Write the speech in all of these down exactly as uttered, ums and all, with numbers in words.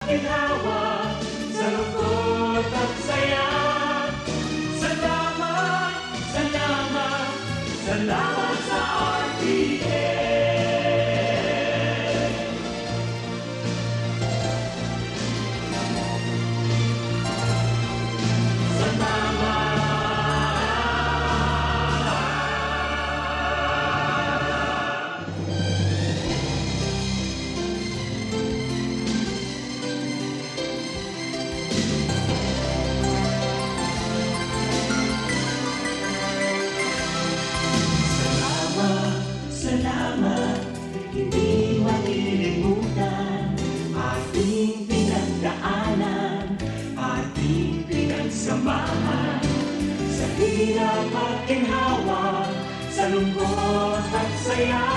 Ginhawa sa lungkot at saya. Salamat, salamat, salamat sa R T N. Salamat. Salamat, salamat, hindi malilimutan ating pinagdaanan, ating pinagsamahan. Sa hirap at ginhawa, sa lungkot at saya.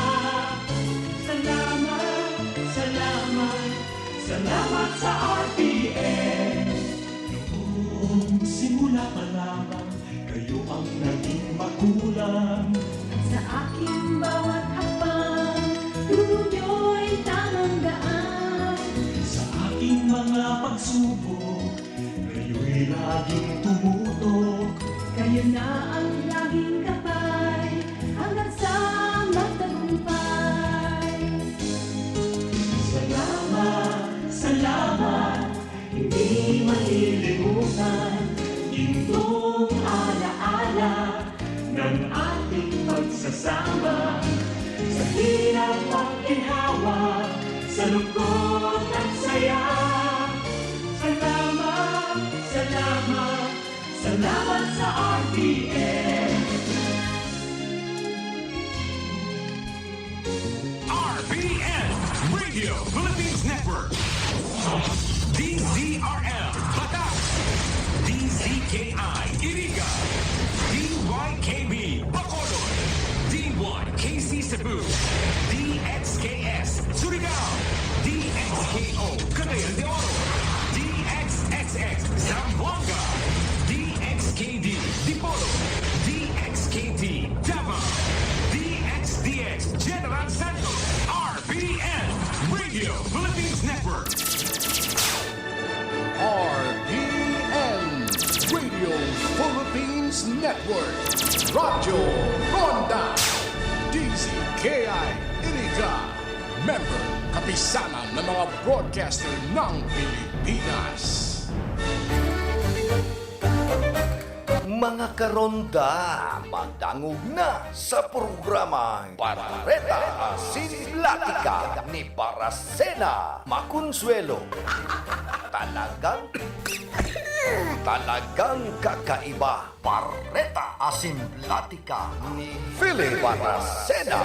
Salamat, salamat, salamat sa R T N. Noong simula pa lamang, kayo ang naging magulang. Sa aking bawat hakbang, turo niyo'y tamang daan. Sa aking mga pagsubok, kayo'y laging tumutok. Kayo na ang laging gabay, hanggang sa magtagumpay. Salamat, salamat, hindi malilimutan, gintong alaala ng ating pagsasama. Sa hirap at ginhawa, sa lungkot at saya. Salamat, salamat, salamat sa R T N. R P N, Radio Philippines Network. D Z R L, Batac. D Z K I, Iriga. D Y K B, Bacolod. D Y K C Cebu. D X K S, Surigao. D X K O, Cagayan de Oro. D X X X, Zamboanga. D X K D, Dipolog. D X K T, Davao. D X D X, General Santos. R P N, Radio Philippines Network. R P N, Radio Philippines Network. Radyo Ronda, D Z K I, Iriga. Member, Kapisanan ng mga Broadcaster ng Pilipinas. Mga karonda, madangog na sa programang Bareta Asin Platika ni Baracena Maconsuelo. Talagang, talagang kakaiba. Bareta Asin Platika ni Philip Baracena.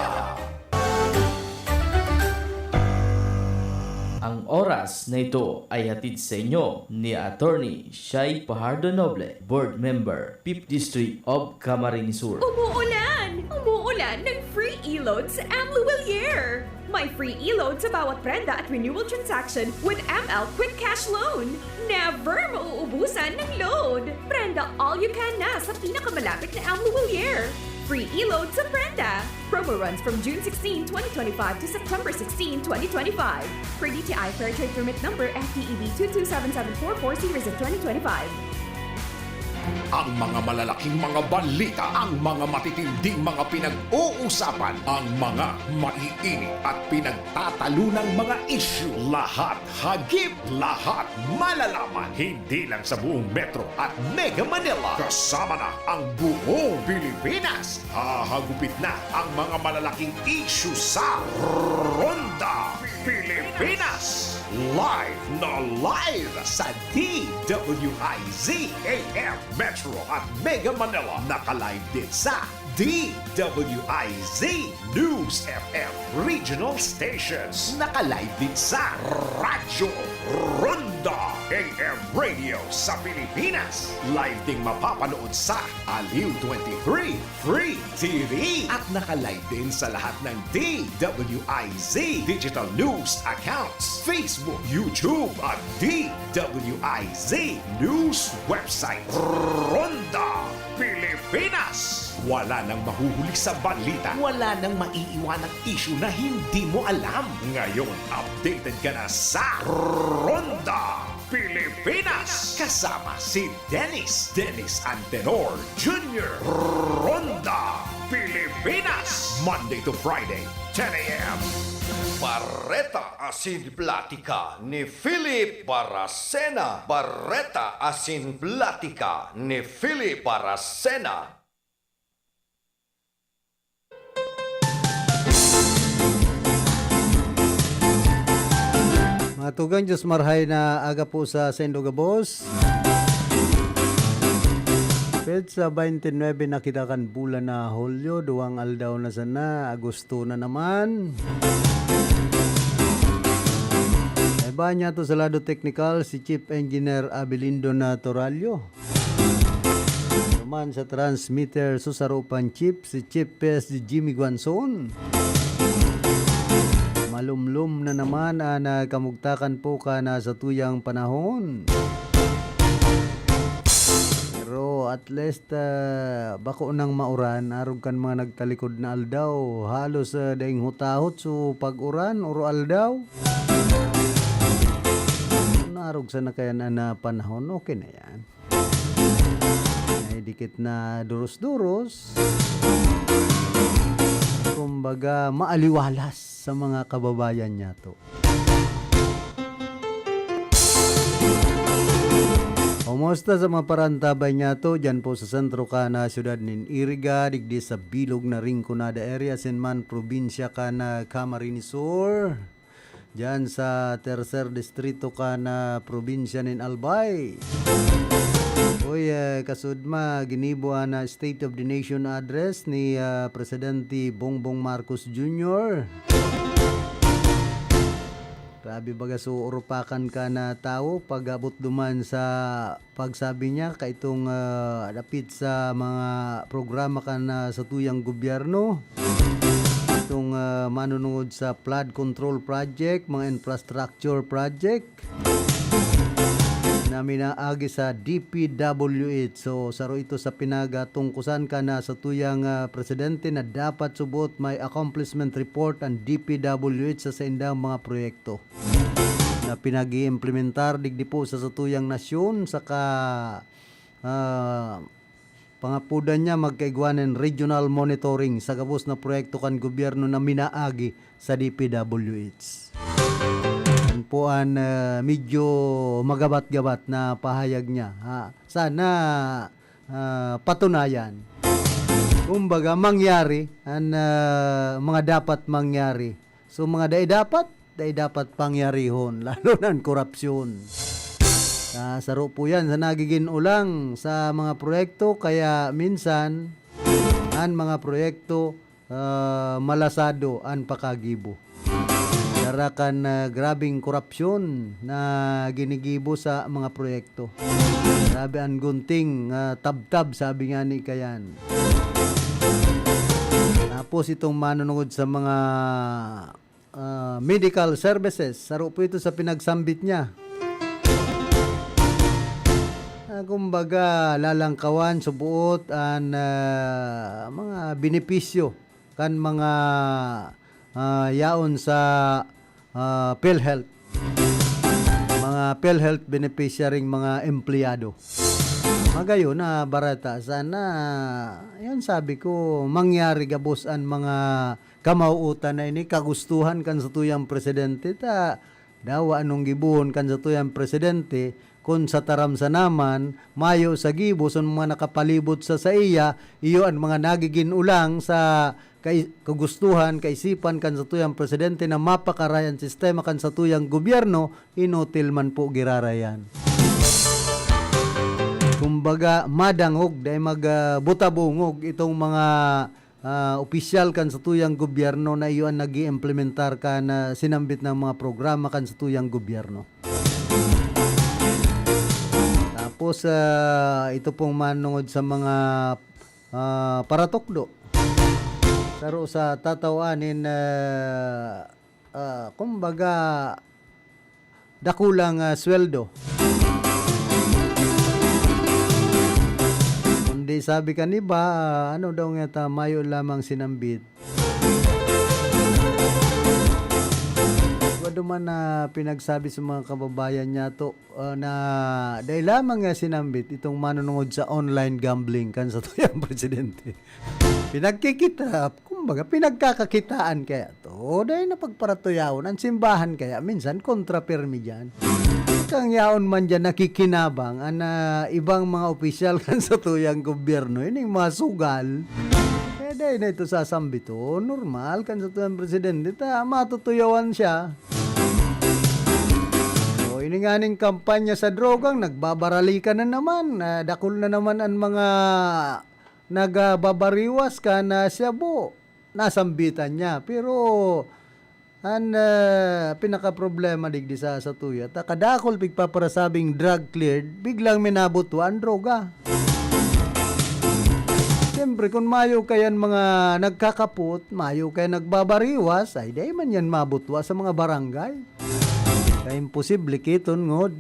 Ang oras na ito ay hatid sa inyo ni Attorney Shai Pajardo Noble, Board Member, Fifth District of Camarines Sur. Umuulan! Umuulan ng free e-load sa M Luwilier! May free e-load sa bawat prenda at renewal transaction with M L Quick Cash Loan. Never mauubusan ng load! Prenda all you can na sa pinakamalapit na M Luwilier. Free e-load sa prenda! Promo runs from June sixteen, twenty twenty-five to September sixteen, twenty twenty-five. Per D T I Fair Trade Permit Number F T E B two two seven seven four four series of twenty twenty-five. Ang mga malalaking mga balita, ang mga matitinding mga pinag-uusapan, ang mga maiinit at pinagtatalunang mga isyu, lahat hagip, lahat malalaman. Hindi lang sa buong Metro at Mega Manila, kasama na ang buong Pilipinas. Hahagupit na ang mga malalaking isyu sa Ronda Pilipinas. Live na live sa D W I Z A M Metro at Mega Manila. Naka-live din sa D W I Z News F M Regional Stations. Naka-live din sa Radyo Ronda A M Radio sa Pilipinas. Live ding mapapanood sa Aliw twenty-three Free T V. At naka-live din sa lahat ng D W I Z digital news accounts, Facebook, YouTube, at D W I Z news website. Ronda Pilipinas. Wala nang mahuhuli sa balita. Wala nang maiiwanang isyu na hindi mo alam. Ngayon, updated ka na sa Ronda Kasama si Dennis, Dennis Antenor Junior Ronda Pilipinas, Monday to Friday, ten a m. Bareta asin Platika ni Philip Baracena. Bareta asin Platika ni Philip Baracena. Mga tugang, Diyos marhay na aga po sa saindo gabos. Petsa twenty-nine na kita kan bulan na Hulyo, duwang aldaw na sana, Agosto na naman. Iba niya to sa lado teknikal, si Chief Engineer Abilindo Naturalio. Naman sa transmitter, susarupan chief, si Chief P S Jimmy Guanzon. Malumlom na naman ang, ah, kamugtakan po kan, ah, satuyang panahon. Pero at least, ah, bako nang mauran, arog kan mga nagtalikod na aldaw. Halos, ah, daing hutahot so pag-uran, oro aldaw. Narog sa nakayan na panahon, okay na yan. May dikit na duros-duros. Kumbaga, maaliwalas sa mga kababayan niya to. Kumusta sa mga parantabay niya to? Diyan po sa sentro ka na siyudad nin Iriga, digdi sa bilog na Rinconada area, sin man probinsya ka na Camarines Sur. Diyan sa tercer distrito ka na probinsya nin Albay. Uy, eh, kasudma, ginibo an, ah, State of the Nation Address ni, ah, Presidente Bongbong Marcos Junior. Grabe baga, so urupakan ka na tawo pag-abot duman sa pagsabi niya, kaitong, ah, dapit sa mga programa kan, ah, satuyang gobyerno, itong, ah, manunungod sa flood control project, mga infrastructure project na minaagi sa D P W H. So, saro ito sa pinagatungkusan kan, ah, satuyang, ah, presidente na dapat subot may accomplishment report ang D P W H sa saindang mga proyekto na pinag-iimplementar digdi po sa satuyang nasyon, saka, ah, pangapodan niya magkaigwa nin regional monitoring sa gabos na proyekto kan gobyerno na minaagi sa D P W H. Yan po an, ah, medyo magabat-gabat na pahayag niya, ha. Sana, ah, patunayan. Kumbaga, mangyari an, ah, mga dapat mangyari. So, mga dai dapat, dai dapat pangyarihon, lalo na an korupsyon. Ah, saro po yan sa nagigin ulang sa mga proyekto, kaya minsan, an mga proyekto, ah, malasado an pakagibo. Dara kan, ah, grabeng korupsyon na ginigibo sa mga proyekto. Grabe an gunting, ah, tabtab, sabi nga ni Kayan. Tapos itong manunungod sa mga, ah, medical services, saro po ito sa pinagsambit niya. Ah, kumbaga, lalangkawan, subuot, an, ah, mga benepisyo kan mga, ah, yaon sa, ah, PhilHealth. Mga PhilHealth beneficiaryng mga empleyado. Magayon na bareta. Sana, yan sabi ko, mangyari gabos an mga kamauutan na ini, kagustuhan kan satuyang presidente, ta dawa anong gibohon kan satuyang presidente, kun sa taram sa naman, mayo sa gibo sa mga nakapalibot sa saiya, iyo an mga nagigin ulang sa kai-, kagustuhan, kaisipan kan satuyang presidente na mapakaray an sistema kan satuyang gobyerno, inutil man po giraray yan. Kumbaga, madangog, dai mag, ah, butabungog itong mga, ah, opisyal kan satuyang gobyerno na iyo an nag-iimplementar kan, ah, sinambit na mga programa kan satuyang gobyerno. Tapos, ah, ito pong manungod sa mga, ah, paratukdo. Saro sa tataw-an nin, ah, ah, kumbaga, dakulang, ah, sweldo. Kundi sabi kan iba, ah, ano daw nga ta, mayo lamang sinambit. Wa Duman na pinagsabi sa mga kababayan niya to, ah, na dai lamang nga sinambit itong manunungod sa online gambling kan sa tuyang presidente. Pinagkikita, kumbaga, pinagkakakitaan kaya to. Dai na pagparatuyawon. Ang simbahan kaya, minsan, kontra pirmi dyan. Kang yaon man dyan, nakikinabang ang, ah, ibang mga opisyal kan sa tuyang gobyerno. Yun yung mga sugal. Kaya dai na ito sasambit. Oh, normal kan sa tuyang presidente. Ta, matutuyawan siya. O, ini nga ning kampanya sa drogang, nagbabaralikan na naman. Ah, dakul na naman ang mga nagbabariwas kan shabu. Nasambitan niya. Pero, ang, ah, pinakaproblema digdi sa, sa tuya, ta kadakul pigpaparasabing drug cleared, biglang minabutwa ang droga. Siyempre, kung mayo kayan mga nagkakapot, mayo kayan nagbabariwas, ay dai man yan mabutwa sa mga barangay. Kaya imposible kiton, ngod.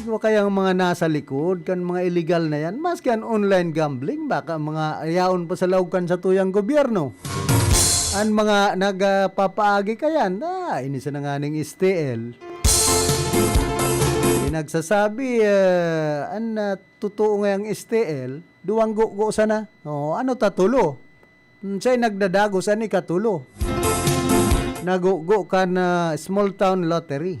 Wa kaya ang mga nasa likod kan mga illegal na yan, maski ang online gambling, baka mga yaon pa sa laog kan sa tuyang gobyerno. Ang mga nagpapaagi kayan, ah, ini sa nanganing S T L. Pinagsasabi, ah, an, ah, totoo nga ang S T L, duwang gugo sana. O, ano ta, tulo? Hmm, siya'y nagdadagos an ikatulo. Nagugo kan, ah, small town lottery.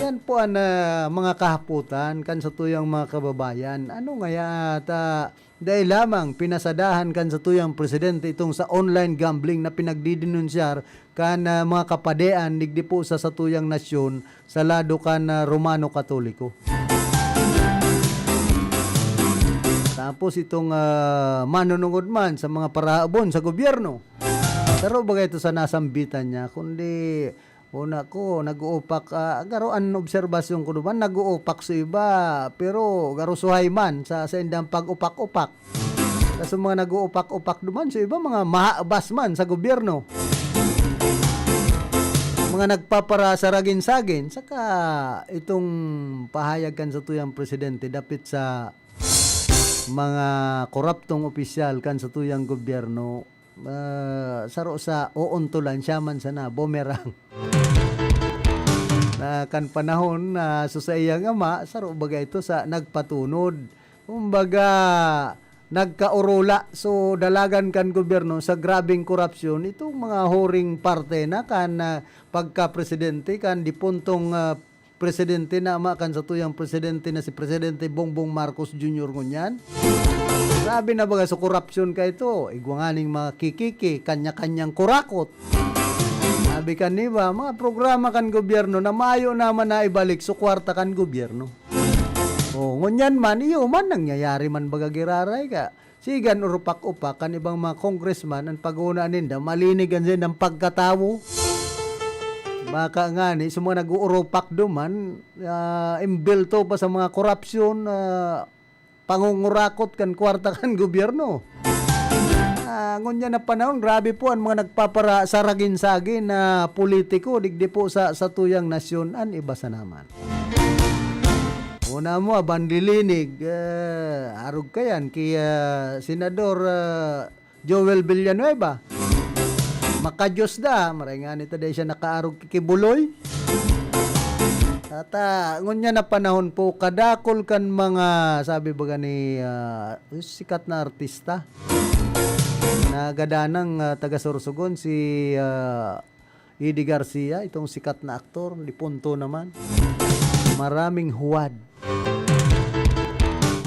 Yan po ang, ah, mga kahaputan kan sa tuyang mga kababayan. Ano ngaya ta, dai lamang pinasadahan kan sa tuyang presidente itong sa online gambling na pinagdidinunsyar kan, ah, mga kapadean digdi po sa satuyang nasyon sa lado kan, ah, Romano Katoliko. Tapos itong, ah, manunungod man sa mga parahabon sa gobyerno. Saro baga ito sa nasambitan niya, kundi una ko, nag-uupak, ah, garo an obserbasyon ko duman, nag-uupak sa iba, pero garo suhay man sa, sa indang pag-upak-upak. Kaso mga nag-uupak-upak duman, sa iba mga mahabas man sa gobyerno. Mga nagpaparasaragin-sagin, saka itong pahayag kan sa tuyang presidente dapit sa mga koraptong opisyal kan sa tuyang gobyerno, ah, saro sa oontolan siya man sana, boomerang. Na kan panahon na so sa iyang ama, saro baga ito sa nagpatunod. Kumbaga, nagkaorola. So, dalagan kan gobyerno sa grabeng korupsyon, itong mga huring parte na kan, ah, pagka-presidente, kan dipuntong, ah, presidente na ama kan satuyang presidente na si Presidente Bongbong Marcos Junior ngunyan. Grabe na baga sa korupsyon ka ito. Igwa nganing mga kikiki, kanya-kanyang kurakot. Sabi kan iba, mga programa kan gobyerno na mayo naman na ibalik sa kwarta kan gobyerno. O, ngunyan man, iyo man, nangyayari man baga giraray ka. Sige an urupak-upak kan ibang mga congressman, an pag-una ninda, malinig an saindang pagkatawo. Baka ngani, sa mga nag-uurupak duman, ah, imbelto pa sa mga korupsyon, ah, pangungurakot kan kwarta kan gobyerno. Ah, ngunyan na panahon, grabe po an mga nagpapara-, saragin-sagin na politiko, digdi po sa, sa tuyang nasyon, an iba sa naman. Una mo, abanlilinig, ah, arog ka yan, ki, ah, Senador, ah, Joel Villanueva. Makadiyos da, maray nga nito dahil siya nakaarog ki Kibuloy. Tata, ngunyan na panahon po, kadakol kan mga, sabi baga ni, ah, sikat na artista, na gadanang, ah, taga Sorsogon, si, ah, Eddie Garcia, itong sikat na aktor, dipunto naman. Maraming huwad.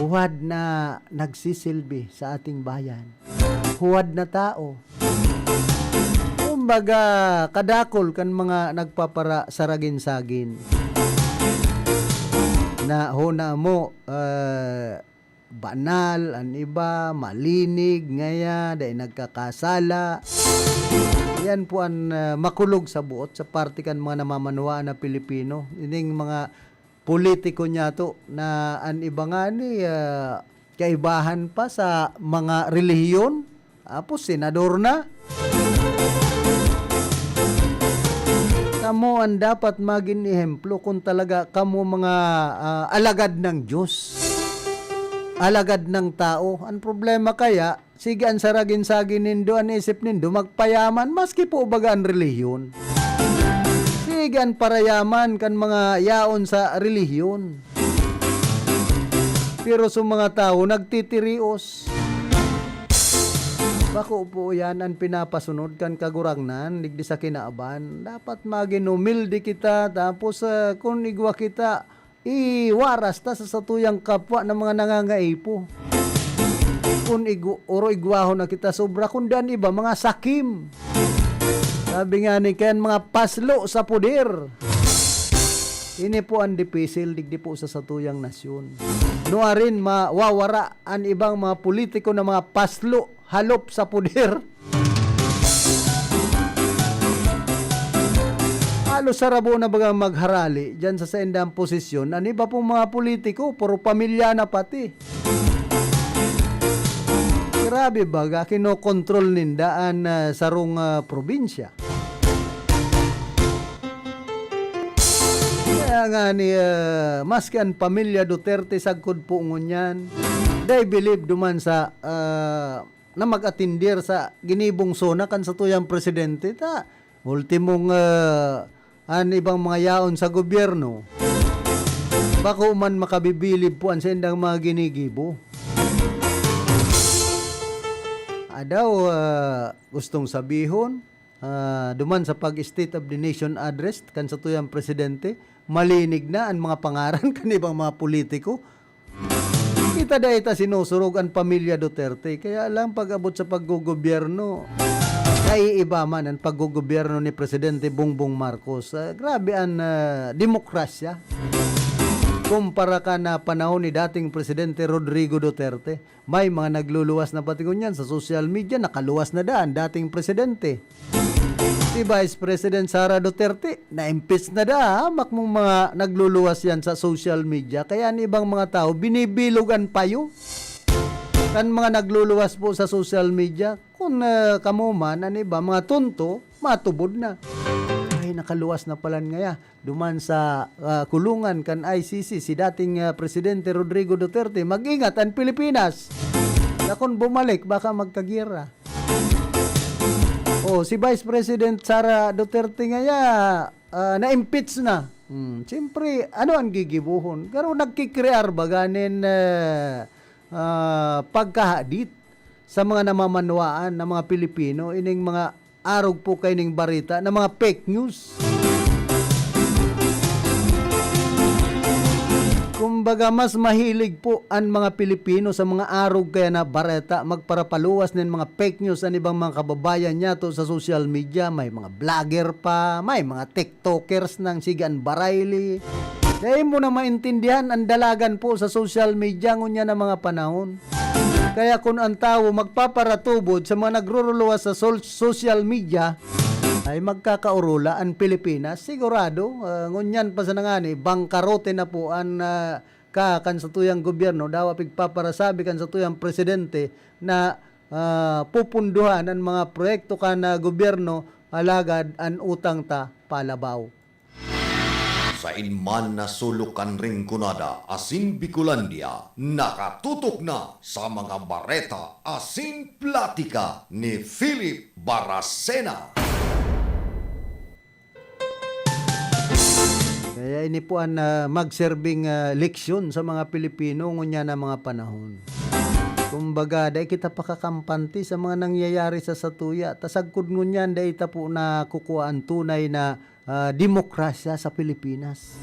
Huwad na nagsisilbi sa ating bayan. Huwad na tao. Kumbaga, kadakol kan mga nagpapara-, saragin-sagin. Na hona mo, ah, banal, an iba, malinig, ngaya, dai nagkakasala. Yan po an, ah, makulog sa buot sa parte kan mga namamanwaan na Pilipino. Ining mga politiko niyato na an iba ngani, ah, kaibahan pa sa mga relihiyon, tapos senador na. Kamo an dapat magin ehemplo kung talaga kamo mga, ah, alagad ng Diyos, alagad ng tao. Ang problema kaya, sige an saragin-sagin nindo, an isip nindo, magpayaman, maski po baga an relihiyon. Igan parayaman kan mga yaon sa relihiyon. Pero sa mga tawo nagtitirios. Bako po yan an pinapasunod kan Kagurangnan digdi sa kinaban. Dapat magin humilde kita, tapos, ah, kun igwa kita, iwaras ta sa satuyang kapwa na mga nangangaipo. Kun igu-, oro igwahon na kita sobra, kundi an iba, mga sakim. Sabi nga ni Ken, mga paslo sa poder. Ini po ang dipisil digdi po sa satuyang nasyon. Nuarin mawawara an ibang mga politiko na mga paslo, halop sa poder. Halos sarabo na bagang magharali diyan sa saindang posisyon. An iba pong mga politiko, puro pamilya na pati. Grabe baga, kinokontrol ninda an, ah, sarong, ah, probinsya. Kaya nga ni, ah, maski an pamilya Duterte sagkod po ngunyan, they believe duman sa, ah, na mag-atindir sa ginibong SONA kan satuyang presidente, ta ultimong, ah, an ibang mga yaon sa gobyerno, bako man makabibilib po an saindang mga ginigibo. Adaw, ah, gustong sabihon, ah, duman sa pag-State of the Nation Address kan satuyang presidente, malinig na an mga pangaran kan ibang mga politiko. Kita dai ta sinusurog an pamilya Duterte, kaya lang pag-abot sa paggogobyerno, naiiba man an paggogobyerno ni Presidente Bongbong Marcos. Ah, grabe an, ah, demokrasya. Kumpara kan, ah, panahon ni dating Presidente Rodrigo Duterte, may mga nagluluwas na pati ngunyan sa social media, nakaluwas na daa an dating presidente. Si Vice President Sara Duterte, na-impeach na daa, ha? Makmong mga nagluluwas yan sa social media. Kaya an ibang mga tao, binibilog an payo kan mga nagluluwas po sa social media. Kun, ah, kamo man, an iba, mga tonto, matubod na. Ay, nakaluwas na palan ngaya. Duman sa, ah, kulungan kan I C C si dating, ah, Presidente Rodrigo Duterte. Mag-ingat an Pilipinas. Na kun bumalik, baka magkagera. Oh, si Vice President Sara Duterte ngaya, ah, na-impeach na. Hmm, siyempre, ano ang gigibohon? Pero nagkikrear baga nin, eh, ah, pagkahadit sa mga namamanwaan na mga Pilipino, ining mga arog po kaining bareta na mga fake news. Kumbaga, mas mahilig po an mga Pilipino sa mga arog kaya na bareta, magparapaluwas nin mga fake news an ibang mga kababayan niyato sa social media. May mga vlogger pa, may mga TikTokers nang sige an barayli. Dai mo na maintindihan an dalagan po sa social media ngunyan na mga panahon. Kaya kun an tawo magpaparatubod sa mga nagruruluwas sa sol-, social media, ay magkakaorola an Pilipinas. Sigurado, ah, ngunyan pa sana ngani, bangkarote na po an, ah, ka-, kan satuyang gobyerno, dawa pigpaparasabi kan satuyang presidente na, ah, pupunduhan an mga proyekto kan, ah, gobyerno, alagad an utang ta palabaw. Sain man na sulok kan Rinconada asin Bicolandia, nakatutok na sa mga bareta asin platika ni Philip Baracena. Kaya ini po an, ah, magserbing, ah, leksyon sa mga Pilipino ngunyan na mga panahon. Kumbaga, dai kita pakakampante sa mga nangyayari sa satuya. Ta sagkod ngunyan, dai ta po nakukua an tunay na, ah, demokrasya sa Pilipinas.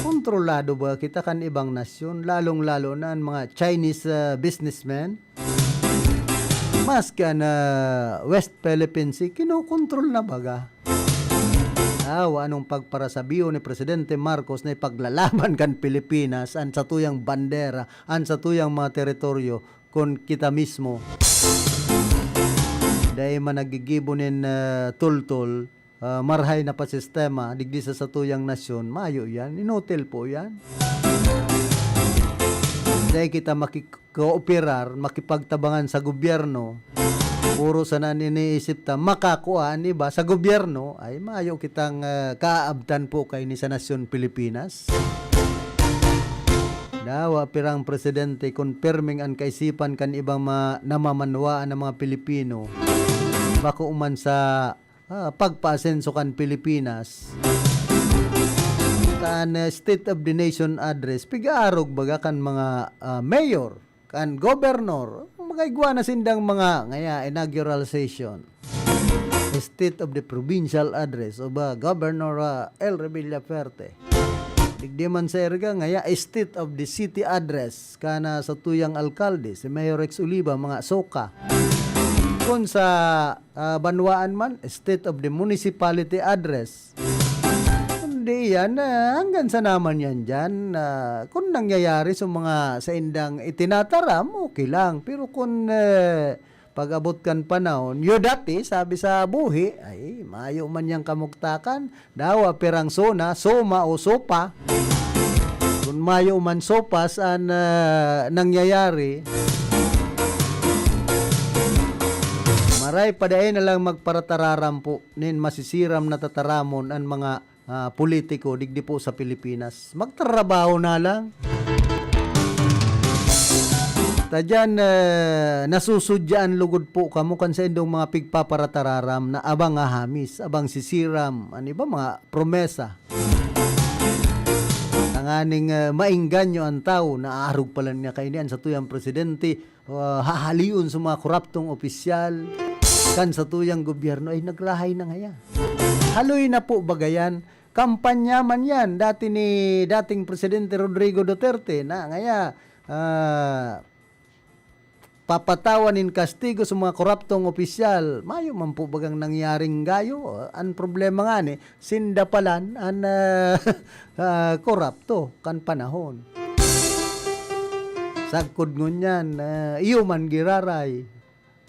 Kontrolado ba kita kan ibang nasyon, lalong-lalo na an mga Chinese, ah, businessmen? Maski an, ah, West Philippine Sea, kinokontrol na baga. Ah, wa anong pagparasabihon ni Presidente Marcos na ipaglalaban kan Pilipinas an satuyang bandera, an satuyang mga teritoryo, kun kita mismo dai man naggigibo nin, ah, tultol, ah, marahay na pasistema digdi sa satuyang nasyon, mayo yan. Inutil po yan. Dai kita makikooperar, makipagtabangan sa gobyerno. Puro sana an iniisip ta, makakua an iba sa gobyerno, ay mayo kitang, ah, kaabtan po kaini sa nasyon Pilipinas. Dawa pirang presidente, kun pirming an kaisipan kan ibang mga namamanwaan na mga Pilipino, bako man sa ah, pagpaasenso kan Pilipinas. Kan, ah, State of the Nation Address, pigaarog baga kan mga, ah, mayor, kan governor, magaigwa na sindang mga ngaya inaugural session. State of the Provincial Address of, ah, Governor, ah, El Revilla Fuerte. Digdi man sa Erga, ngaya State of the City Address, kana sa tuyang alkalde, si Mayor Rex Oliva, mga soka. Kung sa, ah, banwaan man, State of the Municipality Address. Kundi yan, ah, hanggang sa naman yan dyan. Ah, kung nangyayari sa mga saindang itinataram, okay lang. Pero kung, eh, pag-abot kan panahon, "Yo dati," sabi sa buhi, ay, mayo man yang kamugtakan. Dawa, pirang sona, soma o sopa. Kung mayo man sopas an, ah, nangyayari, maray pa dai na lang magparatararam po nin masisiram na tataramon an mga, ah, politiko digdi po sa Pilipinas. Magtrabaho na lang. Ta diyan, eh, nasusudyaan lugod po kamo kan saindong mga pigpaparatararam na abang ahamis, abang sisiram, an iba mga promesa. Tanganing, eh, maengganyo an tawo, naarog pala niya kaini an satuyang presidente, ah, hahalion sa mga koraptong opisyal, kan satuyang gobyerno ay nagrahay na ngaya. Haloy na po baga yan. Kampanya man yan, dati ni dating Presidente Rodrigo Duterte na ngaya, ah, papatawan nin kastigo sa mga koraptong opisyal. Mayo man po bagang nangyaring gayo. An problema ngani, sinda palan an, ah, ah, korapto kan panahon. Sagkod ngunyan, ah, iyo man giraray.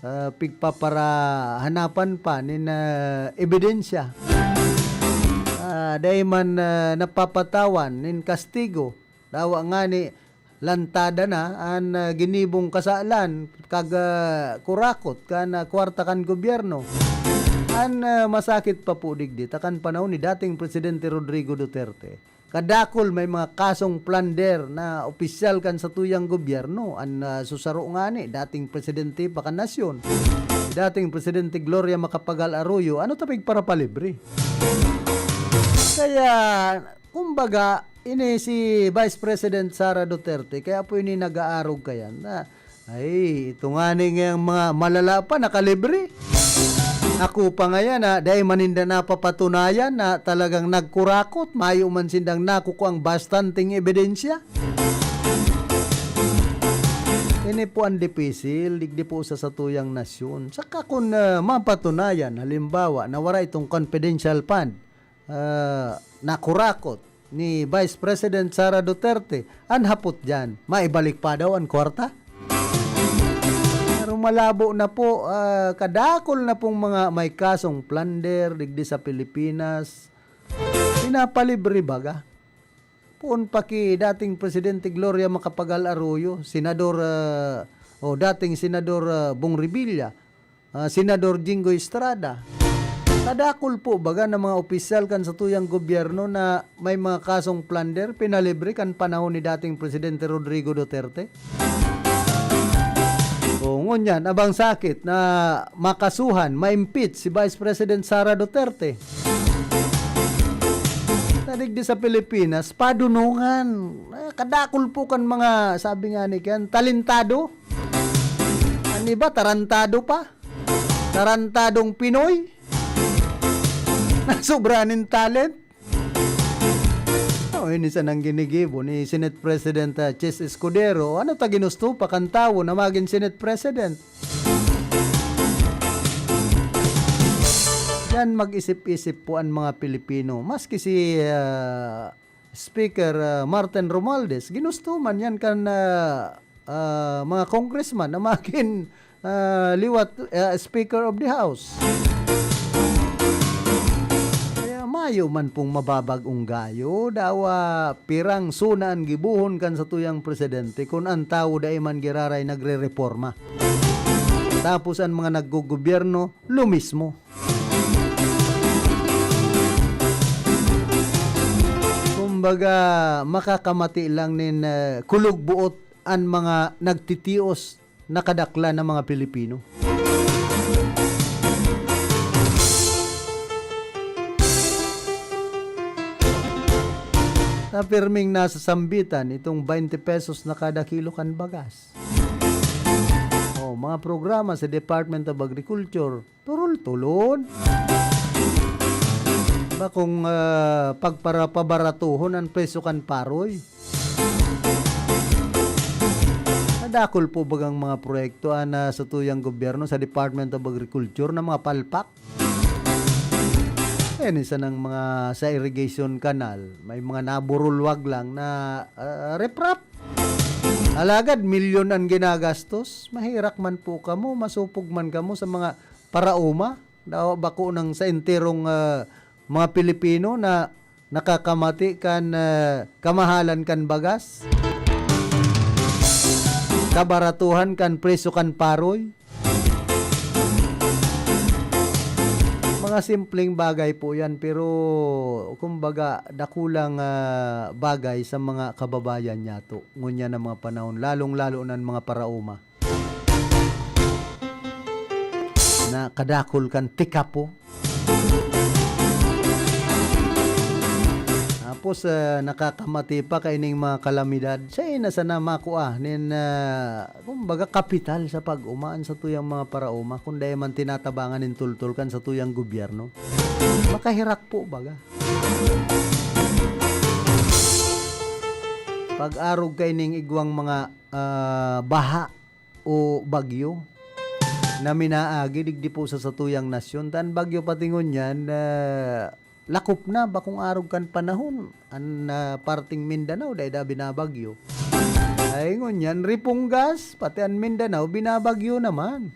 Ah, pigpaparahanapan pa nin, ah, ebidensya. Ah, dai man, ah, napapatawan nin kastigo. Dawa ngani, lantada na an, ah, ginibong kasalan kag, ah, kurakot kan, ah, kwarta kan gobyerno. An, ah, masakit pa po digdi, ta kan panahon ni dating Presidente Rodrigo Duterte, kadakul may mga kasong plunder na opisyal kan satuyang gobyerno. An, ah, susaro ngani, dating presidente pa kan nasyon, dating Presidente Gloria Macapagal Arroyo, ano ta pigparapalibre? Kaya, kumbaga, ini si Vice President Sara Duterte, kaya po ini nag-aarog kayan na, "Ay, ito nga ni ngayang mga malala pa, nakalibre. Ako pa ngayan, ah, dai man ninda napapatunayan na talagang nagkurakot, mayo man sindang nakukuang bastanteng ebidensya." Ini po ang dipisil, digdi po sa satuyang nasyon. Saka kun, ah, mapatunayan, halimbawa, na wara itong confidential fund, ah, nakurakot ni Vice President Sara Duterte, an hapot diyan, maibalik pa daw an kwarta? Pero malabo na po, ah, kadakul na pong mga may kasong plunder digdi sa Pilipinas. Pinapalibre baga. Poon pa ki dating Presidente Gloria Macapagal Arroyo, Senador, ah, o dating Senador, ah, Bong Revilla, ah, Senador Jinggoy Estrada. Kadakul po baga na mga opisyal kan satuyang gobyerno na may mga kasong plunder, pinalibre kan panahon ni dating Presidente Rodrigo Duterte? O, ngunyan, abang sakit na makasuhan, ma-impeach si Vice President Sara Duterte. Nadigdi sa Pilipinas, padunongan. Ah, kadakul po kan mga, sabi nga ni Ken, talentado. An iba, tarantado pa. Tarantadong Pinoy. Nasobra nin talent. Oh, ini sanang ginigibo ni Senate President, ah, Chis Escudero. Ano ta ginusto pa kan tawo na magin Senate President? Yan, mag-isip-isip po an mga Pilipino. Maski si, ah, Speaker, ah, Martin Romualdez, ginusto man yan kan, ah, ah, mga congressman na magin, ah, liwat, ah, Speaker of the House. Kaya mayo man pong mababag-ong gayo, dawa pirang sona an gibohon kan satuyang presidente kun an tawo dai man giraray nagrereporma. Tapos an mga naggogobyerno, lo mismo. Kumbaga, makakamati lang nin, eh, kulog buot an mga nagtitios na kadaklan na mga Pilipino. Na pirming nasa sambitan itong twenty pesos na kada kilo kan bagas. Oh, mga programa sa Department of Agriculture, turul-tulon. Ba kung, ah, pagpara-, pabaratuhon ang presyo kan paroy? Nadakol po bagang mga proyekto an, ah, sa tuyang gobyerno sa Department of Agriculture na mga palpak? Ayan, isa ng mga sa irrigation canal, may mga naburulwag lang na, ah, riprap. Alagad, milyon ang ginagastos. Mahirak man po kamo, masupog man kamo sa mga paraoma. Daw, bako nang sa enterong, ah, mga Pilipino na nakakamati kan, ah, kamahalan kan bagas, kabaratuhan kan presyo kan paroy. Mga simpleng bagay po yan, pero kumbaga, dakulang, ah, bagay sa mga kababayan niyato. Ngunyan ang mga panahon, lalong-lalo na ang mga paraoma. Na kadakol kan tikapo. Tapos, ah, nakakamati pa kaining mga kalamidad. Siya na sana makua nin, ah, kumbaga, kapital sa pag-umaan sa tuyang mga paraoma, kung dai man tinatabangan nin tultol kan sa tuyang gobyerno. Makahirak po, baga. Pag-arog kaining igwang mga, ah, baha o bagyo na minaagi digdi po sa satuyang nasyon. Tan bagyo pati ngunyan, ah, lakop na, bakong arog kan panahon. An, ah, parteng Mindanao, dai da binabagyo. Ay, ngunyan, Ripungas, pati an Mindanao, binabagyo naman.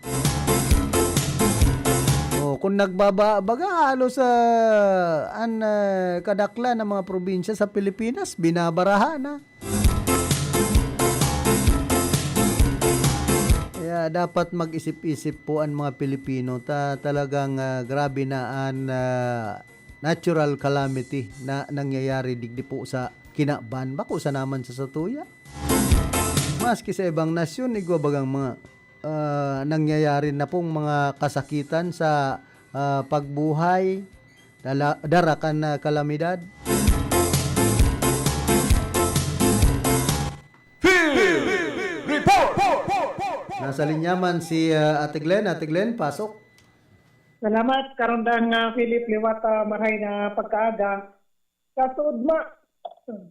Oh, kung nagbaba-, baga, halos, ah, an, ah, kadaklan ng mga probinsya sa Pilipinas, binabaraha na. Kaya dapat mag-isip-isip po ang mga Pilipino. Ta-, talagang, ah, grabe na an, ah, natural calamity na nangyayari digdi po sa kinaban. Bako sa naman sa satuya. Maski sa ibang nasyon, igwa bagang mga, ah, nangyayari na pong mga kasakitan sa, ah, pagbuhay, dala-, dara kan, ah, kalamidad. Field Report! Nasa linya man si, ah, Ate Glenn. Ate Glenn, pasok. Salamat, Karandang, ah, Philip, liwat, ah, marahay na pagkaaga. Kasuodma,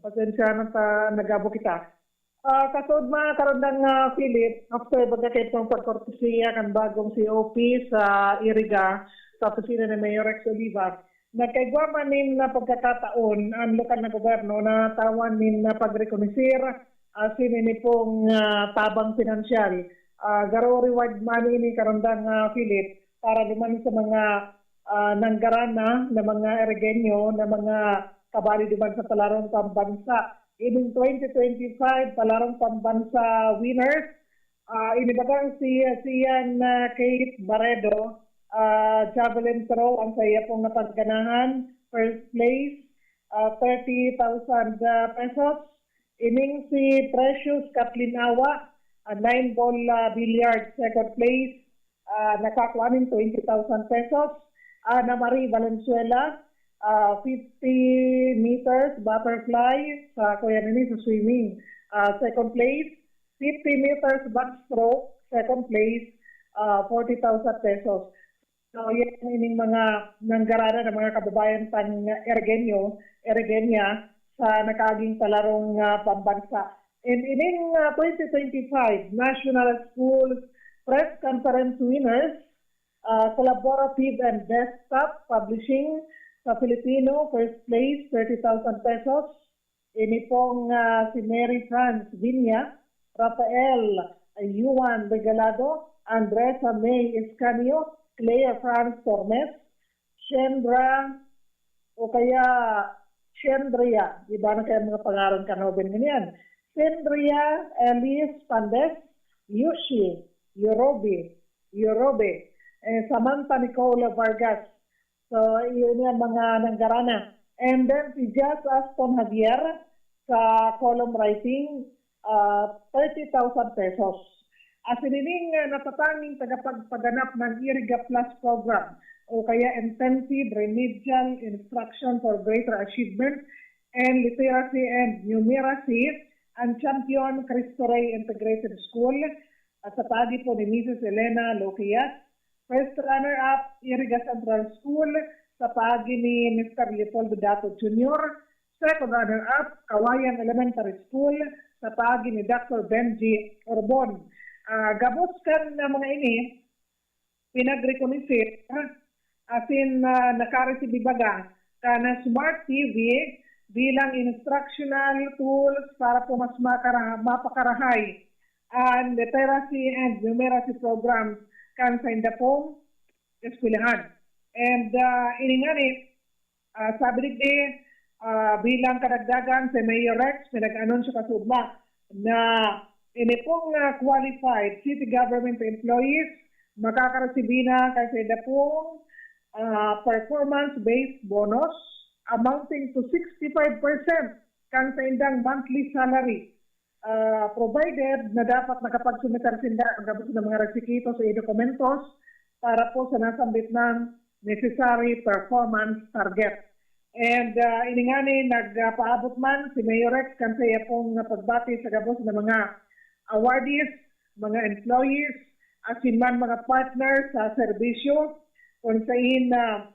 pasensya na ta nagabo kita. Ah, kasuodma, Karandang, ah, Philip, after pagkakit ng pagkortesiya kan bagong C O P sa Iriga, sa opisina ni Mayor Rex Oliva, nagkaigwa man nin na pagkakataon ang lokal na gobyerno na tawan nin na pagrekonoser, ah, sini ni pong, ah, tabang pinansyal. Ah, garo reward money ni, Karandang, ah, Philip, para duman sa mga, ah, nanggarana na mga Irigenyo, na mga kabali duman sa Palarong Pambansa. Ining twenty twenty-five Palarong Pambansa winners, ah, ini bagang si, si Ian, ah, Kate Barredo, ah, javelin throw ang saiya pong napagganahan, first place, ah, thirty thousand, ah, pesos. Ining si Precious Kathleen Awa, ah, nine ball, ah, billiard, second place, ah, nakakua nin twenty thousand pesos. Ah, Ana Marie Valenzuela, ah, fifty meters butterfly sa kuya nini sa swimming, ah, second place. Fifty meters backstroke, second place, ah, forty thousand pesos. So, yan ining mga nanggarana ng mga kababayan tang Irigenyo, Irigenya sa nakaaging Palarong, ah, Pambansa. And ining, ah, twenty twenty-five National Schools Press Conference winners, ah, collaborative and desktop publishing sa Filipino, first place, thirty thousand pesos. Ini pong, ah, si Mary Franz Viña, Rafael, ah, Yuan Regalado, Andresa May Escanio, Claire Franz Tormes, Shendra, o kaya Shendria, iba na kaya mga pangaran kan hoben ngunyan. Shendria Elise Pandes, Yushi, Yorobi, Yorobe, eh, Samantha Nicole Vargas. So, yun yung mga nanggarana. And then, si Jazz Aston Javier sa column writing, ah, thirty thousand pesos. Asin ining, ah, natatanging tagapagpaganap ng Iriga Plus Program o kaya Intensive Remedial Instruction for Greater Achievement, and Literacy and Numeracy, ang champion, Cristo Rey Integrated School, ah, sa paagi po ni Missus Elena Loquias. First runner-up, Iriga Central School, sa paagi ni Mister Leopoldo Dato Junior. Second runner-up, Kawayan Elementary School, sa paagi ni Doctor Benji Orbon. Ah, gabos kan, ah, mga ini, pinagrekonoser, asin, ah, nakaresibir baga kan Smart T V bilang instructional tools para po mas makara-, mapakarahay ang literacy and numeracy programs kan sainda pong eskwelahan. And, ah, ini ngani, ah, sabi digdi, ah, bilang kadagdagan, si Mayor Rex, pinag-anunsyo kasuodma na ini pong, ah, qualified city government employees, makakaresibi na kan sainda pong, ah, performance-based bonus amounting to sixty-five percent kan saindang monthly salary, ah, provided na dapat nakapagsubmitar sinda ang gabos na mga rekisikito sa dokumentos para po sa nasambit na necessary performance target. And, ah, ini ngani, nagpaabot man si Mayor Rex kan saiya pong pagbati sa gabos na mga awardees, mga employees, asin man mga partners sa serbisyo, kung sain, ah,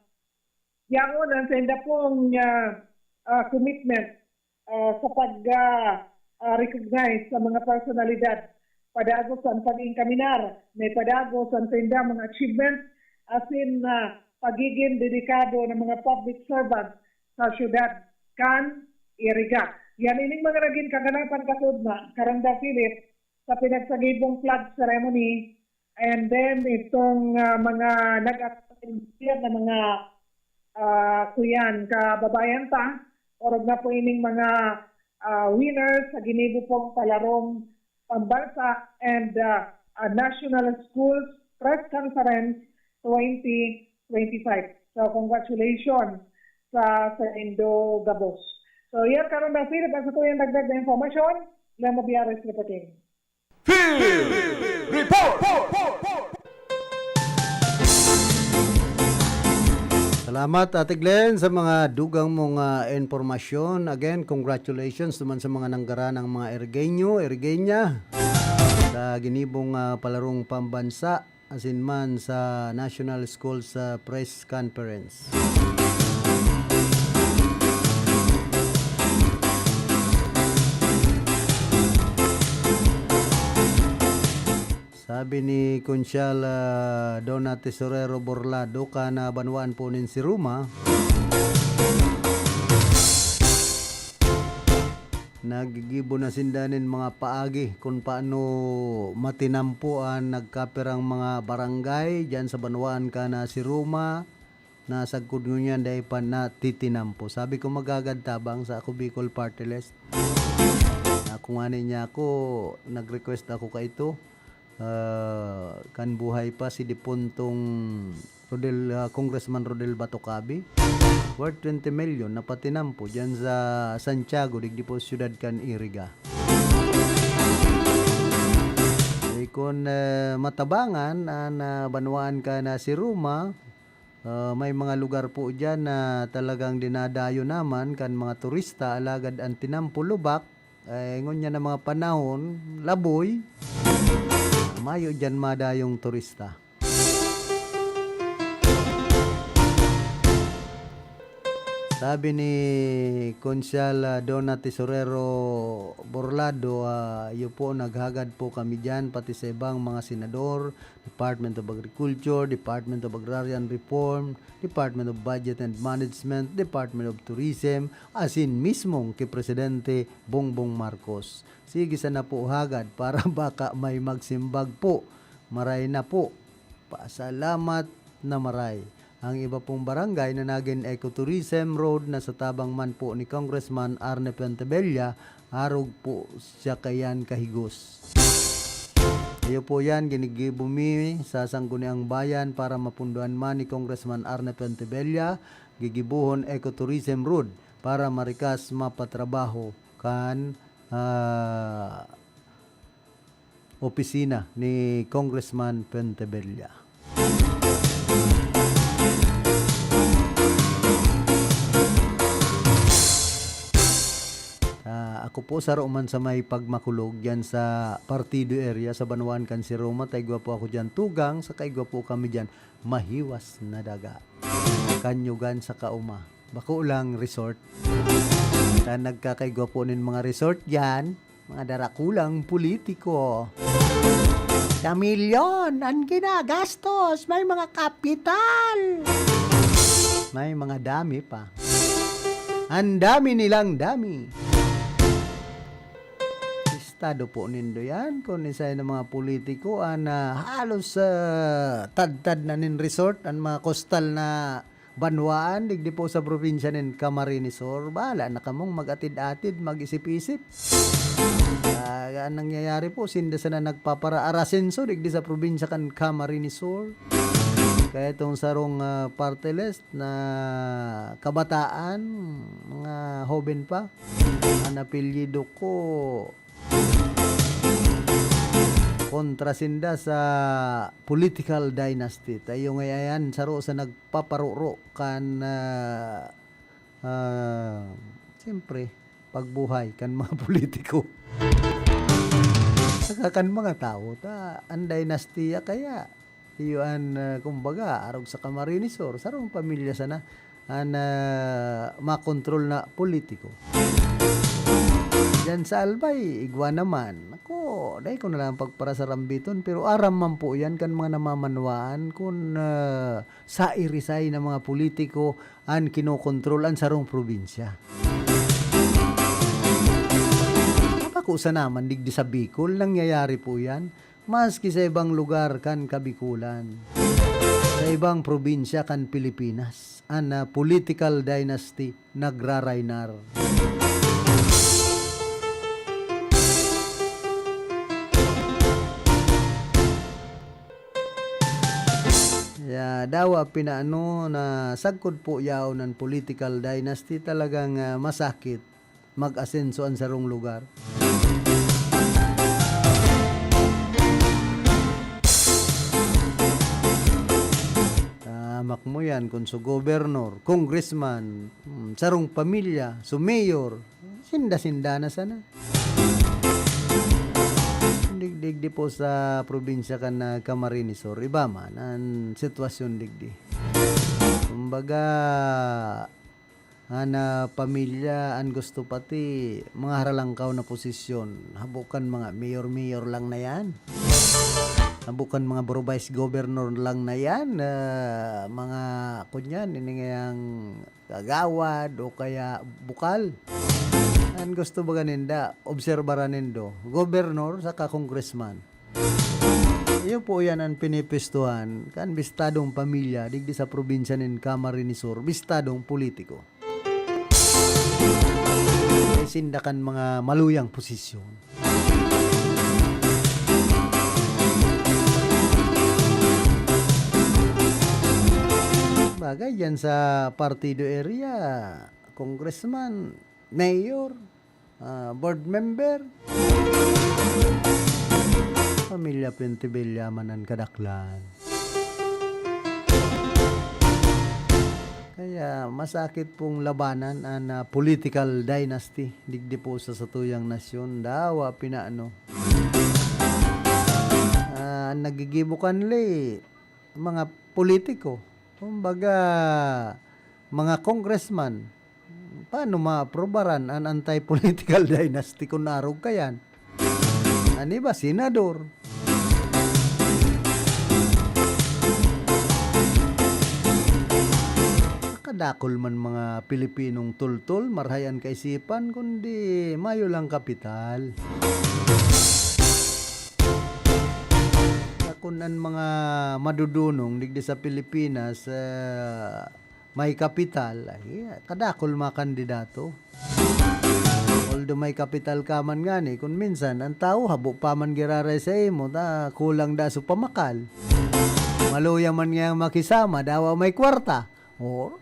yaon ang sainda pong, ah, ah, commitment, ah, sa pag, ah, ah, recognize sa mga personalidad. Padagos an pag-enkaminar, may padagos an saindang mga achievement, asin, ah, pagigin dedikado ng mga public servant sa syudad kan Iriga. Yan ining mga naging kaganapan kasuodma, Karonda Philip, sa pinagsagibong flag ceremony, and then itong, ah, mga nag-attend na mga, ah, kuyan, kababayan ta, orog na po ining mga, ah, winners sa ginibo pong palarong pambansa and, ah, ah, National Schools Press Conference twenty twenty-five. So, congratulations sa, sa indo gabos. So, yan, Karonda Philip, ang sa tuyang dagdag na impormasyon, Lemo Biares reporting. Field Report! Salamat, Ate Glenn, sa mga dugang mong, ah, impormasyon. Again, congratulations naman sa mga nanggaran ng mga Ergenyo, Ergenya sa ginibong, ah, palarong pambansa, asin man sa National Schools, ah, Press Conference. Sabi ni Konsyal, ah, Dona Tesorero Borlado, kan banwaan po nin Siruma, naggigibo na sinda nin mga paagi kun paano matinampo an nagkapirang mga barangay diyan sa banwaan kan Siruma, na sagkod ngunyan dai pa natitinampo. Sabi ko, maghagad tabang sa Ako Bicol Party List. Na kung ano niya ako, nag-request ako kaito, ah, kan buhay pa si dipuntong Rodel, ah, Congressman Rodel Batocabe, worth twenty million na patinampo diyan sa Santiago, digdi po siyudad kan Iriga. Eh, kun, eh, matabangan an, ah, banwaan kan Siruma, ah, may mga lugar po diyan na talagang dinadayo naman kan mga turista, alagad an tinampo lubak, eh, ngunyan na mga panahon, laboy, mayo diyan madayong turista. Sabi ni Konsyal, ah, Dona Tesorero Borlado, ah, iyo po, naghagad po kami diyan, pati sa ibang mga senador, Department of Agriculture, Department of Agrarian Reform, Department of Budget and Management, Department of Tourism, asin mismong ki Presidente Bongbong Marcos. Sige sana po hagad para baka may magsimbag po. Maray na po. Pasalamat na maray. Ang iba pong barangay na nagin ecotourism road na sa tabang man po ni Congressman Arne Fuentebella, arog po siya kayan kahigos. Iyo po yan, ginigibo mi sa Sangguniang Bayan para mapunduan man ni Congressman Arne Fuentebella, gigibohon ecotourism road para marikas mapatrabaho kan, ah, opisina ni Congressman Fuentebella. Ako po, saro man sa may Pagmakulog, yan sa Partido area, sa banwaan kan Siroma, ta igwa po ako diyan tugang, saka igwa po kami diyan mahiwas na daga. Kanyugan sa Kauma. Bako lang resort. Ta nagkakaigwa po nin mga resort diyan, mga darakulang politiko. Sa milyon an ginagastos, may mga kapital. May mga dami pa. Ang dami nilang dami. Estado po nindo yan. Kung isay na mga politiko, an, ah, halos, ah, tadtad na nin resort, an mga kostal na banwaan, digdi po sa probinsya nin Camarines Sur. Bahala na kamong mag-atid-atid, mag-isip-isip. Ah, an nangyayari po, sinda sana nagpapara-arasenso digdi sa probinsya kan Camarines Sur. Kaya itong sarong, ah, party list na kabataan, mga hoben pa, an apelyido ko, kontra sinda sa political dynasty. Tayo ngayon, saro sa nagpaparoro kan, ah, ah, siyempre, pagbuhay kan mga politiko. Saka kan mga tao, ta, ang dinastiya kaya, iyo an, ah, kumbaga, arog sa Camarines Sur, sarong pamilya sana, an, ah, makontrol na politiko. Diyan sa Albay, igwa naman. Ako, dai ko na lang pagparasarambiton, pero aram man po yan kan mga namamanwaan kun, ah, sairisay na mga politiko an kinokontrol an sarong probinsya. Bako sana man digdi sa Bicol, nangyayari po yan. Maski sa ibang lugar kan Kabikulan, sa ibang probinsya kan Pilipinas, an, ah, political dynasty nagraraynar. Ya, dawa pinaano na sagkod po yaon an political dynasty, talagang, ah, masakit mag-asenso an sarong lugar. Tamak mo yan, kung su gobernador, congressman, hmm, sarong pamilya, su mayor, sinda-sinda na sana. Digdi, digdi po sa probinsya kan, ah, Camarines Sur, iba man an sitwasyon digdi. Kumbaga, an, ah, pamilya, an gusto pati mga haralangkaw na posisyon. Habo kan mga mayor-mayor lang na yan. Habo kan mga buro vice governor lang na yan. Ah, mga, kunyan, ini ngayang kagawad o kaya bukal. An gusto baga ninda, obserbaran nindo, gobernador saka congressman. Iyo po yan an pinipistuhan kan bistadong pamilya digdi sa probinsya nin Camarines Sur, bistadong politiko. Kay sinda kan mga maluyang posisyon. Bagay yan sa partido area, congressman, mayor, ah, board member. Pamilya Pentevilla man an kadaklan. Kaya masakit pong labanan an, ah, political dynasty digdi po sa satuyang nasyon. Dawa pinaano. Ah, nagigibo kanli, mga politiko. Kumbaga, mga congressman. Paano maaprobaran an anti-political dynasty kun arog ka yan? An iba, senador. Kadakul man mga Pilipinong tultol, marahay an kaisipan, kundi mayo lang kapital. Kun an mga madudunong digdi sa Pilipinas, ah, may kapital, ay, kadakul mga kandidato. Although may kapital ka man ngani, kun minsan, an tawo habo pa man giraray sa imo, ta kulang da sa pamakal. Maluya man ngayang makisama, dawa may kwarta. O,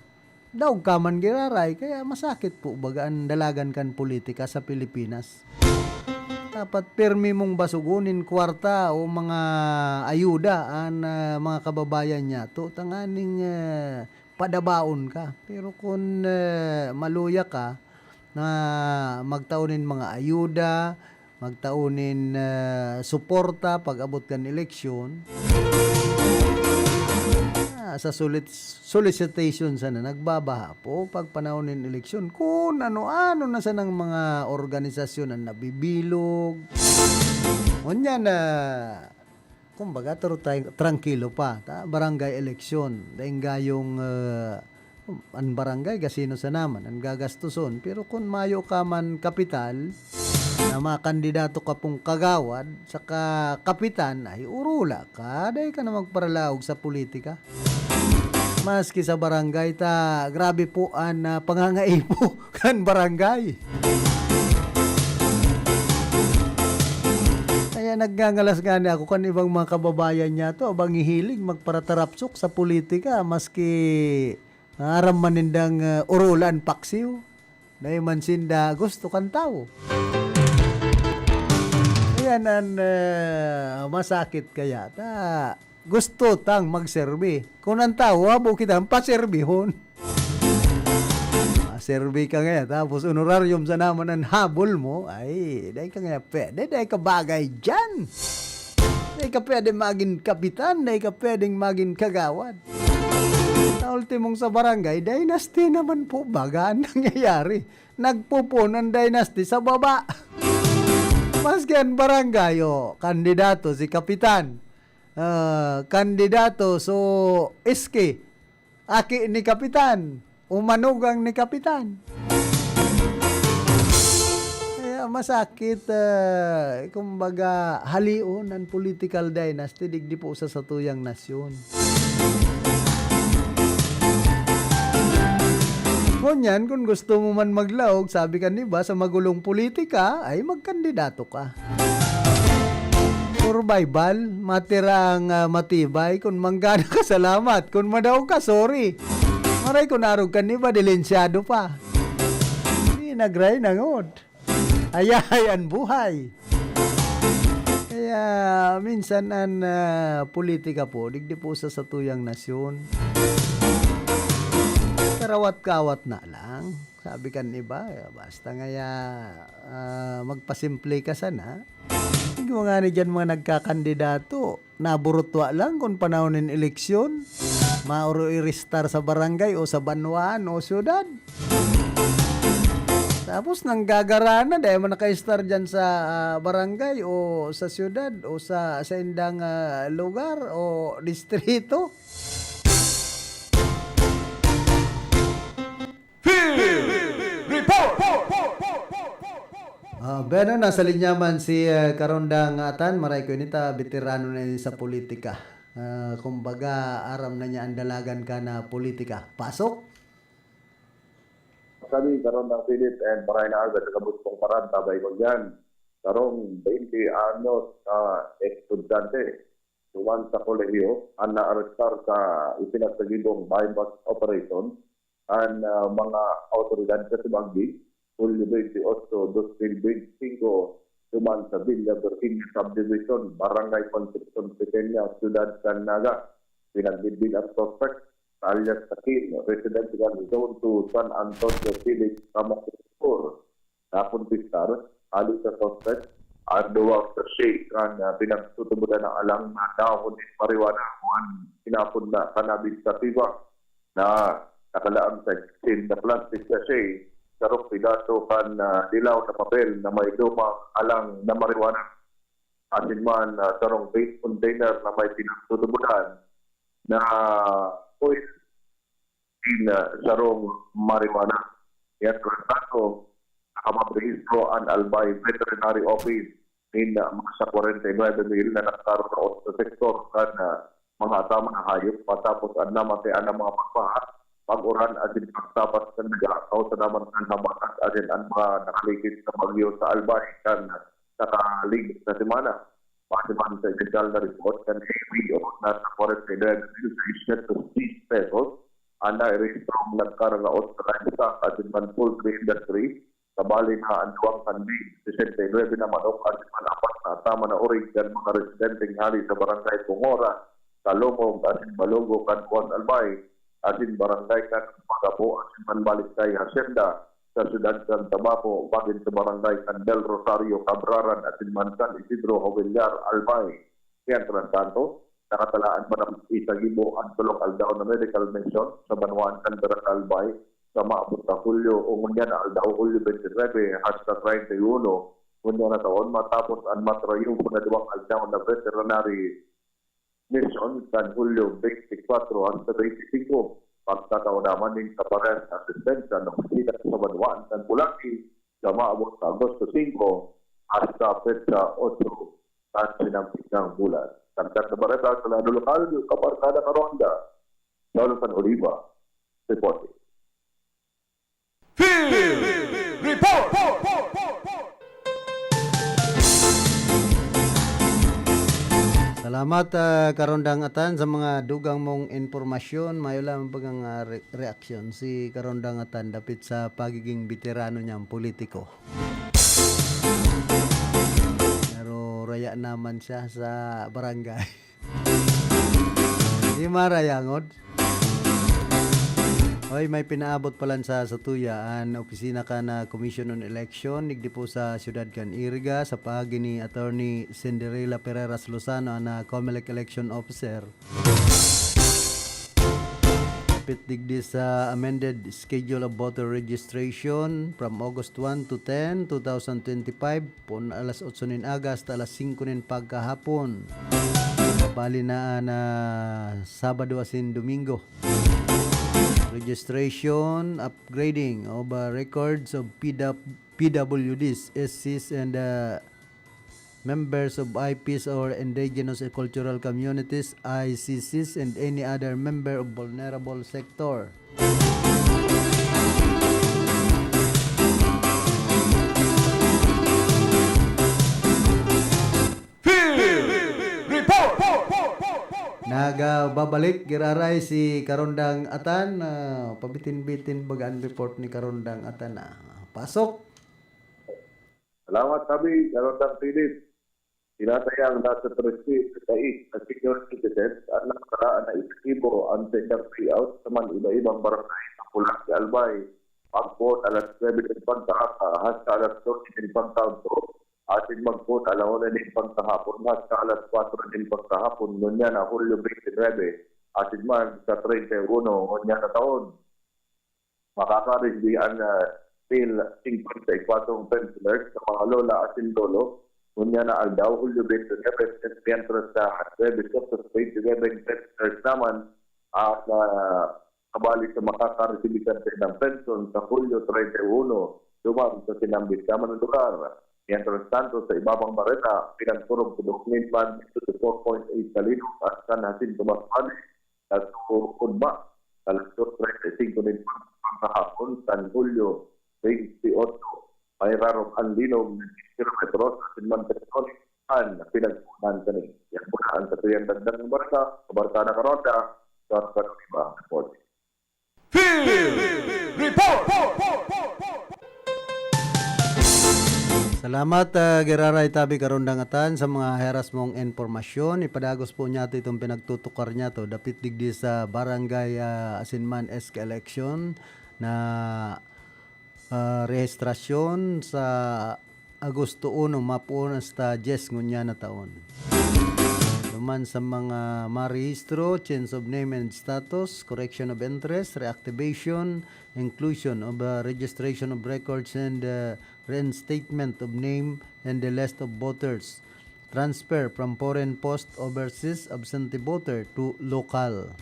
daog ka man giraray, kaya masakit po baga an dalagan kan politika sa Pilipinas. Dapat pirmi mong basogon nin kwarta o mga ayuda an, ah, mga kababayan niyato, tanganing, ah, padabaon ka. Pero kun, ah, maluya ka, na magtao nin mga ayuda, magtao nin, ah, suporta pag-abot kan eleksyon. Ah, sa solit-, solicitation sana nagbabaha po pag panahon nin eleksyon. Kun ano-ano na sanang mga organisasyon an nabibilog. Ngunyan na, kumbaga, tru-, tran-, trangkilo pa, ta, barangay eleksyon. Daing gayong, ah, an barangay, gasino sana man an gagastoson. Pero kun mayo ka man kapital, na makandidato ka pong kagawad, saka kapitan, ay, urula ka. Dai ka na magparalaog sa politika. Maski sa barangay ta, grabe po an, ah, pangangaipo kan barangay. Kaya nagngangalas ngani ako kan ibang mga kababayan niyato, abang hihilig magparatarapsok sa politika, maski aram man nindang, ah, urulan paksiw. Dai man sinda gusto kan tawo. Ayan an, ah, masakit kaya ta gusto tang magserbi. Kun an tawo habo kitang paserbihon. Maserbi ka ngaya, tapos honorarium sana man an habol mo, ay, dai ka ngaya pwede, dai ka bagay diyan. Dai ka pwede magin kapitan, dai ka pwedeng magin kagawad. Sa ultimong sa barangay, dynasty naman po baga an nangyayari. Nagpupuon an dynasty sa baba. Maski an barangay, o, kandidato si kapitan. Ah, kandidato, so, iski, aki ni kapitan, o manugang ni kapitan. Kaya masakit, ah, kumbaga, halion an political dynasty digdi po sa satuyang nasyon. Ngunyan, kun gusto mo man maglaog, sabi kan iba, sa magulong politika, ay magkandidato ka. Survival, matira ang, ah, matibay. Kun manggana ka, salamat. Kun madaog ka, sorry. Maray kun arog kan iba, delensyado pa. Di nagray nangod. Hayahay an buhay. Kaya minsan an, ah, politika po, digdi po sa satuyang nasyon. Karawat-kawat na lang. Sabi kan iba, eh, basta ngaya, ah, magpasimple ka sana. Igwa ngani diyan mga nagkakandidato, naburutwa lang kun panahon nin eleksyon, mauro iristar sa barangay o sa banwaan o syudad. Tapos nanggagara na, dai man naka-estar diyan sa, ah, barangay o sa syudad o sa saindang, ah, lugar o distrito. Field Report! Ah, bueno, nasa linya man si, eh, Karonda Ngatan. Maray ko ini ta, veterano na ini sa politika. Ah, kumbaga, aram na niya an dalagan kan politika. Pasok? Sabi, Karondang Philip, and maray na agad sa kabustong parad, tabay ko dyan. Karong twenty anyos na estudyante, duman sa kolehiyo, an naarestar sa ipinagsagibong buy-bust operation, an, ah, mga awtoridad sa Sibagdi, Hulyo twenty-eight, dos mil benti singko, duman sa Villa Virginia Subdivision, Barangay Concepcion Pequeña, Siyudad kan Naga. Pinagbilbil ang suspect sa alias Takin, residential zone two, San Antonio Village, Camarines Sur. Nakumpisar, hali sa suspect, an duwang sachet kan, ah, pinagtutubodan na alang na dahon nin marijuana o an inapod na cannabis sativa na nakalaag sa sixteen na plastic sachet, sarong pidaso kan, ah, dilaw na papel na may lumang alang na marijuana. Asin man, ah, sarong vape container na may pinagtutubodan na oil in, ah, sarong marijuana. Yan, tratado, nakapabrehistro an Albay Veterinary Office nin, ah, mga sa kwarenta y nuebe mil na nagkaraot sa sektor kan, ah, mga ataman na hayop matapos an namatian na mga pagbaha, pag-uran asin pagtapas kan daga, kausa naman kan habagat asin an mga nakaligid sa bagyo sa Albay kan nakaligid na semana. Base man sa opisyal na report kan A B O, nasa kwarenta y nuebe mil seiscientos diyes pesos an nairehistrong nagkararaot sa livestock asin man poultry industry, kabali na an duwang sanding sesenta y nuebe na manok asin man apat na ataman na orig kan mga residenteng hali sa Barangay Pungora, Kalumog asin Balugo kan Kuan Albay, asin Barangay kan Magapo asin man Baliktay Hacienda. sa siyudad kan Tabaco, magin sa barangay kan Del Rosario, Cabraran, asin man San Isidro, Jovellar, Albay. Mientras tanto, nakatalaan pa na isagibo an tolong aldaw na medical mission sa banwaan kan Barangay Albay sa maabot na Hulyo o ngunyan na aldaw, Hulyo twenty-nine hasta treinta y uno ngunyan na taon, matapos an matrayo na duwang aldaw na veterinary mission kan Hulyo twenty-four hasta twenty-five. Pagtatao naman nin kaparehas na asistensya na opisina sa banwaan kan Pulaki sa maabot sa Agosto singko hasta petsa otso kan sinampit nang bulan. Dagdag na bareta sa lado lokal, Kabarkada Karonda, Lolo San Oliva, reporting. Field Report! Salamat, ah, Karondang Atan, sa mga dugang mong impormasyon. Mayo lamang bagang, ah, re-, reaksyon si Karondang Atan dapit sa pagiging beterano niyang politiko. Pero raya naman siya sa barangay. Di marayangod. Hoy, may pinaabot palan sa satuya an opisina kan, ah, Commission on Election, digdi po sa siyudad kan Iriga, sa paagi ni Attorney Cinderella Pereras Lozano, an, ah, Comelec Election Officer. Dapit digdi sa amended Schedule of Voter Registration from August one to ten, two thousand twenty-five, pon alas otso nin aga hasta alas singko nin pagkahapon. Bali na an, ah, Sabado asin Domingo. Registration, upgrading of, ah, records of P W, P W Ds, S Cs, and, ah, members of I Ps or indigenous cultural communities, I C Cs, and any other member of vulnerable sector. Field Report! Nagbabalik, giraray, si Karondang Atan. Ah, pabitin-bitin baga an report ni Karondang Atan, ah. Pasok! Salamat, Tabi, Karondang Philip. Tinatayang nasa trese sa sais na senior citizens an nakakaraan na epektibo an saindang payout sa man iba-ibang barangay sa Pulaki, Albay. Pagpoon alas nuebe nin pagkaaga hasta alas dose nin pagkaodto, asin magpoon alas una nin pagkahapon hasta alas kwatro nin pagkahapon, ngunyan na Hulyo twenty-nine, asin man sa treinta y uno ngunyan na taon. Makakaresbi an, ah, mil singkwenta y kwatro pensioners sa mga lola asin lolo, ngunyan na aldaw, Hulyo twenty-nine, mientras sa Huwebes, Agosto twenty-nine, pensioners naman, ah, na kabali sa makakaresbi kan saindang pensyon sa Hulyo treinta y uno, duman sa sinambit naman na lugar. Mientras tanto, sa iba pang bareta, pinagturog sa dos mil one hundred twenty-four point eight kalinog at San Jacinto Masbate, nagkukudma sa alas dos treinta y cinco nin pagkahapon kan Hulyo twenty-eight. May rarong an linog na diyes kilometros asin man pagkakoni an pinagkunan kani. Yan po na ang katuyang dagdag ng bareta. Kabareta na Karonda, Don Carlos Iba, reporting. Field Report! Salamat, ah, Giraray Tabi Karondang Atan, sa mga heras mong impormasyon. Ipadagos po niyato itong pinagtutukar niyato dapit digdi sa barangay, ah, asin man S K election na, ah, rehistrasyon sa Agosto uno, mapoon hasta diyes ngunyan na taon. Duman sa mga marehistro, change of name and status, correction of interest, reactivation, inclusion of, uh, registration of records and, uh, reinstatement of name and the list of voters, transfer from foreign post overseas absentee voter to local.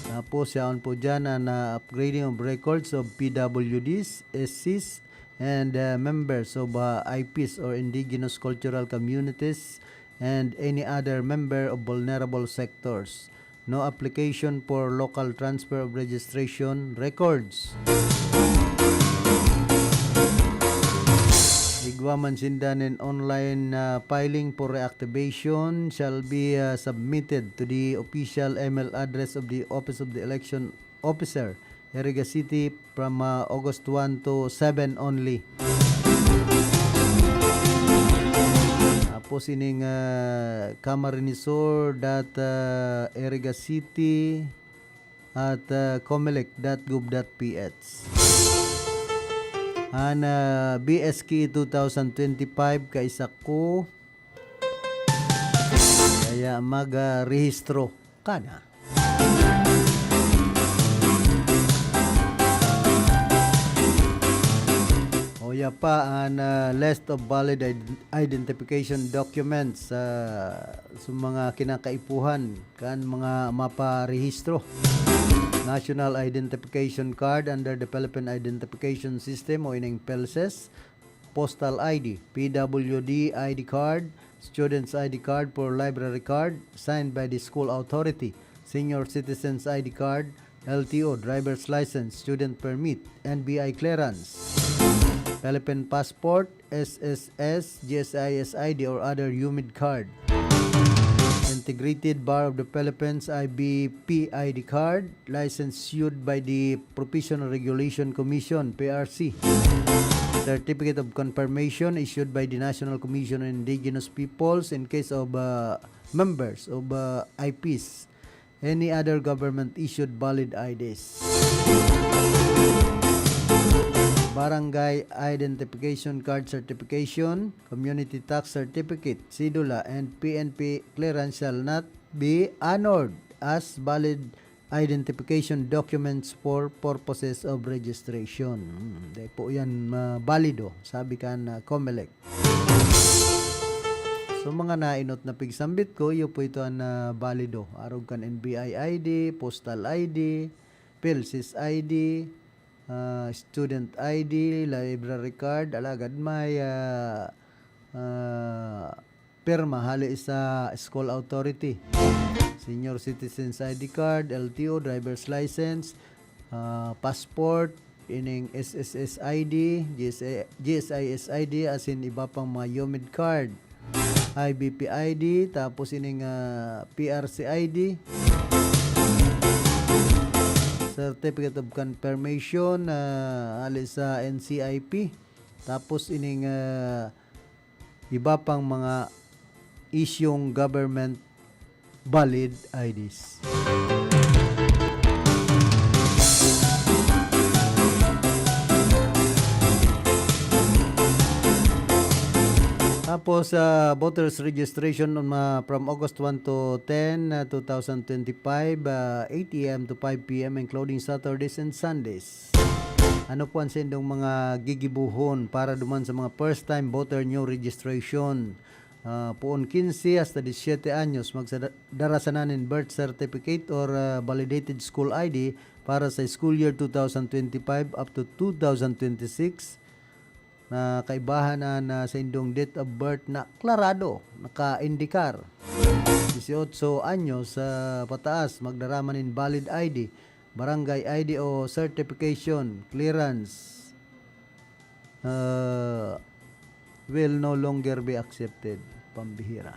Tapos, yaon po dyan ang, uh, upgrading of records of P W Ds, S Cs, and, uh, members of, uh, I Ps or indigenous cultural communities, and any other member of vulnerable sectors. No application for local transfer of registration records. Igwa man sinda nin online, uh, filing for reactivation shall be, uh, submitted to the official email address of the Office of the Election Officer, Iriga City, from, uh, August one to seven only. Tapos ining, uh, Camarines Sur dot, uh, Iriga City at, uh, comelec dot gov dot P H. An, ah, B S K two thousand twenty-five kaisa ko. Kaya mag, ah, rehistro ka na. O ya pa, an, ah, list of valid id-, identification documents, ah, sa mga kinakaipuhan kan mga maparehistro. National Identification Card under the Philippine Identification System o ining PhilSys, Postal I D, P W D I D card, Students I D card for library card signed by the school authority, Senior Citizens I D card, L T O, driver's license, student permit, N B I clearance, Philippine passport, S S S, G S I S I D or other humid card. Integrated Bar of the Philippines, I B P I D card, license issued by the Professional Regulation Commission, P R C. Certificate of Confirmation issued by the National Commission on Indigenous Peoples in case of, uh, members of, uh, I Ps. Any other government issued valid I Ds. Barangay Identification Card Certification, Community Tax Certificate, Cedula, and P N P clearance shall not be honored as valid identification documents for purposes of registration. Hmm, dai po yan, ah, balido, sabi kan, ah, Comelec. So, mga nainot na pigsambit ko, iyo po ito an, ah, balido. Arog kan N B I I D, postal I D, PhilSys I D, ah, student I D, library card, alagad may, ah, ah, pirma hali sa school authority. Senior Citizens I D card, L T O, driver's license, ah, passport, ining S S S I D, G S A, G S I S I D, asin iba pang mga humid card, I B P I D, tapos ining, ah, P R C I D, Certificate of Confirmation, ah, hali sa N C I P, tapos ining, ah, iba pang mga isyung government valid I Ds. Tapos, ah, voters registration on, ah, from August one to ten, ah, two thousand twenty-five, ah, eight A M to five P M, including Saturdays and Sundays. Ano po ang sindong mga gigibuhon para duman sa mga first time voter new registration? Ah, poon quince hasta diecisiete anyos, magdara sana nin birth certificate or, ah, validated school I D para sa school year two thousand twenty-five up to two thousand twenty-six. Na kaibahan an, ah, saindong date of birth na klarado, nakaindikar. Dieciocho anyos sa pataas, magdara man nin valid I D, barangay I D o certification, clearance, ah, will no longer be accepted. Pambihira.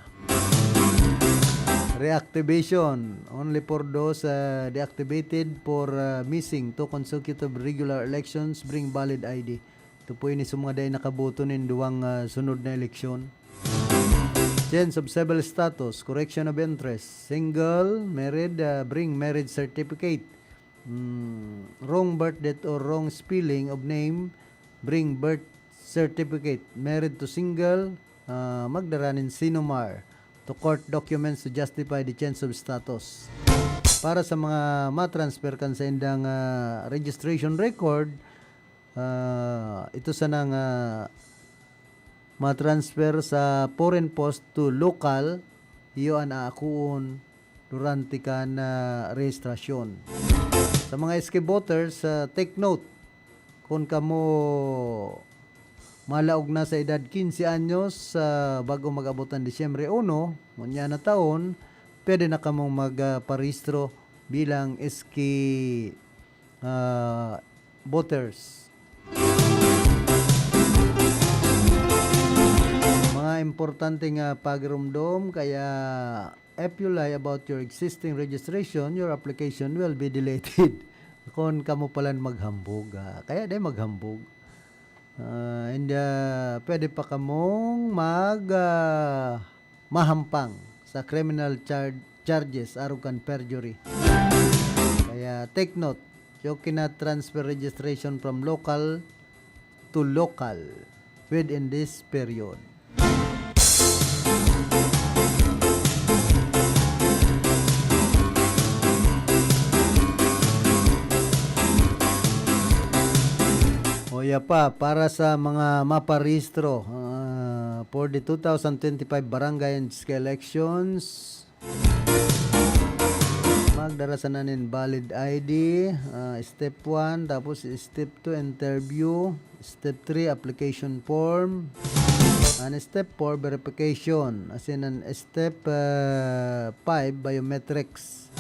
Reactivation, only for those, ah, deactivated for, ah, missing two consecutive regular elections, bring valid I D. Ito po ini sa mga dai nakaboto nin duwang, ah, sunod na eleksyon. Change of civil status, correction of interest, single, married, ah, bring marriage certificate. Mm, wrong birth date or wrong spelling of name, bring birth certificate. Married to single, ah, magdara nin CENOMAR to court documents to justify the change of status. Para sa mga matransfer kan saindang, ah, registration record, ah, ito sanang, ah, matransfer sa foreign post to local, iyo an aakoon durante kan, ah, rehistrasyon. Sa mga S K voters, ah, take note, kun kamo malaog na sa edad quince anyos, ah, bago mag-abot an Disyembre uno, ngunyan na taon, pwede na kamong mag, ah, parehistro bilang S K, ah, voters. Mga importante nga pagiromdom, kaya if you lie about your existing registration, your application will be deleted. Kun kamo palan maghambog, ah, kaya dai maghambog. Ah, and, ah, pwede pa kamong mag, ah, mahampang sa criminal char-, charges arog kan perjury. Kaya take note, you cannot transfer registration from local to local within this period. O, ya pa, para sa mga maparehistro, ah, for the two thousand twenty-five barangay and district elections, magdara sana nin valid I D, ah, step one, tapos step two, interview, step three, application form, and step four, verification, as in an step, ah, five, biometrics.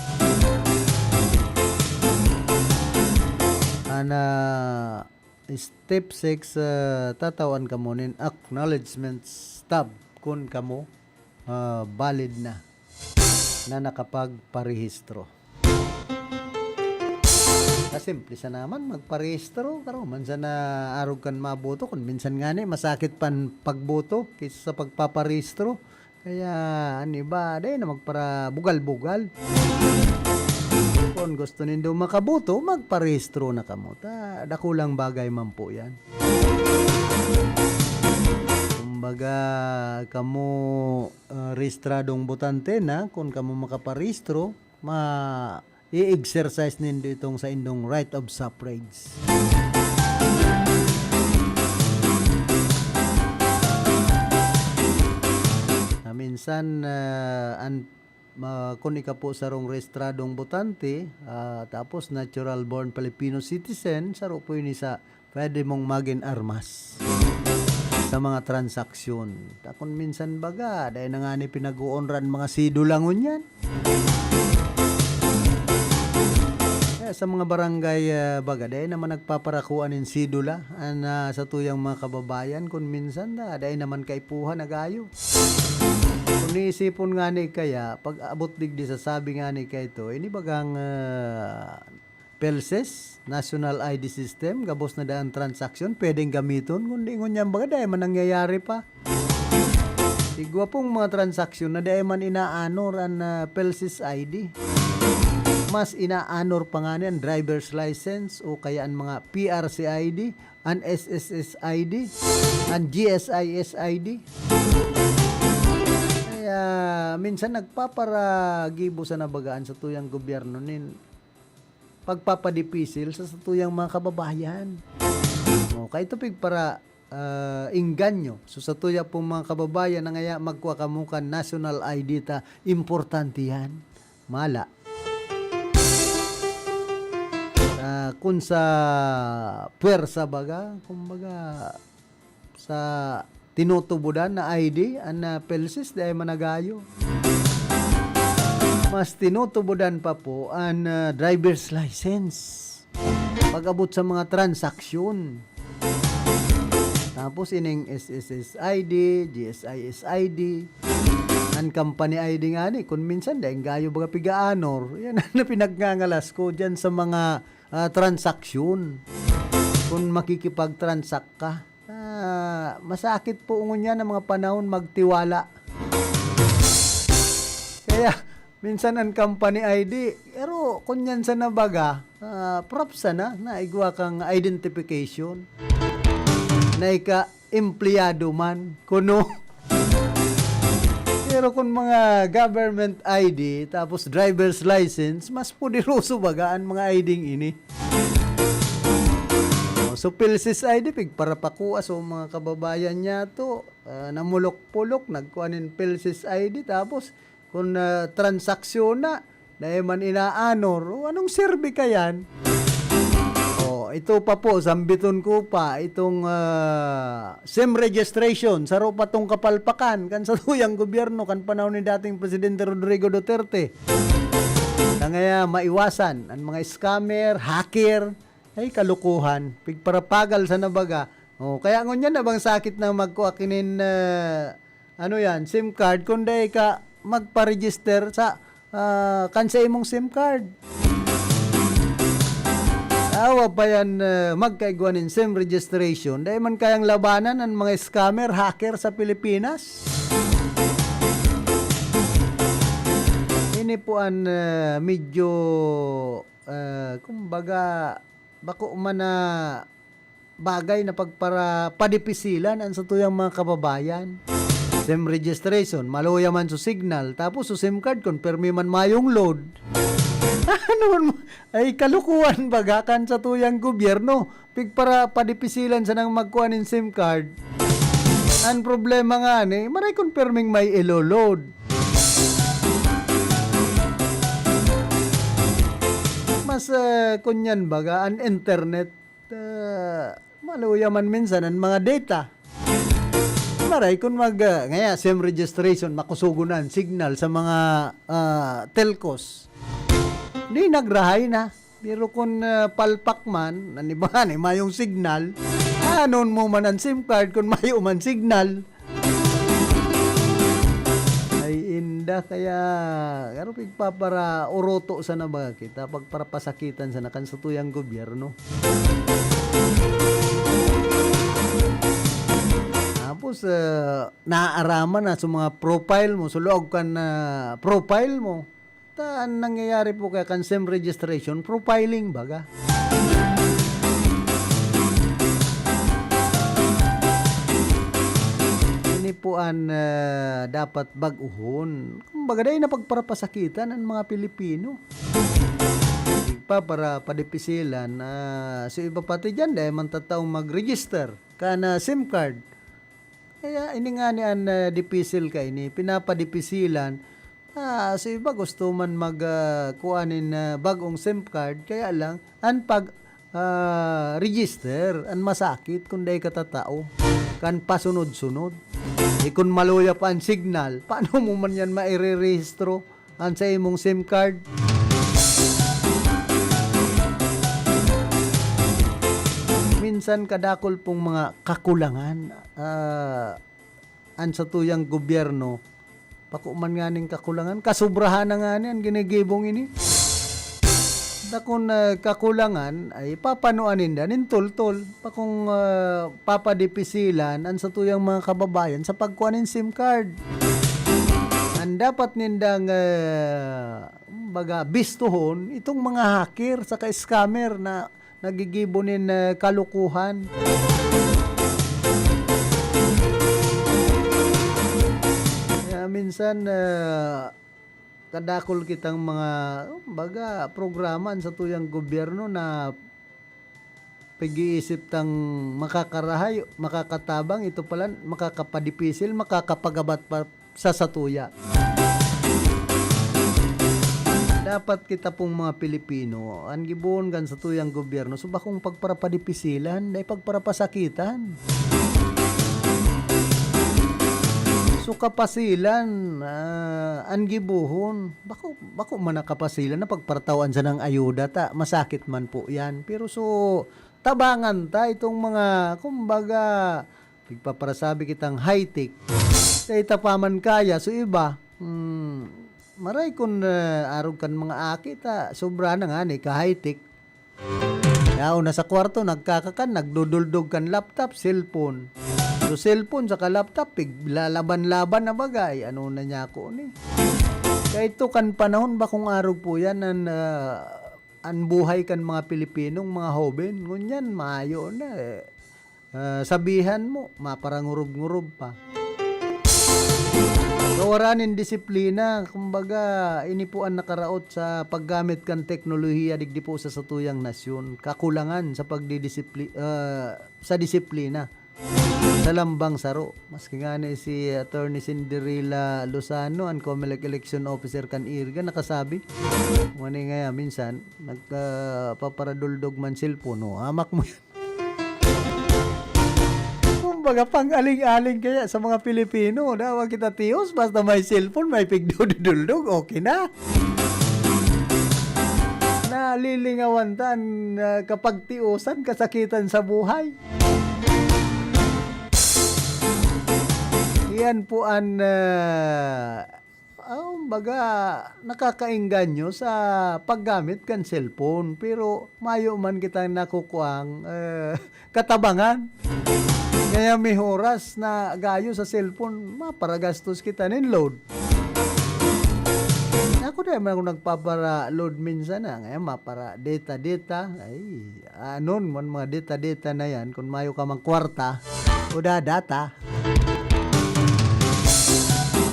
And, ah, step six, ah, tatawan kamo nin acknowledgement stub kun kamo, ah, valid na, na nakapagparehistro. Kasimple sa naman magparehistro, karo man sana arog kan maboto, kun minsan ngani masakit pan pagboto kaysa sa pagpaparehistro. Kaya an iba, dai na magparabugal-bugal. Kun gusto nindo makaboto, magparehistro na kamo. Ta, dakulang bagay man po yan. Kumbaga, kamo, ah, rehistradong botante na, kun kamo makaparehistro, ma-i-exercise nindo itong saindong right of suffrage. Na minsan, ah, an, ma-, kun ika po sarong rehistradong botante, ah, tapos natural born Filipino citizen, saro po ini sa pwede mong magin armas sa mga transaksyon. Ta kun minsan baga, dai na ngani pinag-uunran mga sidula ngunyan. Kaya sa mga barangay, ah, baga, dai naman nagpaparakua nin sidula. An, ah, satuyang mga kababayan, kun minsan da, dai naman kaipuhan, nagayo. Kun iisipon ngani kaya, pag abot digdi sa sabi ngani kaito, ini bagang, ah, PhilSys, National I D System, gabos na daa an transaksyon, pwedeng gamiton, kundi ngunyan baga dai man nangyayari pa. Igwa pong mga transaksyon na dai man inaanor an, ah, PhilSys I D. Mas inaanor pa ngani an driver's license o kaya an mga P R C I D, an S S S I D, an G S I S I D. Kaya minsan nagpaparagibo sana baga an satuyang gobyerno nin pagpapadipisil sa satuyang mga kababayan. O, kaya ito pig para, ah, engganyo. So, satuya pong mga kababayan na ngaya magkua kamo kan national I D ta, importante yan. Mala. Ah, kun sa puwersa baga, kumbaga, sa tinutubodan na I D, an, ah, PhilSys, dai man nagayo. Mas tinutubodan pa po an, ah, driver's license. Pag-abot sa mga transaksyon. Tapos ining S S S I D, G S I S I D, an company I D ngani, kun minsan dai gayo baga pigaanor. Yan ang pinagngangalas ko diyan sa mga, ah, transaksyon. Kun makikipag-transact ka. Ah, masakit po ngunyan ang mga panahon magtiwala. Kaya, minsan ang company I D, pero kun yan sana baga, ah, props sana, na igwa kang identification. Na ika, empleyado man, kuno. Pero kun mga government I D, tapos driver's license, mas poderoso baga ang mga I D ini. Oh, so, PhilSys I D, pigparapakua sa mga kababayan niya to, ah, namulok-pulok, nagkuha nin PhilSys I D, tapos kun, ah, transaksyon na, dai man inaanor, o anong serbi kayan? Oh, ito pa po, sambiton ko pa, itong, ah, SIM registration, saro pa tong kapalpakan, kan satuyang gobyerno, kan panahon ni dating Presidente Rodrigo Duterte. Kaya maiwasan, ang mga scammer, hacker, ay, kalokohan. Pigparapagal sana baga. Oh, kaya ngunyan na bang sakit na magkuha kinin, ah, ano yan, SIM card, kun dai ka magpa-register sa, ah, kan sa imong SIM card. Awa pa yan, ah, magkaigwa nin SIM registration. Dai man kayang labanan ang mga scammer, hacker sa Pilipinas. Ini po ang, ah, medyo, ah, kumbaga, bako man na bagay na pagpara-, padipisilan an satuyang mga kababayan. SIM registration, maluya man su signal, tapos su SIM card kun pirmi man mayong load. Ano man mo, ay kalukuhan baga kan satuyang gobyerno. Pigpara-, padipisilan sanang magkuha nin SIM card. Ang problema ngani, maray kun pirming may ilo-load. Mas, ah, kunyan baga, an internet, ah, maluya man minsan an mga data. Maray kun mag, ah, ngaya, SIM registration, makusogon na an signal sa mga, ah, telcos. Di nagrahay na. Pero kun, ah, palpak man, an iba ni mayong signal, anon mo man an SIM card kun mayo man signal? Ay, inda, kaya, garo pigpapara-, uroto sana baga kita, pagparapasakitan sana kan satuyang gobyerno. Tapos, ah, naaaraman na sa mga profile mo, sa loob kan, ah, profile mo. Ta, an nangyayari po kaya kan SIM registration, profiling baga. Ini po an, ah, dapat bag-ohon. Kumbaga, dai na pagparapasakitan an mga Pilipino. Pagpapara-, padipisilan, ah, so iba pati diyan, dai man tataong mag-register kan, ah, SIM card. Kaya ini ngani an, ah, dipisil kaini, pinapadipisilan. Ah, so iba gusto man mag, ah, kuha nin, ah, bag-ong SIM card, kaya lang, an pag, ah, register, an masakit kun dai ka tatao, kan pasunod-sunod. E kun maluya pa an signal, paano mo man yan mairerehistro? An sa imong SIM card. Minsan kadakol pong mga kakulangan, ah, an satuyang gobyerno, bako man nganing kakulangan, kasobrahan na ngani an ginigibong ini. Dakon, ah, kakulangan ay papanuan ninda nin tultol. Pakong, ah, papadipisilan an satuyang mga kababayan sa pagkuha nin SIM card. An dapat nindang, ah, baga, bistuhon itong mga hacker saka scammer na naggigibo nin, ah, kalokohan. Kaya minsan, ah, kadakol kitang mga, baga, programa an satuyang gobyerno na pag-iisip tang makakarahay, makakatabang, ito pala makakapadipisil, makakapagabat pa sa satuya. Dapat kita pong mga Pilipino, an gibohon kan satuyang gobyerno, so bakong pagparapadipisilan, dai pagparapasakitan. So kapasilan, ah, an gibohon, bako, bako man na kapasilan na pagparataw an sanang ayuda ta, masakit man po yan. Pero so, tabangan ta itong mga, kumbaga, pigpaparasabi kitang high-tech. Sa ita pa man kaya, so iba, hmm, maray kun, ah, arog kan mga aki ta, sobra na ngani ka high-tech. Yaon na sa kwarto, nagkakakan, nagduduldog kan laptop, cellphone. So, cellphone saka laptop, piglalaban-laban na bagay. Ano na niya ako ni? Kaya ito kan panahon, bakong arog po yan, an, ah, an buhay kan mga Pilipinong mga hoben. Ngunyan, maayo na eh. Ah, sabihan mo, maparangurob-ngurob pa. Kawara nin disiplina, kumbaga, ini po an nakaraot sa paggamit kan teknolohiya digdi po sa satuyang nasyon. Kakulangan sa pagdidisipli-, ah, sa disiplina sa lambang saro. Maski ngani si Attorney Cinderella Lozano, an Comelec election officer kan IRGA, nakasabi, ngani ngaya, minsan, nagpaparadol-dog man cellphone, oh, hamak mo yan. Kumbaga, pang-aling-aling kaya sa mga Pilipino. Dawa kita tios, basta may cellphone, may pigduduldog, okay na. Nalilingawan ta an, ah, kapagtiosan, kasakitan sa buhay. Iyan po an, ah, Ah, kumbaga, nakakaengganyo sa paggamit kan cellphone, pero mayo man kitang nakukuang, eh, katabangan. Kaya may oras na gayo sa cellphone, maparagastos kita nin load. Ako Dai man ako nagpapara-load minsan na. Ngayon, mapara-data-data. Ay, anon man mga data-data na yan, kung mayo ka mang kwarta, o da-data.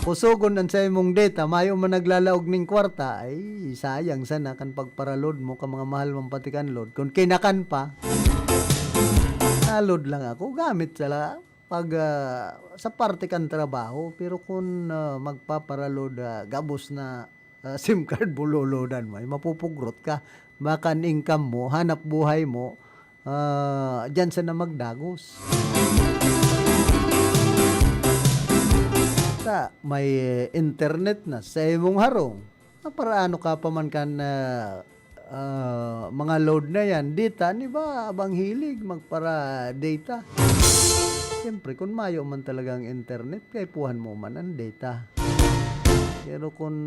Kusogon an sa imong data, mayo man naglalaog ning kwarta. Ay, sayang sana kan pagpara-load mo ka mga mahal man pati kan load. Kung kinakan pa, na-load lang ako, gamit sa la-, pag, ah, sa parte kan trabaho. Pero kung, ah, magpapara-load, ah, gabos na, ah, SIM card, bulolodan mo, ay mapupugrot ka. Baka an income mo, hanap buhay mo, ah, diyan sana magdagos. Sa may internet na sa imong harong, ah, para ano ka pa man kan, ah, ah, mga load na yan, data, di ba, abang hilig magpara-data. Siyempre, kung mayo man talagang internet, kaipuhan mo man ang data. Pero kung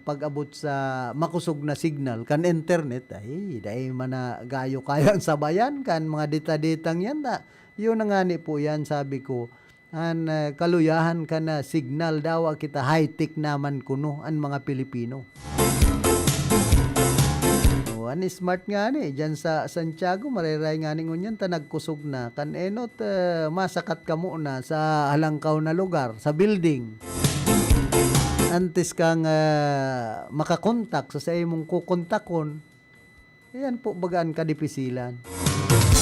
pag-abot sa makusog na signal kan internet, ay, dai man na gayo kayang sabayan kan mga dita-ditang yan. Ta-, yun na nga ni po yan, sabi ko, an, ah, kaluyahan kan, ah, signal, dawa kita high-tech naman kuno an mga Pilipino. O, an smart ngani, diyan sa Santiago, mareray ngani ngunyan ta nagkusog na. Kan enot, ah, masakat kamo na sa halangkaw na lugar, sa building. Antes kang, ah, makakontak sa, sa imong kukontakon, Ayan po baga an kadipisilan.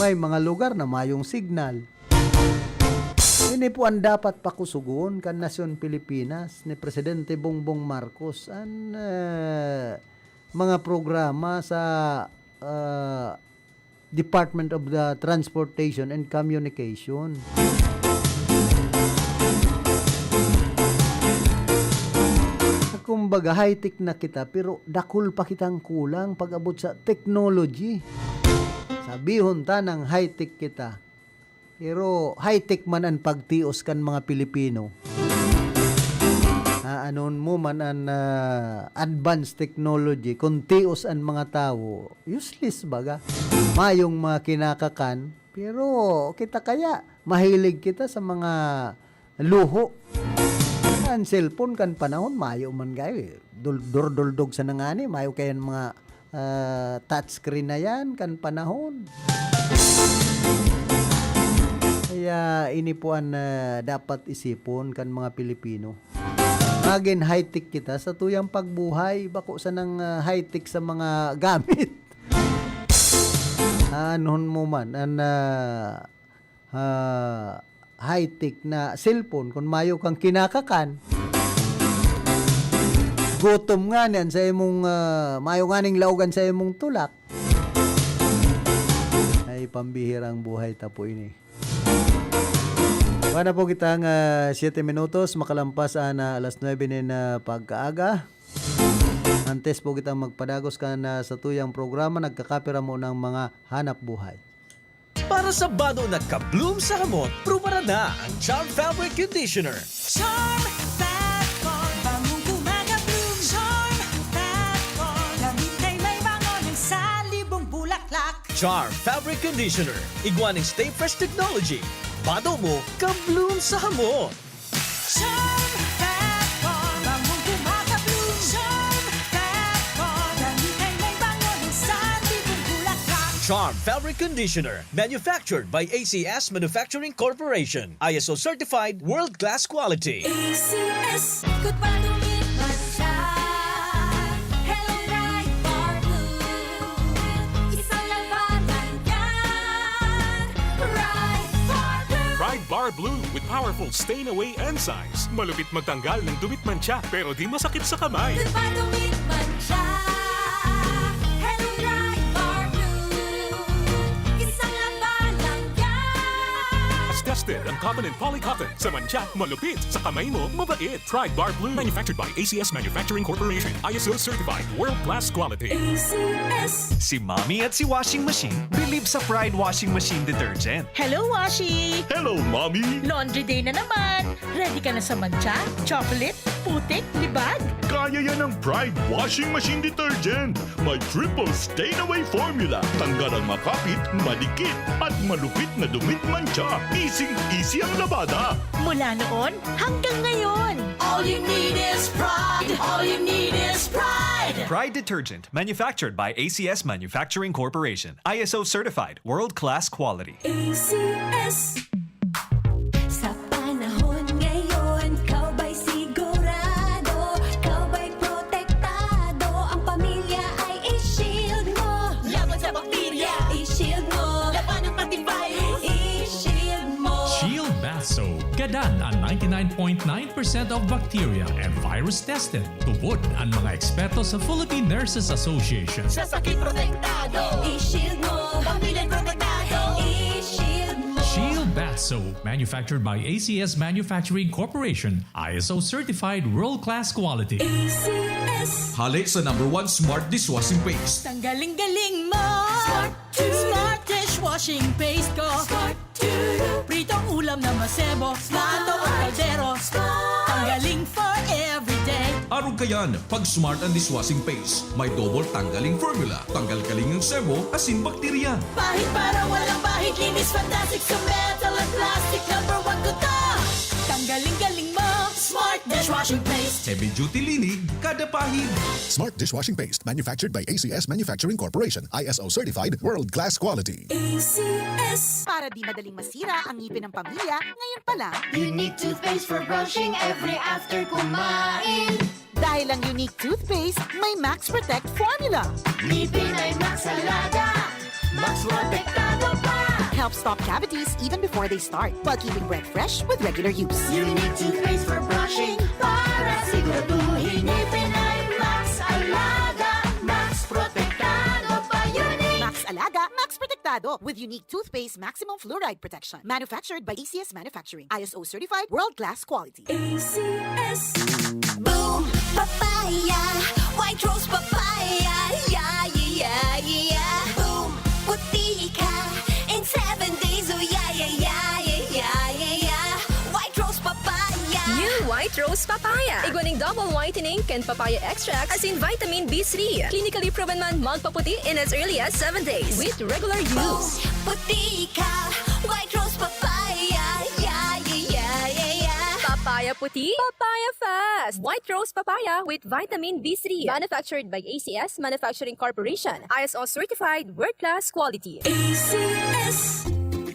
May mga lugar na mayong signal. Ini po ang dapat pakusugon kan nasyon Pilipinas ni Presidente Bongbong Marcos. An, ah, mga programa sa, ah, Department of the Transportation and Communication. Kumbaga, high-tech na kita, pero dakul pa kitang kulang pag-abot sa technology. Sabihon ta nang high-tech kita, pero high-tech man an pagtios kan mga Pilipino. Ah, anon mo man an, ah, advanced technology, kung tios an mga tawo, useless baga. Mayong mga kinakakan, pero kita kaya, mahilig kita sa mga luho. An cellphone kan panahon, mayo man gayo, eh. Dul-, durduldog sa nangani, mayo kayan mga, ah, touchscreen na yan kan panahon. Kaya ini po an, ah, dapat isipon kan mga Pilipino. Magin high-tech kita sa tuyang pagbuhay, bako sanang, ah, high-tech sa mga gamit. Anuhon mo man, an, ah, ah, high-tech na cellphone, kung mayo kang kinakakan, gutom ngani an sa imong, ah, mayo nganing laogan sa imong tulak. Ay, pambihirang buhay ta po ini. Wala po kitang, ah, siyete minutos, makalampas an, ah, alas nuebe nin, ah, pagkaaga. Antes po kitang magpadagos kan, ah, sa tuyang programa, nagkakapira mo ng mga hanap buhay. Para sa bado na ka-bloom sa hamot, prubaran na ang Charm Fabric Conditioner. Charm Fat Core, bangong gumagabloom. Charm Fat Core, damit ay may bango ng salibong bulaklak. Charm Fabric Conditioner, igwa ning Stay Fresh Technology. Bado mo, ka-bloom sa hamot. Charm Fat Core, bangong gumagabloom. Charm Fat Core, damit ay may bango ng salibong bulaklak. Charm Fabric Conditioner, manufactured by A C S Manufacturing Corporation. I S O certified, world-class quality. A C S, ikot pa, dumit man siya. Hello, Pride Bar Blue. Isang labanan yan. Pride Bar Blue. Pride Bar Blue with powerful stain away enzymes. Malupit magtanggal ng dumit mantsa, pero di masakit sa kamay. Dumit mantsa. Hello, Pride Bar Blue. Isang labanan yan. Tested ang cotton and poly cotton. Sa mantsa, malupit. Sa kamay mo, mabait. Pride Bar Blue. Manufactured by A C S Manufacturing Corporation. I S O certified. World class quality. A C S. Si Mommy at si Washing Machine believe sa Pride Washing Machine Detergent. Hello, Washi! Hello, Mommy! Laundry day na naman! Ready ka na sa mantsa, chocolate, putik, libag? Kaya yan ng Pride Washing Machine Detergent! May triple stain away formula. Tanggal ang makapit, madikit, at malupit na dumit mantsa. Easy-easy ang labada. Mula noon hanggang ngayon. All you need is Pride. All you need is Pride. Pride detergent, manufactured by A C S Manufacturing Corporation. I S O certified, world-class quality. A C S. Sa panahon ngayon, ikaw ba'y sigurado? Ikaw ba'y protektado? Ang pamilya ay i-shield mo. Laban sa bakterya, i-shield mo. Laban ng pati virus, i-shield mo. Shield Bath Soap. Gadan ang ninety-nine point nine percent of bacteria and virus tested. Tubod ang mga eksperto sa Philippine Nurses Association. Sa sakit protektado, i-shield mo. Pamilya protektado, i-shield mo. Shield Bath Soap, manufactured by A C S Manufacturing Corporation, I S O certified world-class quality. A C S. Hale sa number one smart dishwashing paste. Tanggaling-galing mo. Smart, smart dishwashing paste ko. Smart. Pritong ulam na masebo, plato o kaldero. Tanggaling for everyday. Arog kayan, pag smart ang dishwashing paste. May double tanggaling formula. Tanggal kaling ang sebo, asin bakterya. Pahid para walang bahid, linis fantastic sa metal at plastic. Number one ko to. Tanggaling-galing mo. Smart dishwashing paste. Heavy duty linig, kada pahid. Smart dishwashing paste, manufactured by A C S Manufacturing Corporation, I S O certified, world class quality. A C S. Para di madaling masira ang ngipin ng pamilya, ngayon pa lang. Unique toothpaste for brushing every after kumain. Dahil ang Unique Toothpaste may Max Protect Formula. Ngipin ay Max Alaga. Max Protektado pa. Helps stop cavities even before they start, while keeping breath fresh with regular use. Unique toothpaste for brushing para siguraduhin ngipin ay Max Alaga. Max Protektado pa. Unique. Max Alaga, Max Protektado with Unique Toothpaste Maximum Fluoride Protection. Manufactured by A C S Manufacturing. I S O certified, world-class quality. A C S. Boom! Papaya! White Rose Papaya! Yeah, yeah, yeah, yeah! Boom! Puti ka in seven days! Oh, yeah, yeah, yeah, yeah, yeah, yeah, yeah! White Rose Papaya! New White Rose Papaya. Igwa ning double whitening kan papaya extract asin vitamin B three. Clinically proven man magpaputi in as early as seven days with regular use. Puti ka! White Rose Papaya! Yeah, yeah, yeah, yeah, yeah! Papaya puti, papaya fast. White Rose Papaya with vitamin B three. Manufactured by A C S Manufacturing Corporation. I S O certified, world-class quality. A C S.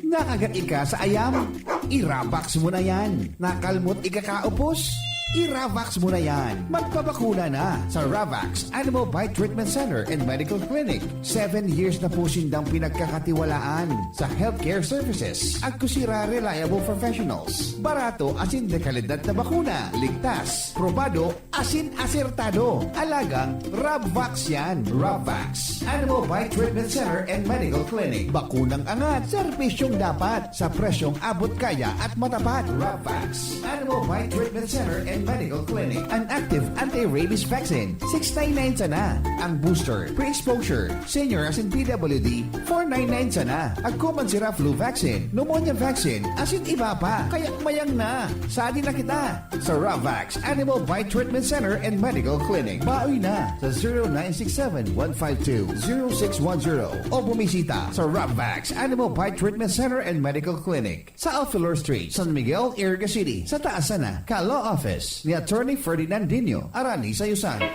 Nakagat ika sa ayam? I-Ravax mo na yan. Nakalmot ikakaupos? I-Ravax mo na yan. Magpabakuna na sa Ravax Animal Bite Treatment Center and Medical Clinic. Seven years na po sindang pinagkakatiwalaan sa healthcare services. Agkusira reliable professionals. Barato asin de kalidad na bakuna. Ligtas, probado, asin asertado. Alagang Ravax yan. Ravax Animal Bite Treatment Center and Medical Clinic. Bakunang angat, serbisyong dapat, sa presyong abot kaya at matapat. Ravax Animal Bite Treatment Center and Medical Clinic. An active anti-rabies vaccine, six nine nine sana. Ang booster, pre-exposure, senior asin P W D, four nine nine sana. Agko man sira flu vaccine, pneumonia vaccine, asin iba pa. Kaya mayang na. Sadi na kita sa Ravax Animal Bite Treatment Center and Medical Clinic. Baoy na sa zero nine six seven, one five two, zero six one zero o bumisita sa Ravax Animal Bite Treatment Center and Medical Clinic sa Alfilor Street, San Miguel, Iriga City, sa taas sana ka Law Office ni Attorney Ferdinand Dino, Arani Sayusan.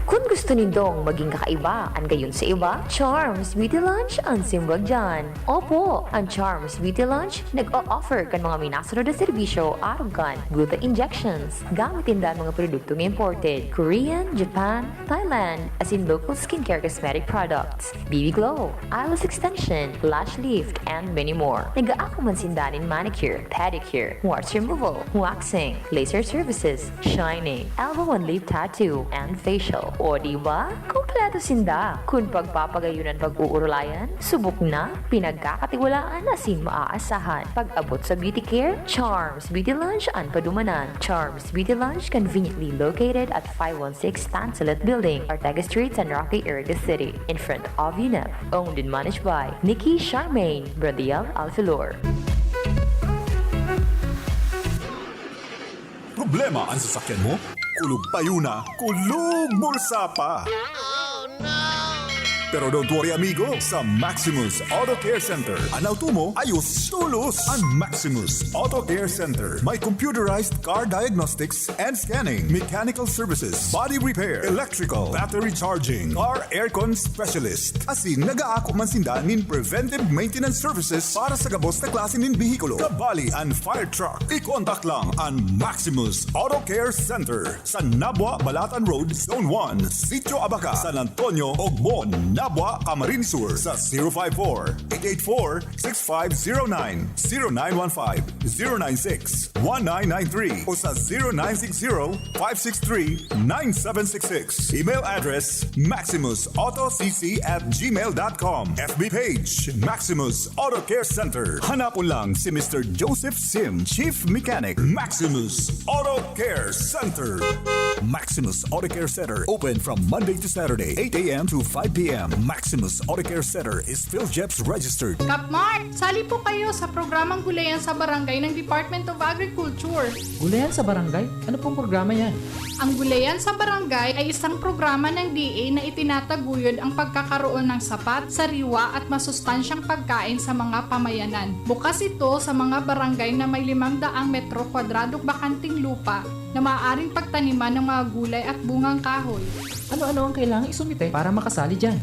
Kung gusto nindong maging kakaiba an gayon sa iba, Charms Beauty Lounge an simbag dyan. Opo, ang Charms Beauty Lounge nag-o-offer kan mga minasunod na serbisyo arog kan gluta injections. Gamit ninda mga produktong imported, Korean, Japan, Thailand, asin local skincare cosmetic products, B B Glow, eyelash extension, lash lift, and many more. Nag-aako man sinda nin manicure, pedicure, warts removal, waxing, laser services, shining, elbow and lip tattoo, and facial. O di ba? Kompleto sinda. Kun pagpapagayon an pag-uurulayan, subok na, pinagkakatiwalaan asin maaasahan. Pag-abot sa beauty care, Charms Beauty Lounge an padumanan. Charms Beauty Lounge, conveniently located at five one six Tansulit Building, Ortega Street, San Roque, Iriga City, in front of UNEP. Owned and managed by Nikki Charmaine Bradiel Alfilor. Problema an sasakyan mo? Kulog payo na, kulog bulsa pa! Pero don't worry, amigo. Sa Maximus Auto Care Center, an auto mo, ayos tolos. An Maximus Auto Care Center may computerized car diagnostics and scanning, mechanical services, body repair, electrical, battery charging, car aircon specialist. Asin nag-aako man sinda nin preventive maintenance services para sa gabos na klase nin behikulo, kabali an fire truck. I-contact lang an Maximus Auto Care Center. Sa Nabua, Balatan Road, Zone one, Sitio Abaca, San Antonio, Ogmon, Nabua, Camarines Sur, sa zero five four, eight eight four, six five zero nine, zero nine one five, zero nine six, one nine nine three o sa zero nine six zero, five six three, nine seven six six. Email address, maximus auto c c at gmail dot com. F B page, Maximus Auto Care Center. Hanapon lang si Mister Joseph Sim, Chief Mechanic, Maximus Auto Care Center. Maximus Auto Care Center, open from Monday to Saturday, eight a m to five p m. Maximus Auto Care Center is PhilGEPS registered. Kapmart, sali po kayo sa programang Gulayan sa Barangay ng Department of Agriculture. Gulayan sa Barangay? Ano pong programa yan? Ang Gulayan sa Barangay ay isang programa ng D A na itinataguyod ang pagkakaroon ng sapat, sariwa at masustansyang pagkain sa mga pamayanan. Bukas ito sa mga barangay na may limang daang metro kwadradong bakanting lupa na maaaring pagtaniman ng mga gulay at bungang kahoy. Ano-ano ang kailangang isumite para makasali dyan?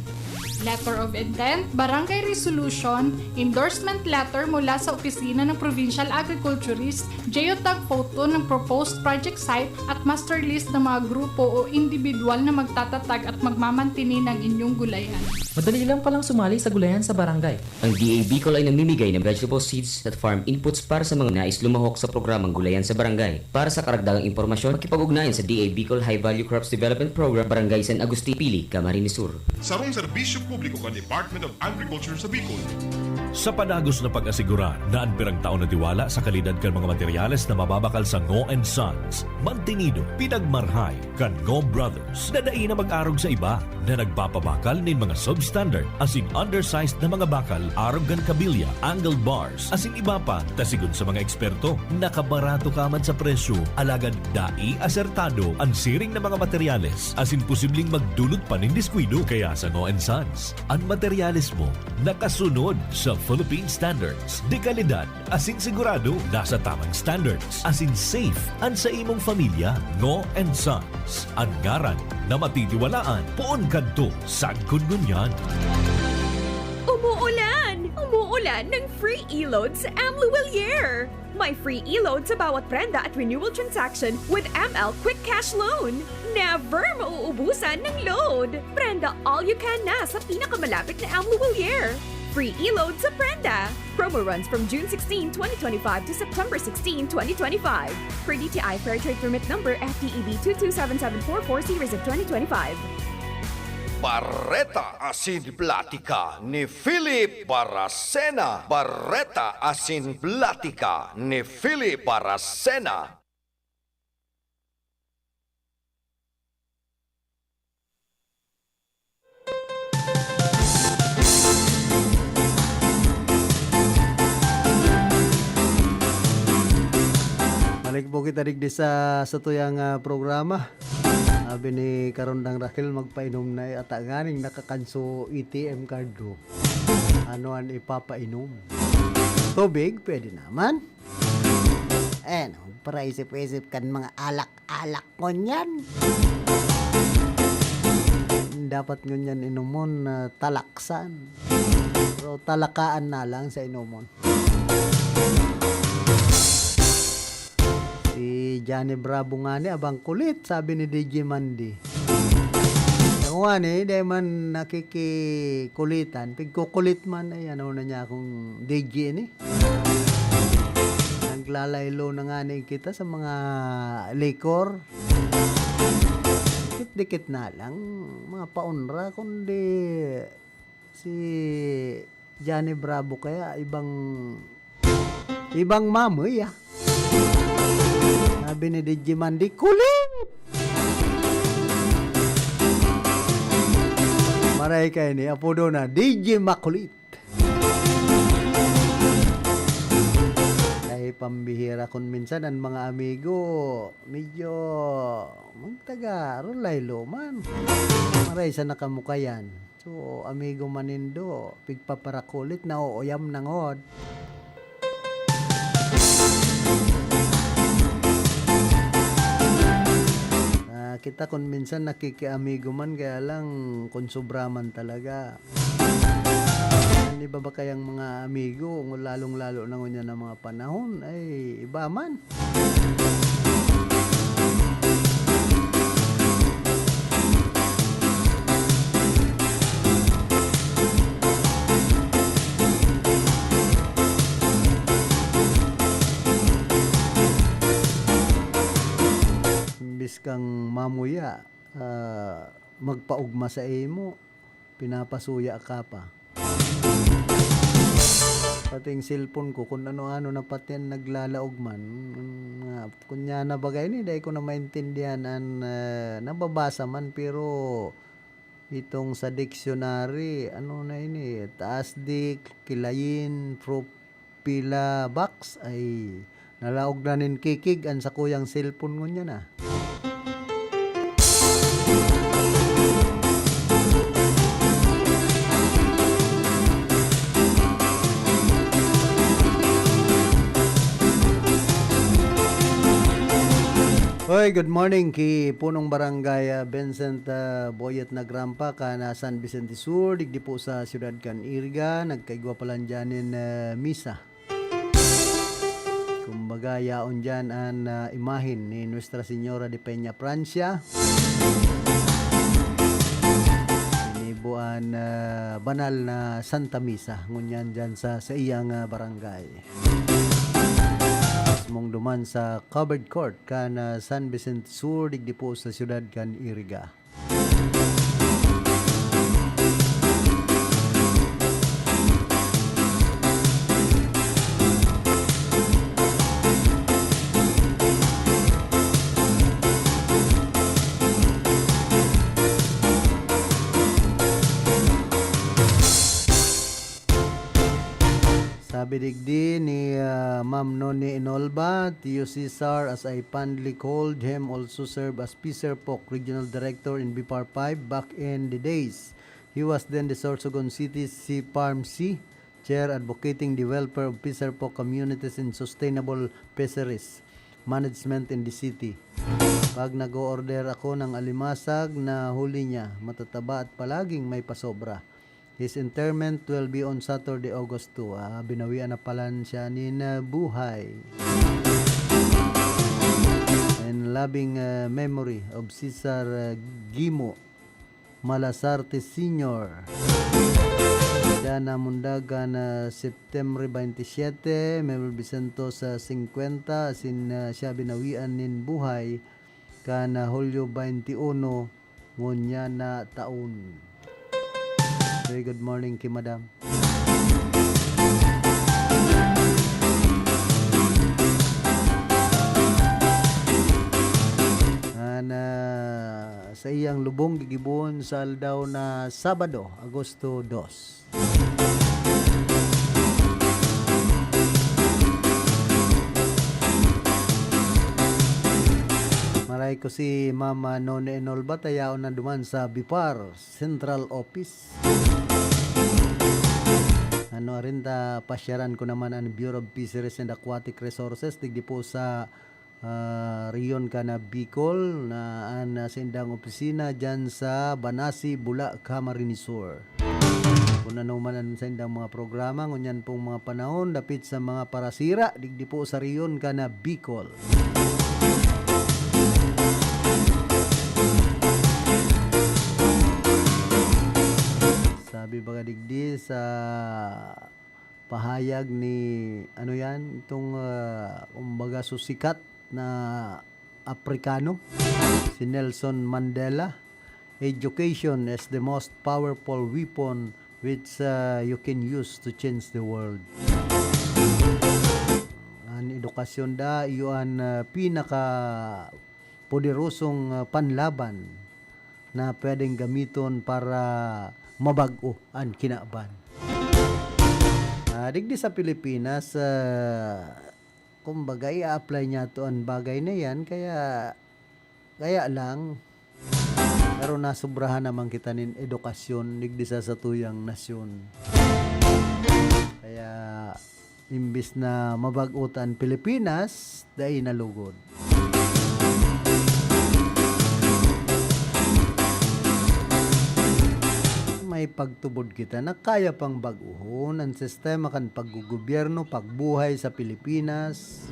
Letter of intent, barangay resolution, endorsement letter mula sa opisina ng provincial agriculturist, geotag photo ng proposed project site at master list ng mga grupo o individual na magtatatag at magmamantini ng inyong gulayan. Madali lang palang sumali sa gulayan sa barangay. Ang D A Bicol ay namimigay ng vegetable seeds at farm inputs para sa mga nais lumahok sa programang Gulayan sa Barangay. Para sa karagdagang impormasyon, makipag-ugnayan sa D A Bicol High Value Crops Development Program, Barangay San Agustin, Pili, Camarines Sur. Sarong serbisyo publiko kan Department of Agriculture sa Bicol. Sa padagos na pag-asigurar na an pirang taon na tiwala sa kalidad kan mga materyales na mababakal sa Ngo and Sons, mantinido, pinagmarhay kan Ngo Brothers na dai na mag-arog sa iba na nagpapabakal nin mga substandard asin undersized na mga bakal arog kan kabilya, angled bars, asin iba pa, ta sigon sa mga eksperto, nakabarato ka man sa presyo, alagad dai asertado an siring na mga materyales asin posibleng magdulot pa nin diskuido. Kaya sa Ngo and Sons, an materyales mo nakasunod sa Philippine Standards de Calidad asin sigurado nasa tamang standards asin safe an sa imong familya. Ngo and Sons, an ngaran na matitiwalaan poon kadto sagkod ngunyan. Umuulan! Umuulan ng free e-load sa M Luwilier! May free e-load sa bawat prenda at renewal transaction with M L Quick Cash Loan. Never mauubusan ng load! Prenda all you can na sa pinakamalapit na M Luwilier. Free e-load sa prenda! Promo runs from June sixteen, twenty twenty-five to September sixteen, twenty twenty-five. Per D T I Fair Trade Permit Number F T E B two two seven seven four four series of twenty twenty-five. Bareta asin Platika ni Philip Baracena. Bareta asin Platika ni Philip Baracena. Balik po kita digdi sa, sa tuyang, ah, programa. Sabi ni Karondang Raquel, magpainom na, eh, ata nganing nakakanso A T M card ko. Ano an ipapainom? Tubig, pwede naman. Eh, no, para isip-isip kan mga alak-alak ngunyan. Dapat ngunyan inomon na talaksan. Pero talakaan na lang sa inomon. Si Johnny Bravo ngani, abang kulit, sabi ni D J Mandy. Ako ngani, dai man nakikikulitan, pigkukulit man, ay ano na niya akong D J ini. Naglalaylo na ngani kita sa mga likor. Dikit-dikit na lang, mga paunra, kundi si Johnny Bravo kaya ibang, ibang mamoy, ah. Sabi ni D J Mandy, "Kulit!" Maray kaini, apodo na, D J Makulit. Ay, pambihira kun minsan an mga amigo, medyo magtaga, laylo man. Maray sa nakamukayan. O, amigo man nindo, pigpaparakulit, nauuyam na ngod. Ah, kita kun minsan nakikiamigo man, kaya lang kun sobra man talaga. An iba ba kayang mga amigo, lalong-lalo na ngunyan na mga panahon, ay iba man. Imbis kang mamuya, ah, magpaugma sa imo, pinapasuya ka pa. Pati yung cellphone ko, kung ano-ano na pati yan naglalaog man. Nga, kunya na bagay ni, dai ko na maintindihan an, ah, nababasa man, pero itong sa dictionary, ano na ini, taas di, kilayin, pro-, pila box, ay, nalaog na nin kikig an sakuyang cellphone ngunyan na. Hoy, good morning ki punong barangay, ah, Vincent, ah, Boyet Nagrampa, kan, ah, San Vicente Sur, digdi po sa siyudad kan Iriga. Nagkaigwa pa lang dyan nin, ah, misa. Kumbaga, yaon dyan an, ah, imahen ni Nuestra Señora de Peña Francia. Ginibo an, ah, banal na Santa Misa, ngunyan dyan sa, sa iyang, ah, barangay. Mismong duman sa covered court kan, ah, San Vicente Sur, digdi po sa siyudad kan Iriga. Sabi digdi ni, ah, Ma'am Noni Enolba, Tio Cesar, as I fondly called him, also served as Piserpoc Regional Director in B P R five back in the days. He was then the Sorsogon City C P R M C Chair advocating the welfare of Piserpoc communities and sustainable fisheries management in the city. Pag nag-o-order ako ng alimasag, nahuli niya, matataba at palaging may pasobra. His interment will be on Saturday, August two. Ah, binawian na pala siya nin, ah, buhay. In loving, ah, memory of Cesar, ah, Gimo Malasarte Senior. Siya namundag kan, ah, September twenty-seven, Mabel Vicento sa singkwenta, asin, ah, siya binawian nin buhay kan, ah, Hulyo twenty-one, ngunyan na taon. Very good morning ki Madam. An, ah, saiyang lubong gigibohon sa aldaw na Sabado, Agosto dos. Maray ko si Mama Noni Enolba, ta yaon na duman sa B P R Central Office. Ano, arin ta, pasyaran ko naman an Bureau of Fisheries and Aquatic Resources, digdi po sa, ah, rehiyon kan Bicol, na an, ah, saindang opisina diyan sa Banasi, Bula, Camarines Sur. Kung ano man an saindang mga programa, ngunyan pong mga panahon, dapit sa mga parasira, digdi po sa rehiyon kan Bicol. Sabi baga digdi sa pahayag ni, ano yan, itong, ah, kumbaga, susikat na Aprikano, si Nelson Mandela, "Education is the most powerful weapon which, ah, you can use to change the world." An edukasyon da, iyo an, ah, pinaka poderosong, ah, panlaban na pwedeng gamiton para mabag-o an kinaban. Ah, digdi sa Pilipinas, ah, kumbaga, i-a-apply niyato an bagay na yan, kaya, kaya lang, Pero nasobrahan naman kita nin edukasyon digdi sa satuyang nasyon. Kaya, imbis na mabag-o ta an Pilipinas, dai na lugod. May pagtubod kita na kaya pang bag-ohon an sistema kan paggogobyerno, pagbuhay sa Pilipinas.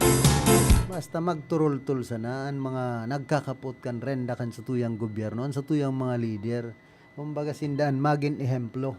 Basta magturultol sana an mga nagkakapot kan renda kan satuyang gobyerno, an satuyang mga lider. Kumbaga, sinda an magin ehemplo.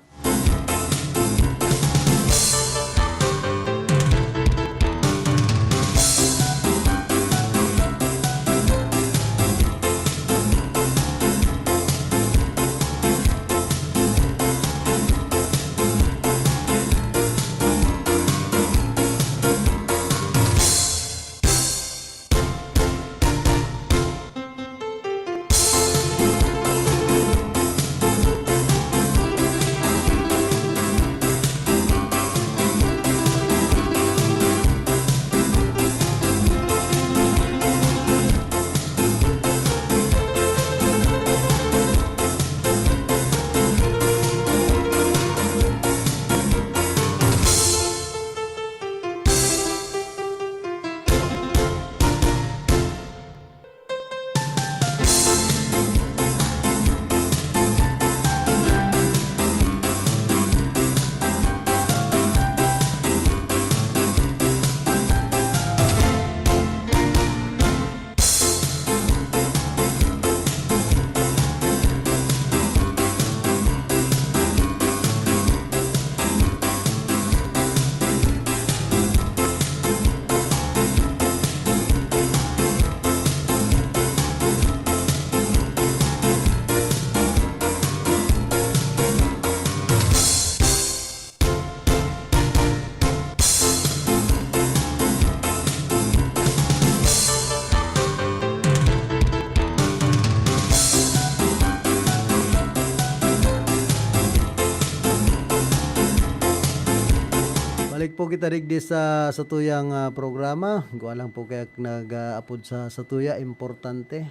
Balik po kita digdi sa satuyang, ah, programa. Igwa lang po kaya nag-aapod sa satuya, importante.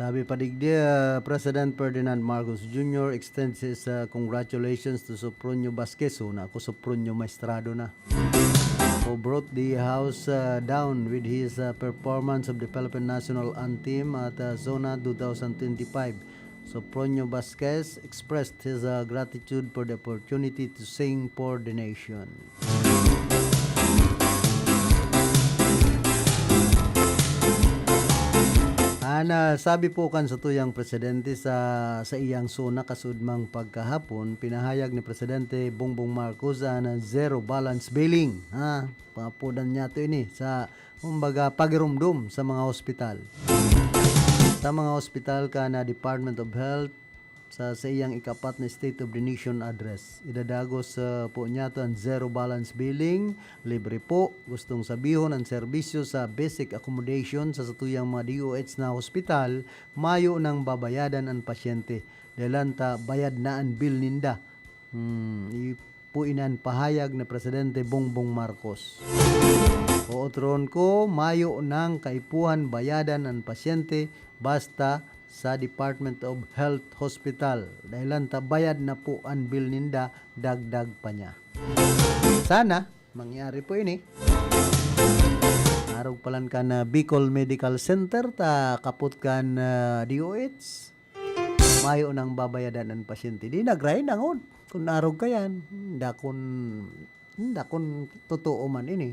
Sabi pa digdi, ah, President Ferdinand Marcos Junior extends his, ah, congratulations to Sopronio Vasquez. So, na ako, Sopronio Maestrado na. Who brought the house, uh, down with his, uh, performance of the Philippine National Anthem at, uh, SONA two thousand twenty-five. Sopronio Vasquez expressed his, uh, gratitude for the opportunity to sing for the nation. An, ah, sabi po kan satuyang presidente sa, sa iyang SONA kasudmang pagkahapon, pinahayag ni Presidente Bongbong Marcos an zero balance billing, ha? Pangapodan niya to ini sa, kumbaga, pagirumdom sa mga hospital. Sa mga hospital kan Department of Health, sa, sa iyang ikapat na State of the Nation Address. Idadagos, ah, po niya to an zero balance billing, libre po. Gustong sabihon, an serbisyo sa basic accommodation sa satuyang mga D O H na hospital, mayo nang babayadan an pasyente. Dahelan ta bayad na an bill ninda. Hmm, i-, po inan pahayag ni Presidente Bongbong Marcos. Ootron ko, mayo nang kaipuhan bayadan an pasyente basta sa Department of Health Hospital. Dahelan ta bayad na po an bill ninda, dagdag pa niya. Sana, mangyari po ini. Arog palan kan Bicol Medical Center, ta kapot kan, ah, D O H. Mayo nang babayadan an pasyente. Di nagray nangon. Kun arog ka yan, dakon, dakon totoo man ini.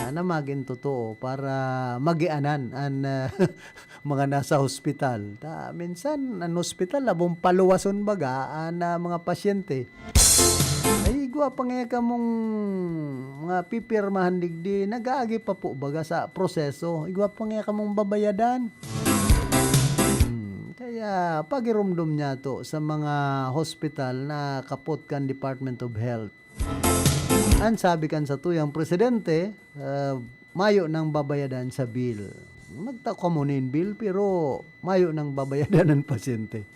Sana magin totoo para magianan an, ah, mga nasa hospital. Ta, minsan, an hospital, labong paluwason baga, an, ah, mga pasyente. Ay, igwa pa nga kamong mga pipirmahan digdi, nag-aagi pa po baga sa proseso. Igwa pa nga kamong babayadan. Kaya pagirumdom niya to sa mga hospital na kapot kan Department of Health. Ang sabi kan satuyang presidente, ah, mayo nang babayadan sa bill. Nagtao kamo nin bill, pero mayo nang babayadan ang pasyente.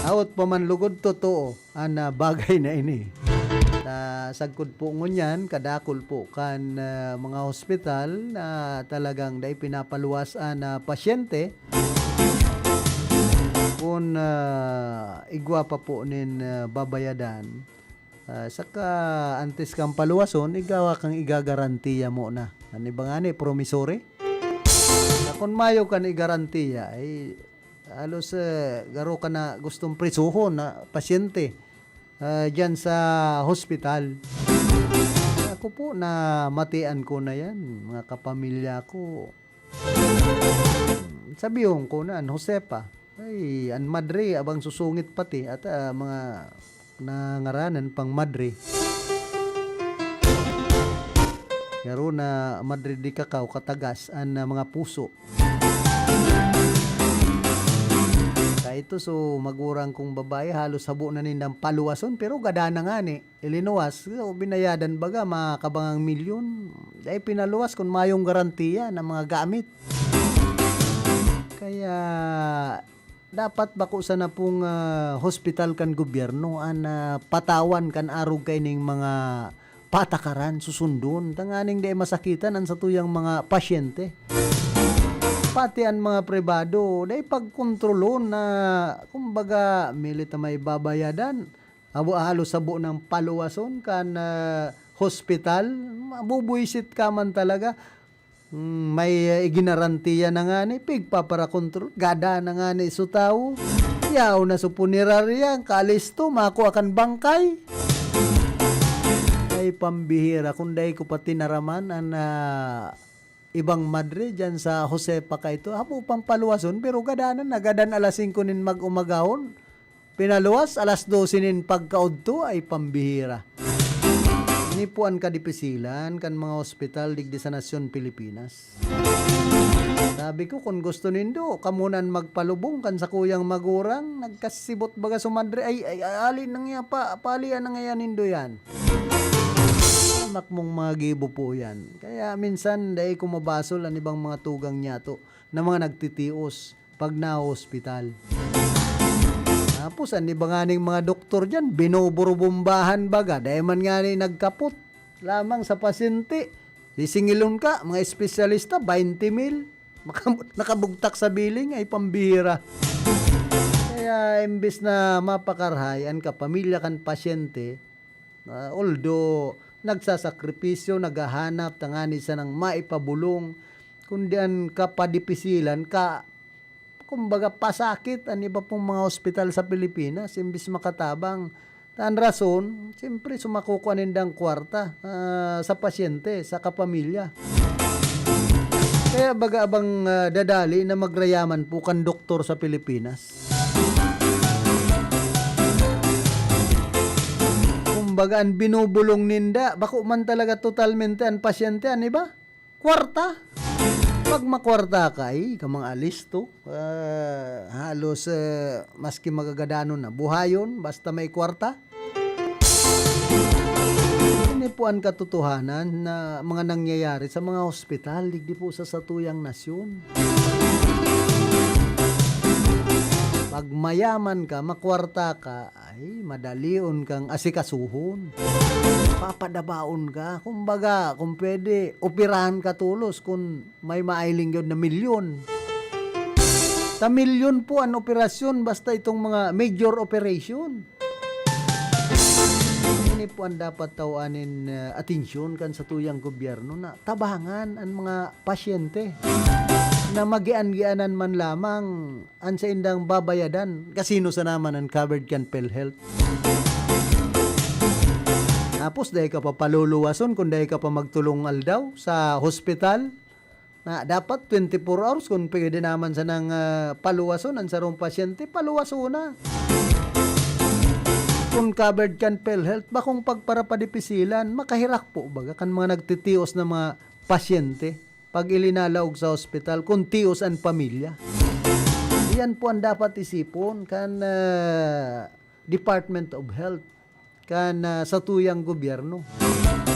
Awot pa man lugod, totoo an, ah, bagay na ini. Ta sagkod po ngunyan, kadakul po kan, ah, mga hospital na talagang dai pinapaluwas an, ah, pasyente. Kun, ah, igwa pa po nin, ah, babayadan, ah, saka antes kang paluwason, igawa kang igagarantiya muna. An iba ngani, promissory. Na kun mayo kan igarantiya, ay halos, eh, garo ka na gustong prisuhon na pasyente, ah, diyan sa hospital. Ako po, namatian ko na yan, mga kapamilya ko. Hmm, sabihon ko na, an Josefa. Ay, an madre, abang susungit pati, at, ah, mga nangaranan pang madre. Garo na madre di kakaw, katagas an, ah, mga puso. Kaito, so, magurang kong babae, halos habo na nindang paluwason, pero gada na ngani. Ilinuwas, so, binayadan baga, mga kabangang milyon. Dai pinaluwas kun mayong garantiya na mga gamit. Kaya, dapat bako sana pong, ah, hospital kan gobyerno an, ah, patawan kan arog kaining mga patakaran, susundon, tanganing dai masakitan an satuyang mga pasyente. Pati an mga pribado, dai pagkontrolon na, kumbaga, milit na may babayadan. Abo, halos sabo nang paluwason kan, ah, hospital. Mabubwisit ka man talaga. Hmm, may, ah, iginarantiya na ngani, pigpaparakontrol, gada na ngani so tawo. Yaon na sa punerarya, kalisto, makua kan bangkay. Ay, pambihira, kung dai ko pa tinaraman an, ah, ibang madre diyan sa Josefa kaito, habo pang paluwason, pero gadanan na, gadan alas singko nin mag-umagahon. Pinaluwas, alas dose nin pagkaudto, ay pambihira. Ini po an kadipisilan kan mga ospital digdi sa nasyon Pilipinas. Sabi ko, kun gusto nindo, kamo na an magpalubong kan sakuyang magurang, nagkasibot baga so madre, ay, ay, ay, ali na nga pa, paalian na nga nindo yan. Makmong mga gibo po yan. Kaya minsan, dai ko mabasol an ibang mga tugang niyato na mga nagtitios pag nahospital. Tapos, an iba nganing mga doktor diyan, binuburubumbahan baga, dai man ngani nagkapot lamang sa pasyente. Sisingilon ka, mga espesyalista, baynte mil. Maka-, nakabugtak sa billing, ay pambihira. Kaya, imbes na mapakarahay an kapamilya kan pasyente, ah, although nagsasakripisyo, naghahanap tanganing sanang maipabulong, kundi an kapadipisilan, ka-, kumbaga, pasakit an iba pong mga ospital sa Pilipinas, imbes makatabang. Ta an rason, siyempre, sumakukua nindang kwarta, ah, sa pasyente, sa kapamilya. Kaya baga abang, ah, dadali na magrayaman po kan doktor sa Pilipinas. Kumbaga, an binubulong ninda, bako man talaga totalmente an pasyente, an iba? Kwarta. Pag makwarta ka, ay, ka mga alisto, ah, halos, eh, maski magagadanon na buhayon, basta may kwarta. Ini po an katotohanan na mga nangyayari sa mga ospital, digdi po sa satuyang nasyon. Pag mayaman ka, makwarta ka, ay, madalion kang asikasuhon. Papadabaon ka. Kumbaga, kung pwede, operahan ka tolos kung may mailing yun na milyon. Sa milyon po an operasyon, basta itong mga major operation. Ini po ang dapat tawanin, ah, atensyon kan satuyang gobyerno na tabangan an mga pasyente na magian-gianan man lamang an saindang babayadan, kasino sana man an covered kan PhilHealth? Tapos, dai ka pa paluluwason kung dai ka pa magtulong aldaw sa hospital. Na dapat twenty-four hours, kung pwede naman sanang, ah, paluwason an sarong pasyente, paluwason na. Kung covered kan PhilHealth, bakong pagparapadipisilan, makahirak po baga kan mga nagtitios na mga pasyente? Pag ilinalaog sa ospital, kun tios an pamilya. Yan po ang dapat isipon kan, ah, Department of Health, kan, ah, satuyang gobyerno.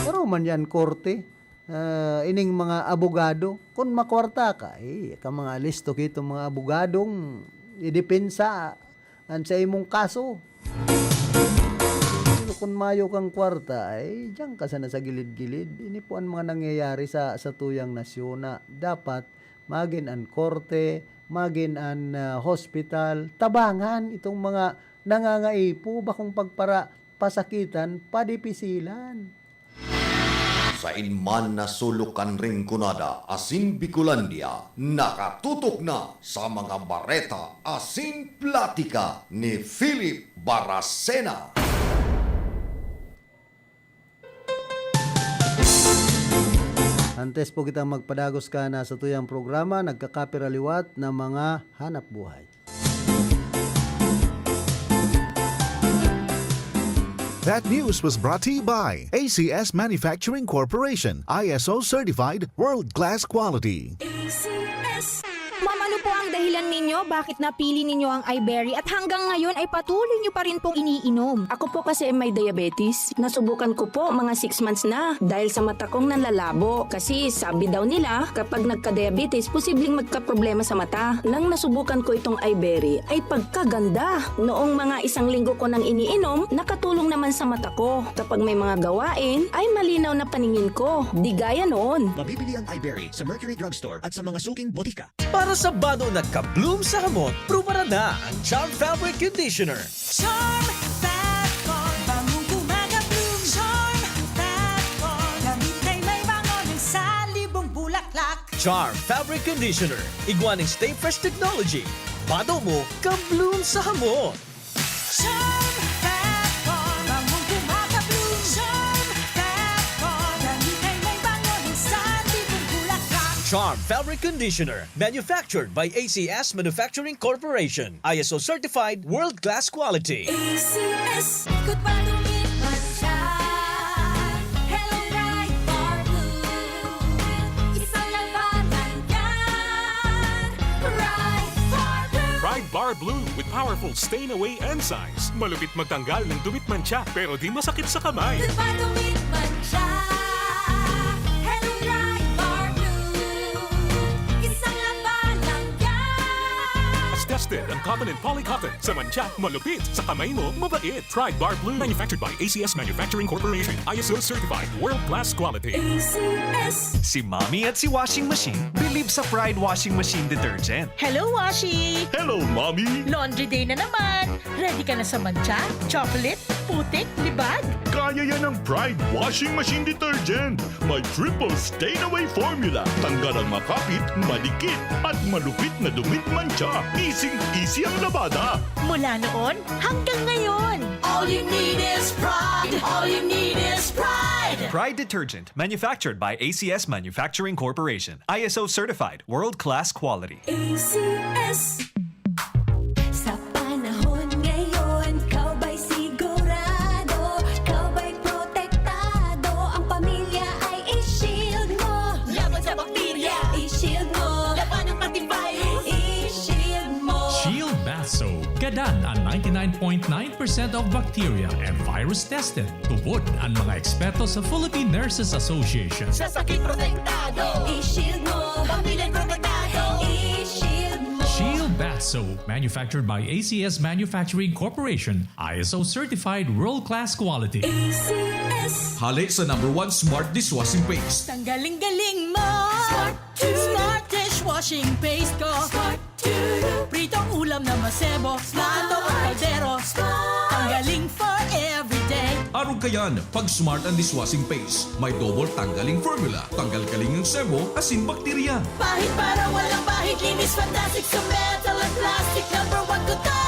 Pero man yan, korte, ah, ining mga abogado, kun makwarta ka, eh, ka mga listo kitong mga abogadong idepensa an sa imong kaso. Pero kun mayo kang kwarta, ay diyan ka sana sa gilid-gilid. Ini po ang mga nangyayari sa, sa tuyang nasyon na dapat magin an korte, magin an, ah, hospital, tabangan itong mga nangangaipo, bakong pagpara-, pasakitan, padipisilan. Sain man na sulok kan Rinconada asin Bicolandia, nakatutok na sa mga bareta asin platika ni Philip Baracena. Antes po kitang magpadagos kan satuyang programa, nagkakapira liwat na mga hanap buhay. That news was brought to you by A C S Manufacturing Corporation, I S O certified, world-class quality. A C S. Ma'am, ano po ang dahilan ninyo bakit napili ninyo ang iBerry at hanggang ngayon ay patuloy nyo pa rin pong iniinom? Ako po kasi ay may diabetes. Nasubukan ko po mga six months na dahil sa mata kong nanlalabo. Kasi sabi daw nila, kapag nagka-diabetes, posibleng magkaproblema sa mata. Nang nasubukan ko itong iBerry, ay pagkaganda! Noong mga isang linggo ko nang iniinom, nakatulong naman sa mata ko. Kapag may mga gawain, ay malinaw na paningin ko. Di gaya noon. Mabibili ang iBerry sa Mercury Drugstore at sa mga suking botika. Para sa bado na ka-bloom sa hamot, prubaran na ang Charm Fabric Conditioner. Charm Fat Con, bangong gumagabloom. Charm Fat Con, damit ay may bango ng salibong bulaklak. Charm Fabric Conditioner, igwa ning Stay Fresh Technology. Bado mo, ka-bloom sa hamot. Charm Fat Con, bangong gumagabloom. Charm Fat Con, damit ay may bango ng salibong bulaklak. Charm Fabric Conditioner, manufactured by A C S Manufacturing Corporation. I S O certified, world-class quality. A C S, good pa dumit man siya. Hello, Pride Bar Blue. Isang labanan yan. Pride Bar Blue. Pride Bar Blue with powerful stain away enzymes. Malupit magtanggal ng dumit mantsa, pero di masakit sa kamay. Good pa dumit man siya. Hello, Pride Bar Blue. Isang labanan yan. Tested ang cotton and poly cotton. Sa mantsa, malupit. Sa kamay mo, mabait. Pride Bar Blue. Manufactured by A C S Manufacturing Corporation. I S O certified. World class quality. A C S. Si Mommy at si Washing Machine believe sa Pride Washing Machine Detergent. Hello, Washi! Hello, Mommy! Laundry day na naman! Ready ka na sa mantsa, chocolate, putik, libag? Kaya yan ng Pride Washing Machine Detergent! May triple stain away formula. Tanggal ang makapit, madikit, at malupit na dumit mantsa. Easy-easy ang labada. Mula noon hanggang ngayon. All you need is Pride. All you need is Pride. Pride Detergent, manufactured by A C S Manufacturing Corporation. I S O certified, world-class quality. A C S. Sa panahon ngayon, ikaw ba'y sigurado? Ikaw ba'y protektado? Ang pamilya ay i-shield mo. Laban sa bakterya, i-shield mo. Labanan pati virus, i-shield mo. Shield Bath Soap. Gadan ang ninety-nine point nine percent of bacteria and virus tested. Tubod ang mga eksperto sa Philippine Nurses Association. Sa sakit protektado, i-shield mo. Pamilya protektado, i-shield mo. Shield Bath Soap, manufactured by A C S Manufacturing Corporation, I S O certified world-class quality. A C S. Hale sa number one smart dishwashing paste. Tanggaling-galing mo. Smart. Smart dishwashing paste ko. Smart. Pritong ulam na masebo. Smart. Adobo kaldero. Smart. Tanggaling for everyday. Arog kayan, pag Smart ang dishwashing paste. May double tanggaling formula. Tanggal-galing ang sebo, asin bakterya. Pahid para walang bahid. Linis fantastic sa metal at plastic. Number one ko to.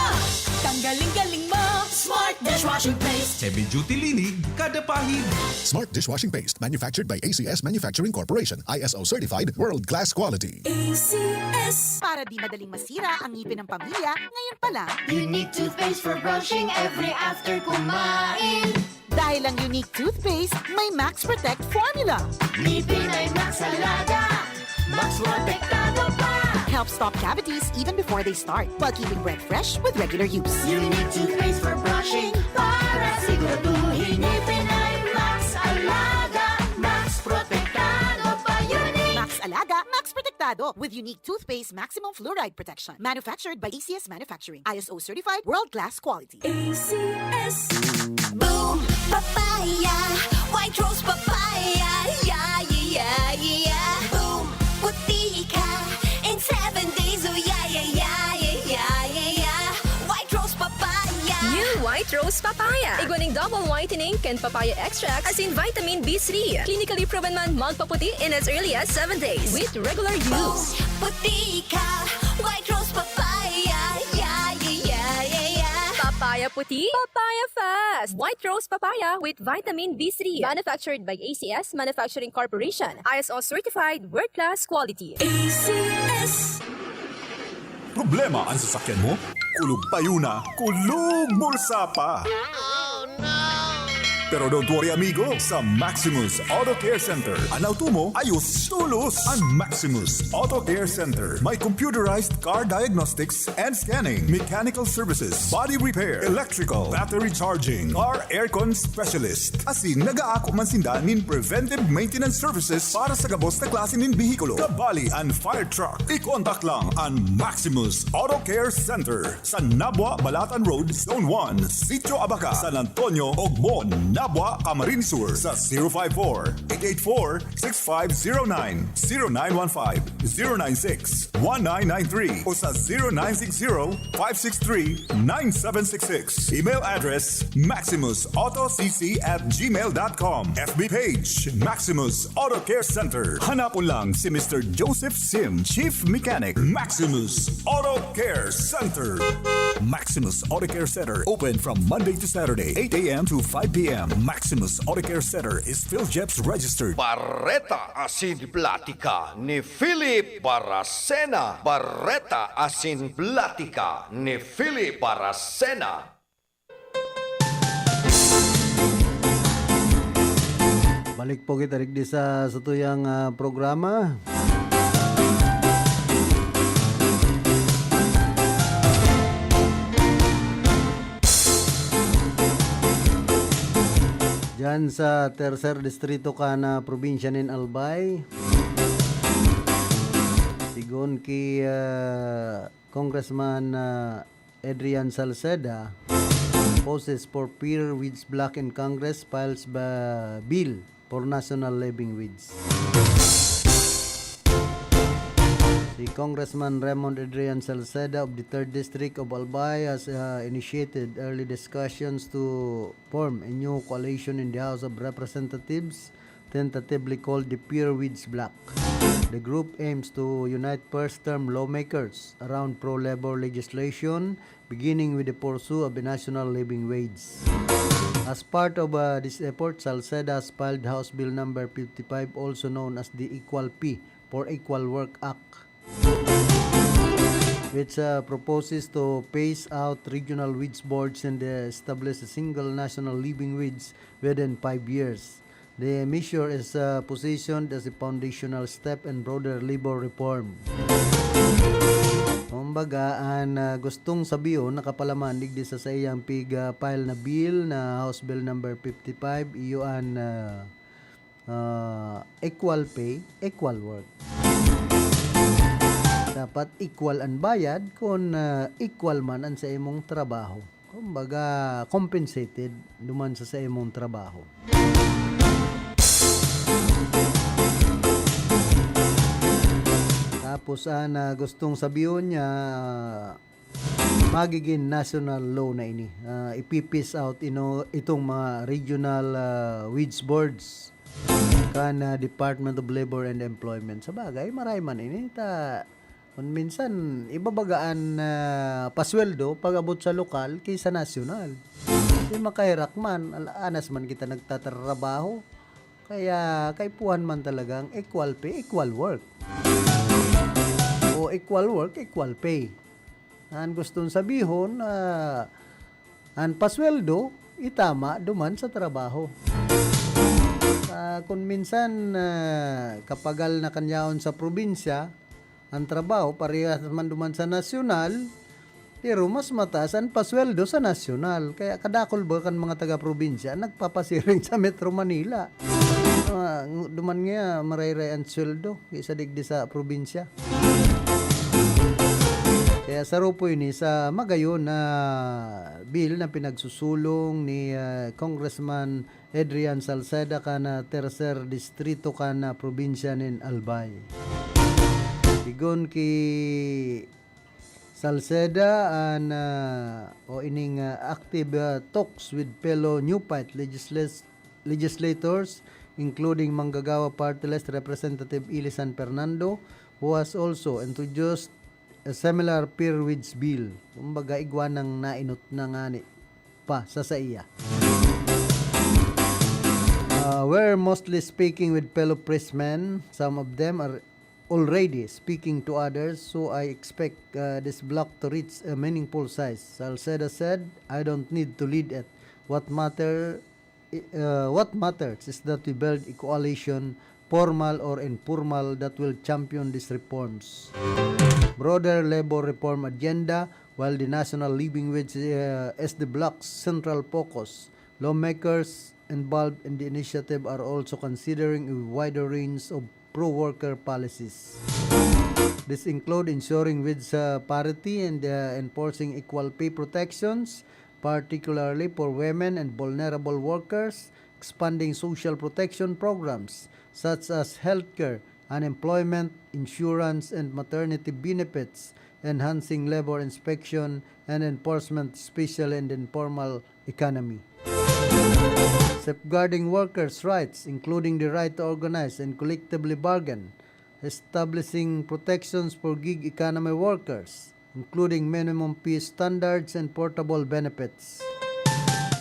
Tanggaling-galing mo. Smart dishwashing paste. Heavy duty linig, kada pahid. Smart dishwashing paste. Manufactured by A C S Manufacturing Corporation. I S O certified, world class quality. A C S. Para di madaling masira ang ngipin ng pamilya, ngayon pa lang. Unique toothpaste for brushing every after kumain. Dahil ang Unique toothpaste may Max Protect formula. Ngipin ay Max Alaga, Max Protektado pa. Stop cavities even before they start, while keeping breath fresh with regular use. Unique toothpaste for brushing para siguraduhin ngipin ay Max Alaga, Max Protektado pa. Unique Max Alaga, Max Protektado, with unique toothpaste maximum fluoride protection. Manufactured by A C S Manufacturing. I S O certified, world-class quality. A C S. Boom! Papaya! White Rose Papaya! Yeah, yeah, yeah, yeah! Boom! Puti ka in seven days! Oh, yeah, yeah, yeah, yeah, yeah, yeah, yeah! White Rose Papaya! New White Rose Papaya. Igwa nin double whitening kan papaya extract, asin vitamin B three. Clinically proven man magpaputi in as early as seven days with regular use. Boom! Puti ka! White Rose Papaya! Yeah, yeah, yeah, yeah, yeah! Papaya puti, papaya fast! White Rose Papaya with vitamin B three. Manufactured by A C S Manufacturing Corporation. I S O certified, world-class quality. A C S. Problema an sasakyan mo? Kulog payo na, kulog bulsa pa! Pero don't worry, amigo. Sa Maximus Auto Care Center, an auto mo, ayos tolos. An Maximus Auto Care Center may computerized car diagnostics and scanning, mechanical services, body repair, electrical, battery charging, car aircon specialist. Asin nag-aako man sinda nin preventive maintenance services para sa gabos na klase nin behikulo, kabali an fire truck. I-contact lang an Maximus Auto Care Center sa Nabua, Balatan Road, Zone one, Sitio Abaca, San Antonio, Ogmon, Nabua, Camarines Sur, sa zero five four, eight eight four, six five zero nine, zero nine one five, zero nine six, one nine nine three, o sa zero nine six zero, five six three, nine seven six six. Email address, maximus auto c c at gmail dot com. F B page, Maximus Auto Care Center. Hanapon lang si Mister Joseph Sim, Chief Mechanic, Maximus Auto Care Center. Maximus Auto Care Center, open from Monday to Saturday, eight a m to five p m. Maximus Auto Care Center is PhilGEPS registered. Bareta asin platika ni Philip Baracena. Bareta asin platika ni Philip Baracena. Balik po kita digdi sa satuyang, ah, programa. Diyan sa tercer distrito kan, ah, probinsya nin Albay, sigon ki, ah, Congressman, ah, Adrian Salceda, poses for Pierre Widz Black in Congress, files ba bill for national living wage. Si Congressman Raymond Adrian Salceda of the third District of Albay has, uh, initiated early discussions to form a new coalition in the House of Representatives, tentatively called the Pierre Widz Black. The group aims to unite first-term lawmakers around pro-labor legislation, beginning with the pursuit of a national living wage. As part of, uh, this effort, Salceda has filed House Bill number fifty-five, also known as the Equal Pay for Equal Work Act, which, uh, proposes to phase out regional wage boards and, uh, establish a single national living wage within five years. The measure is, uh, positioned as a foundational step in broader labor reform. Kumbaga, an, uh, gustong sabihon nakapalaman digdi sa saiyang pig, uh, file na bill na House Bill number fifty-five, iyo an, uh, ah, equal pay, equal work. Dapat equal an bayad kun, ah, equal man an sa imong trabaho. Kumbaga, compensated duman sa, sa imong trabaho. Tapos, ah, na gustong sabihon niya, magiging national law na ini. Ah, ipi-phase out ino, itong mga regional, ah, wage boards kan, ah, Department of Labor and Employment. Sa bagay, maray man ini. Ta, kung minsan, ibabagaan na pasweldo pag-abot sa lokal kaysa nasyonal. Di makahirak man, al-, anas man kita nagtatrabaho. Kaya kaipuhan man talagang equal pay, equal work. O equal work, equal pay. An gustong sabihon, ah, an pasweldo, itama duman sa trabaho. Ah, kun minsan, ah, kapagal na kan yaon sa probinsya, Ang trabaho, parehas man duman sa nasyonal, pero mas mataas ang pasweldo sa nasyonal. Kaya kadakol ba kan mga taga-probinsya nagpapasiring sa Metro Manila? Ah, ng-, duman nga, marayray ang sweldo kaysa digdi sa probinsya. Kaya sarupo ini sa magayon na bill na pinagsusulong ni, ah, Congressman Adrian Salceda kan, ah, Tercer Distrito kan, ah, probinsya nin Albay. Sigon ki Salceda an, ah, o ining, ah, active, ah, talks with fellow Neophyte legislat-, legislators, including Manggagawa Party List Representative Eli San Fernando, who has also introduced a similar Fair Wage Bill. Kumbaga, igwa nang nainot na ngani pa sa saiya. Uh, we're mostly speaking with fellow pressmen. Some of them are already speaking to others, so I expect, uh, this bloc to reach a meaningful size. Salceda said, "I don't need to lead it. What matter, uh, what matters is that we build a coalition, formal or informal, that will champion these reforms." Broader labor reform agenda, while the national living wage, uh, is the bloc's central focus, lawmakers involved in the initiative are also considering a wider range of pro-worker policies. This include ensuring wage, uh, parity and, uh, enforcing equal pay protections, particularly for women and vulnerable workers, expanding social protection programs such as healthcare, unemployment insurance, and maternity benefits, enhancing labor inspection and enforcement, especially in the informal economy. Safeguarding workers' rights, including the right to organize and collectively bargain, establishing protections for gig economy workers, including minimum pay standards and portable benefits.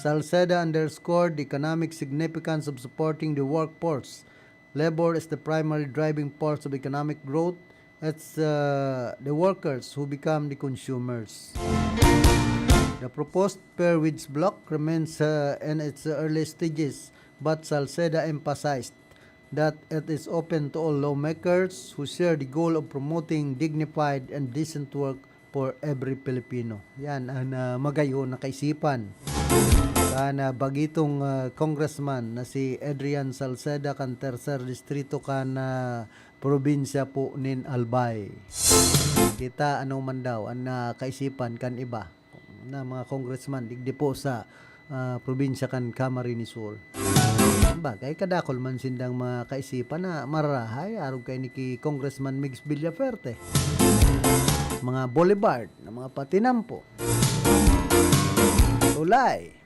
Salceda underscored the economic significance of supporting the workforce. Labor is the primary driving force of economic growth. It's, uh, the workers who become the consumers. The proposed Fair Wage Bloc remains, uh, in its early stages, but Salceda emphasized that it is open to all lawmakers who share the goal of promoting dignified and decent work for every Filipino. Yan ang, ah, magayon na kaisipan kan, ah, bagitong, ah, congressman na si Adrian Salceda kan Tercer Distrito kan, ah, probinsya po nin Albay. Kita ano man daw ang, ah, kaisipan kan iba na mga congressman digdi po sa, ah, probinsya kan Camarines Sur. Bagay, kadakol man sindang mga kaisipan na marahay, arog kaini ki Congressman Migs Villafuerte. Mga boulevard na mga patinampo. Tulay.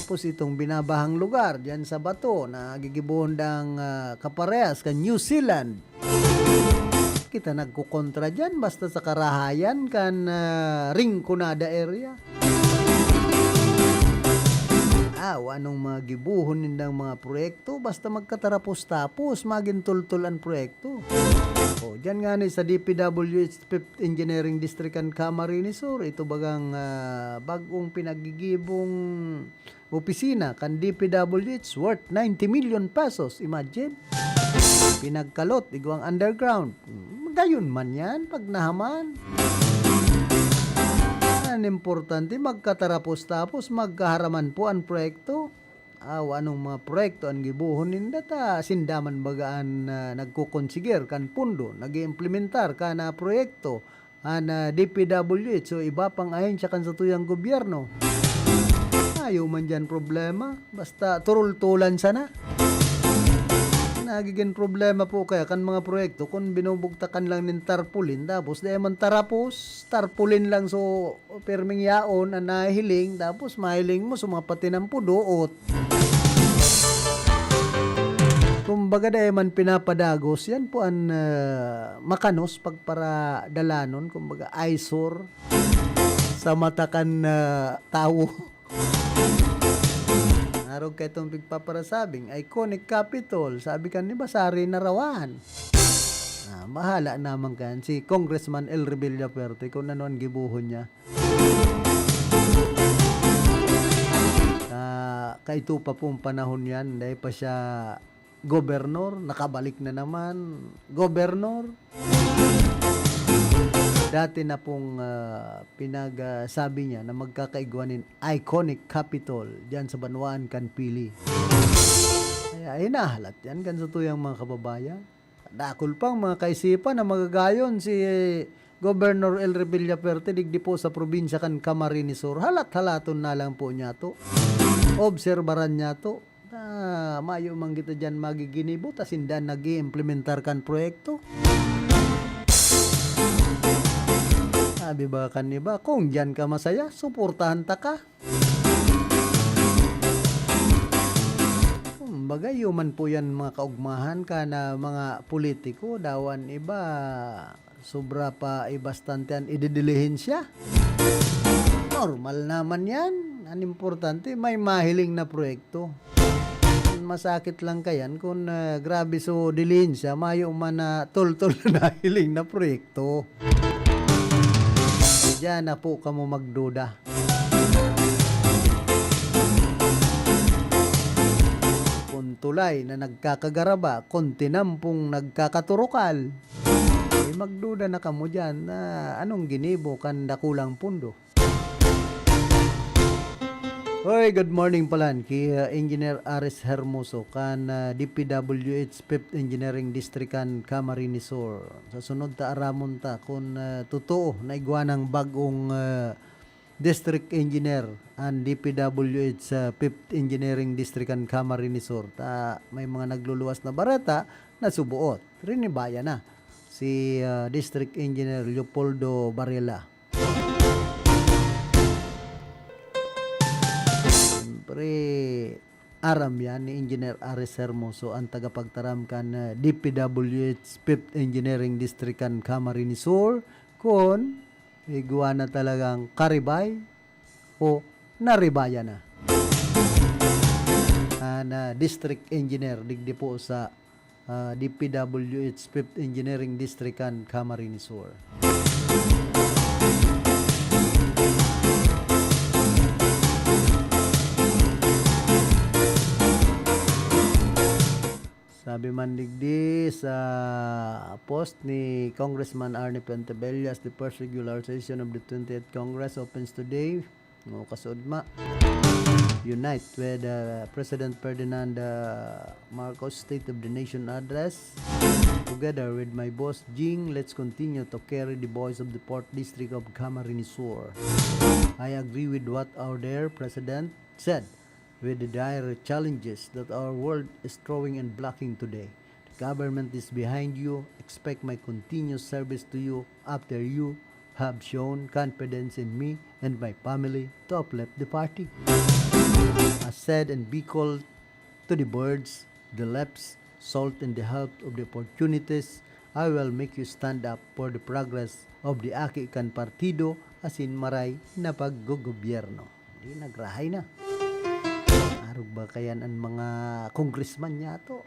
Tapos itong binabahang lugar diyan sa bato na gigibohon dang, ah, kaparehas kan New Zealand. Kita nagkukontra diyan, basta sa karahayan kan, ah, Rinconada area. Ah, o anong mga gibohon nindang mga proyekto, basta magkatarapos-tapos, magin tultol an proyekto. O, diyan ngani sa D P W H Fifth Engineering District kan Camarines Sur, ito bagang, ah, bag-ong pinagigibong opisina kan D P W H worth ninety million pesos. Imagine. Pinagkalot, igwang underground. Gayon man yan, pag nahaman. Ang importante, magkatarapos-tapos, magkaharaman po ang proyekto. Aw, anong mga proyekto ang gibohon ninda ta? Sinda man baga an, ah, nagkokonsiger kan pondo, nag-iimplementar kan, ah, proyekto. An, ah, D P W H o iba pang ahensya kan satuyang gobyerno. Ayaw man diyan problema, basta turultulan sana. Nagiging problema po kaya kan mga proyekto kun binubugtakan lang nin tarpaulin, tapos di man tarapos, tarpaulin lang, so pirming yaon an nahihiling, tapos mahiling mo sa mga patinampo, doot. Kumbaga, dai man pinapadagos. Yan po an, ah, makanos pagparadalanon, kumbaga, eyesore sa mata kan, ah, tawo. Arog kay itong pigpaparasabing iconic Capitol, sabi kan iba, sari na rawan. Ah, bahala naman kan si Congressman El Revilla Fuerte kung ano ang gibohon niya. Ah, kaito pa pong panahon yan, dahil pa siya gobernor, nakabalik na naman, gobernor. dati na pong, ah, pinagsabi niya na magkakaigwa nin iconic Capitol diyan sa banwaan kan Pili. Kaya, ay, nahalat yan kan satuyang mga kababayan. Dakul pang mga kaisipan na magagayon si Governor Elry Villafuerte digdi po sa probinsya kan Camarines Sur. Halat-halaton na lang po niya to. Obserbaran niya to. Ah, mayo man kita diyan magiginibo, ta sinda nag-iimplementar kan proyekto. Sabi ba kan iba, "Kung diyan ka masaya, suportahan ta ka." Kumbaga, iyo man po yan, mga kaugmahan ka na mga politiko, dawan iba, sobra pa, eh, bastante an ididilihensya. Normal naman yan. An importante, may mahiling na proyekto. Masakit lang kayan kung, ah, grabe so dilihensya, mayo man na toltol na nahiling na proyekto. Diyan na po kamo magduda. Kung tulay na nagkakagaraba, kung tinampong nagkakaturukal, eh, magduda na kamo diyan na anong ginibo kan dakulang pundo. Hoy, good morning palan ki, ah, Engineer Aris Hermoso kan, ah, D P W H Fifth Engineering District kan Camarines Sur. Sa sunod ta aramon ta kun, ah, totoo na igwa nang bag-ong, ah, district engineer an D P W H sa Fifth Engineering District kan Camarines Sur. Ta may mga nagluluwas na bareta na suboot. Rinibaya na si, ah, District Engineer Leopoldo Varela. Siyempre, aram yan ni Engineer Aris Hermoso, ang tagapagtaram kan, ah, D P W H Fifth Engineering District kan Camarines Sur, kun igwa na talagang karibay o naribaya na. An, ah, district engineer digdi po sa, ah, D P W H Fifth Engineering District kan Camarines Sur. Sabi man digdi sa post ni Congressman Arnie Fuentebellas, the first regular session of the twentieth Congress opens today. Mga kasudma, unite with, uh, President Ferdinand, uh, Marcos State of the Nation Address. Together with my boss Jing, let's continue to carry the voice of the fourth District of Camarines Sur. I agree with what our dear President said, with the dire challenges that our world is throwing and blocking today. The government is behind you. Expect my continuous service to you after you have shown confidence in me and my family to uplift the party. As said and be called to the birds, the leaves, salt in the health of the opportunities, I will make you stand up for the progress of the aki kan partido asin maray na paggogobyerno. Di nagrahay na. Arog ba kayan an mga congressman niya to?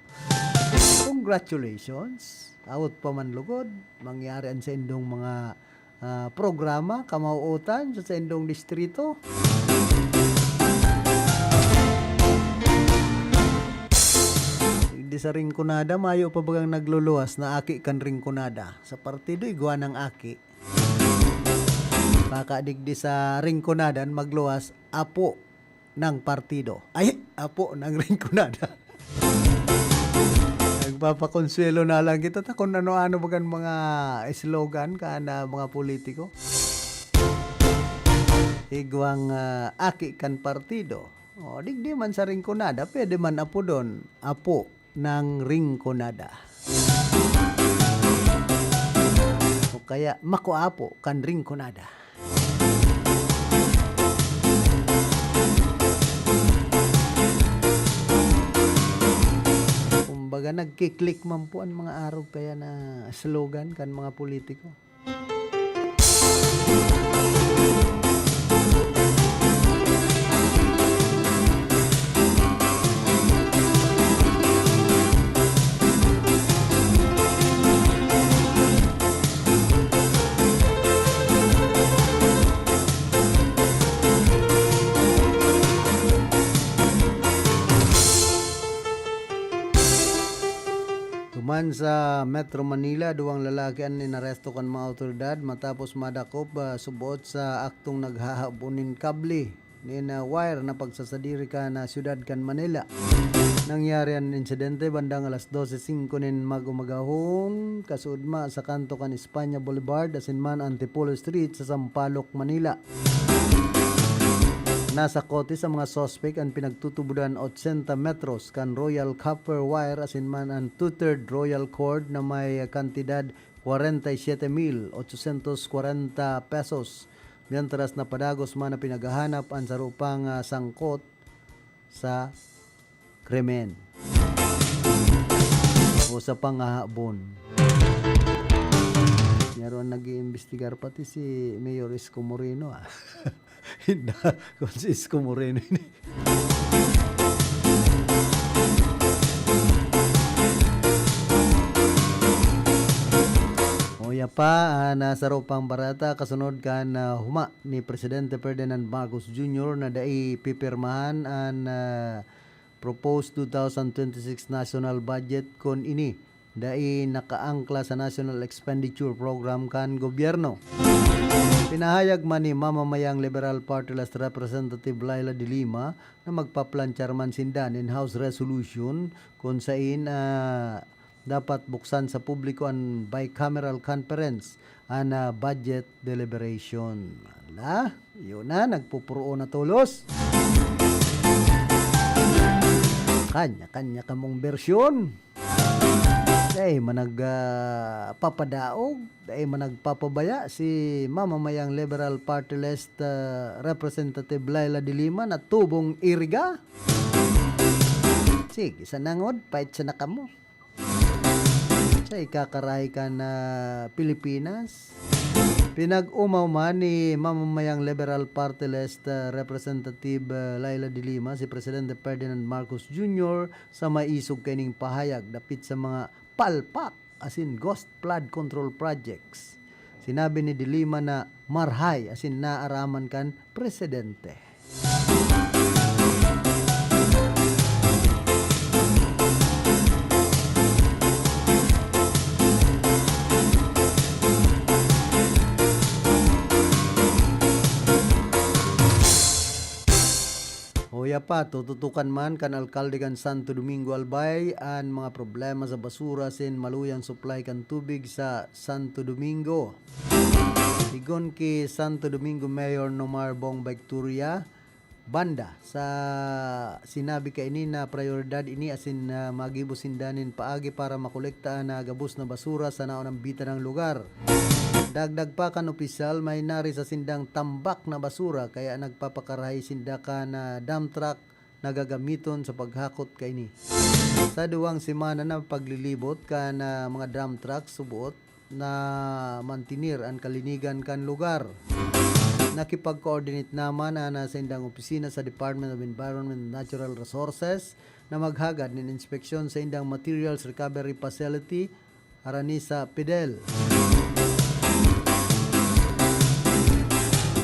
Congratulations! Awot pa man lugod, mangyari an saindong mga, ah, programa, kamauotan sa saindong distrito. Di sa Rinconada, mayo pa bagang nagluluwas na aki kan Rinconada. Sa partido, igwa nang aki. Baka digdi sa Rinconada, magluwas, apo ng partido. Ay, apo ng Rinconada. Nagpapakonsuelo na lang kita ta kung ano-ano bagang mga slogan kan, ah, mga politiko. Igwang, ah, aki kan partido. O, digdi man sa Rinconada, pwede man apodon, apo ng Rinconada. O kaya, makuapo kan Rinconada. Kumbaga, nagki-click man po ang mga arog kaya na slogan kan mga politiko. Man sa Metro Manila, duwang lalaki an inaresto kan mga awtoridad matapos madakop, ah, subot sa aktong naghahabon nin kable nin, ah, wire na pagsasadiri kan, ah, siyudad kan Manila. Nangyari an insidente bandang alas dose singko nin mag-umagahon, kasuodma sa kanto kan Espanya Boulevard, asin man Antipolo Street sa Sampaloc, Manila. Nasa kote sa mga suspek an pinagtutubodan otsenta metros kan royal copper wire asin man an two-third royal cord na may kantidad kwarenta y siyete mil otsosyentos kwarenta pesos, mientras na padagos man na pinaghahanap an saro pang, ah, sangkot sa krimen o sa pangahabon. Yaro ang nag-iimbestigar, pati si Mayor Isko Moreno, ah. Hinda, kung si Isko Moreno ini. Uya pa, ah, nasa saro pang bareta, kasunod kan, ah, huma ni Presidente Ferdinand Marcos Junior na dai pipirmahan an, ah, proposed two thousand twenty-six national budget kun ini dai nakaangkla sa National Expenditure Program kan gobyerno. Pinahayag man ni mamamayang Liberal Party List Representative Leila de Lima na magpaplantiyar man sinda nin House Resolution kun sain, ah, dapat buksan sa publiko an bicameral conference an, ah, budget deliberation. Ala, yun na, nagpupuroon na tolos. Kanya-kanya kamong bersyon. Dai man nag, ah, papadaog, dai man nagpapabaya si mamamayang Liberal Party List, ah, Representative Leila de Lima na tubong iriga. Sige, sa nangod, pait sa nakamo. Sa ikakarahay kan, ah, Pilipinas. Pinag-omaw man ni mamamayang Liberal Party List, ah, Representative, ah, Leila de Lima si Presidente Ferdinand Marcos Junior sa maisog kaining pahayag dapit sa mga palpak asin ghost flood control projects. Sinabi ni de Lima na marhay asin naaraman kan presidente. Uya pa, tututukan man kan alkalde kan Santo Domingo Albay an mga problema sa basura asin maluyang supply kan tubig sa Santo Domingo. Sigon ki Santo Domingo Mayor Nomar Bong Victoria, banda sa sinabi kaini na prayoridad ini asin, ah, magibo sinda nin paagi para makolekta an, ah, gabos na basura sa naonambitan nang lugar. Dagdag pa kan opisyal, may nari sa sindang tambak na basura kaya nagpapakarahay sinda kan, ah, dump truck na gagamiton sa paghakot kaini. Sa duwang semana na paglilibot kan, ah, mga dump truck, subot na mantener an kalinigan kan lugar. Nakipag-coordinate naman an, ah, saindang opisina sa Department of Environment and Natural Resources na maghagad nin inspeksyon sa indang materials recovery facility, harani sa PDEL.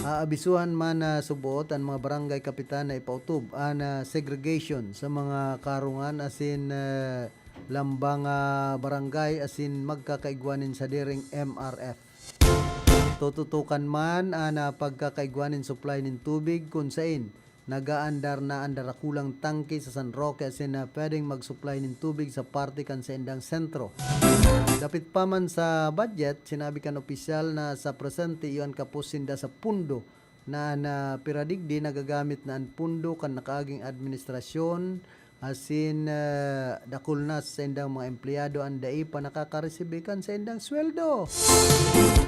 Aabisuhan man na subot an mga barangay kapitan na ipautob an, ah, segregation sa mga karungan asin, ah, lambang, ah, barangay asin magkakaigwa nin sadiring M R F. Tututukan man an, ah, pagkakaigwa nin supply nin tubig kun sain nagaandar na an darakulang tangke sa San Roque asin na pwedeng mag-supply nin tubig sa parte kan saindang sentro. Dapit pa man sa budget, sinabi kan opisyal na sa presente iyo an kapos sinda sa pundo na, na piradigdi nagagamit na an pundo kan nakaaging administrasyon asin, ah, dakul na sa saindang mga empleyado an dai pa nakakaresibi kan saindang sweldo.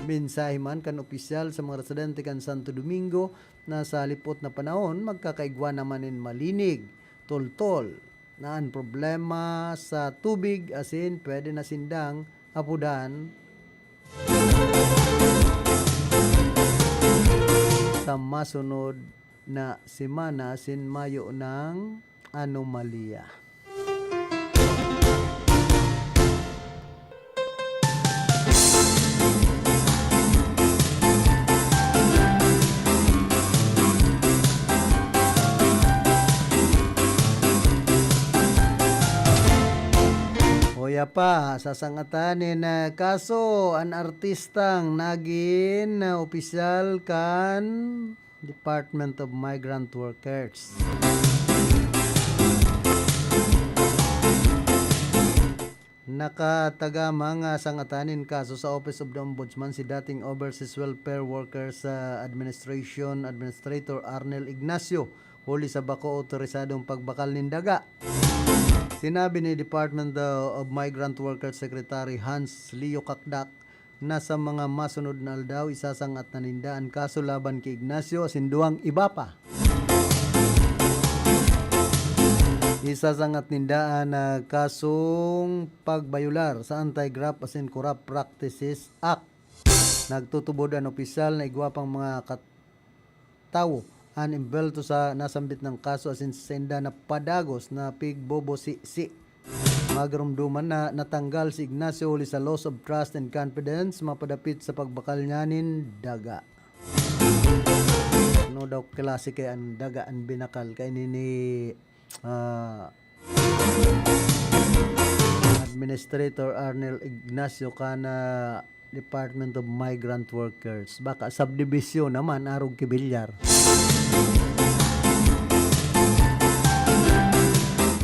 Mensahe man kan opisyal sa mga residente kan Santo Domingo na sa lipot na panahon magkakaigwa naman nin malinig, toltol, na an problema sa tubig asin pwede na sindang apodan sa masunod na semana asin mayo nang anomalya. Uya pa sa sangatanin na kaso an artistang nagin na opisyal kan Department of Migrant Workers. Nakatagama nga sangatanin kaso sa Office of the Ombudsman si dating Overseas Welfare Workers sa Administration Administrator Arnel Ignacio huli sa bako otorisadong pagbakal nin daga. Sinabi ni Department of Migrant Workers Secretary Hans Leo Cacdac na sa mga masunod na aldaw isasangat na ninda an kaso laban ki Ignacio asin duwang iba pa. Isasangat ninda an ah, kasong pagbayular sa Anti-Graft asin Corrupt Practices Act. Nagtutubod an opisyal na igwa pang mga kat- tawo an embelto sa nasambit nang kaso asin sa sainda na padagos na pigbobosisi. Magarumduman na natanggal si Ignacio huli sa loss of trust and confidence mapadapit sa pagbakal niya nin daga. Ano daw klase kaya ang daga ang binakal kay ni, ni ah, Administrator Arnel Ignacio kana Department of Migrant Workers. Baka subdivision naman, arog ki bilyar.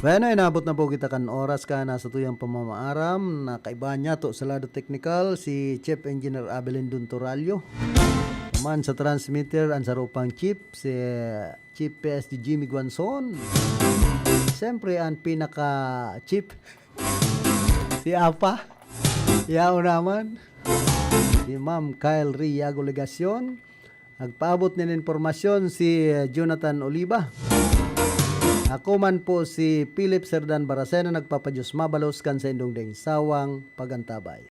Bueno, inabot na po kita kan oras ka na sa tuyang pamamaaram na kaibahan niya to sa lado technical, si Chief Engineer Abelin Duntorallo. Man sa transmitter, ang sarupang chief, si Chief P S D Jimmy Guanzon. Siyempre, ang pinaka-chief, si Apa. Yaon naman. Si Ma'am Kyle Ray Yago Legacion. Nagpaabot nin impormasyon si eh, Jonathan Oliva. Ako man po si Philip Serdan Baracena, nagpapadyos mabalos kan sa indong ding sawang pagantabay.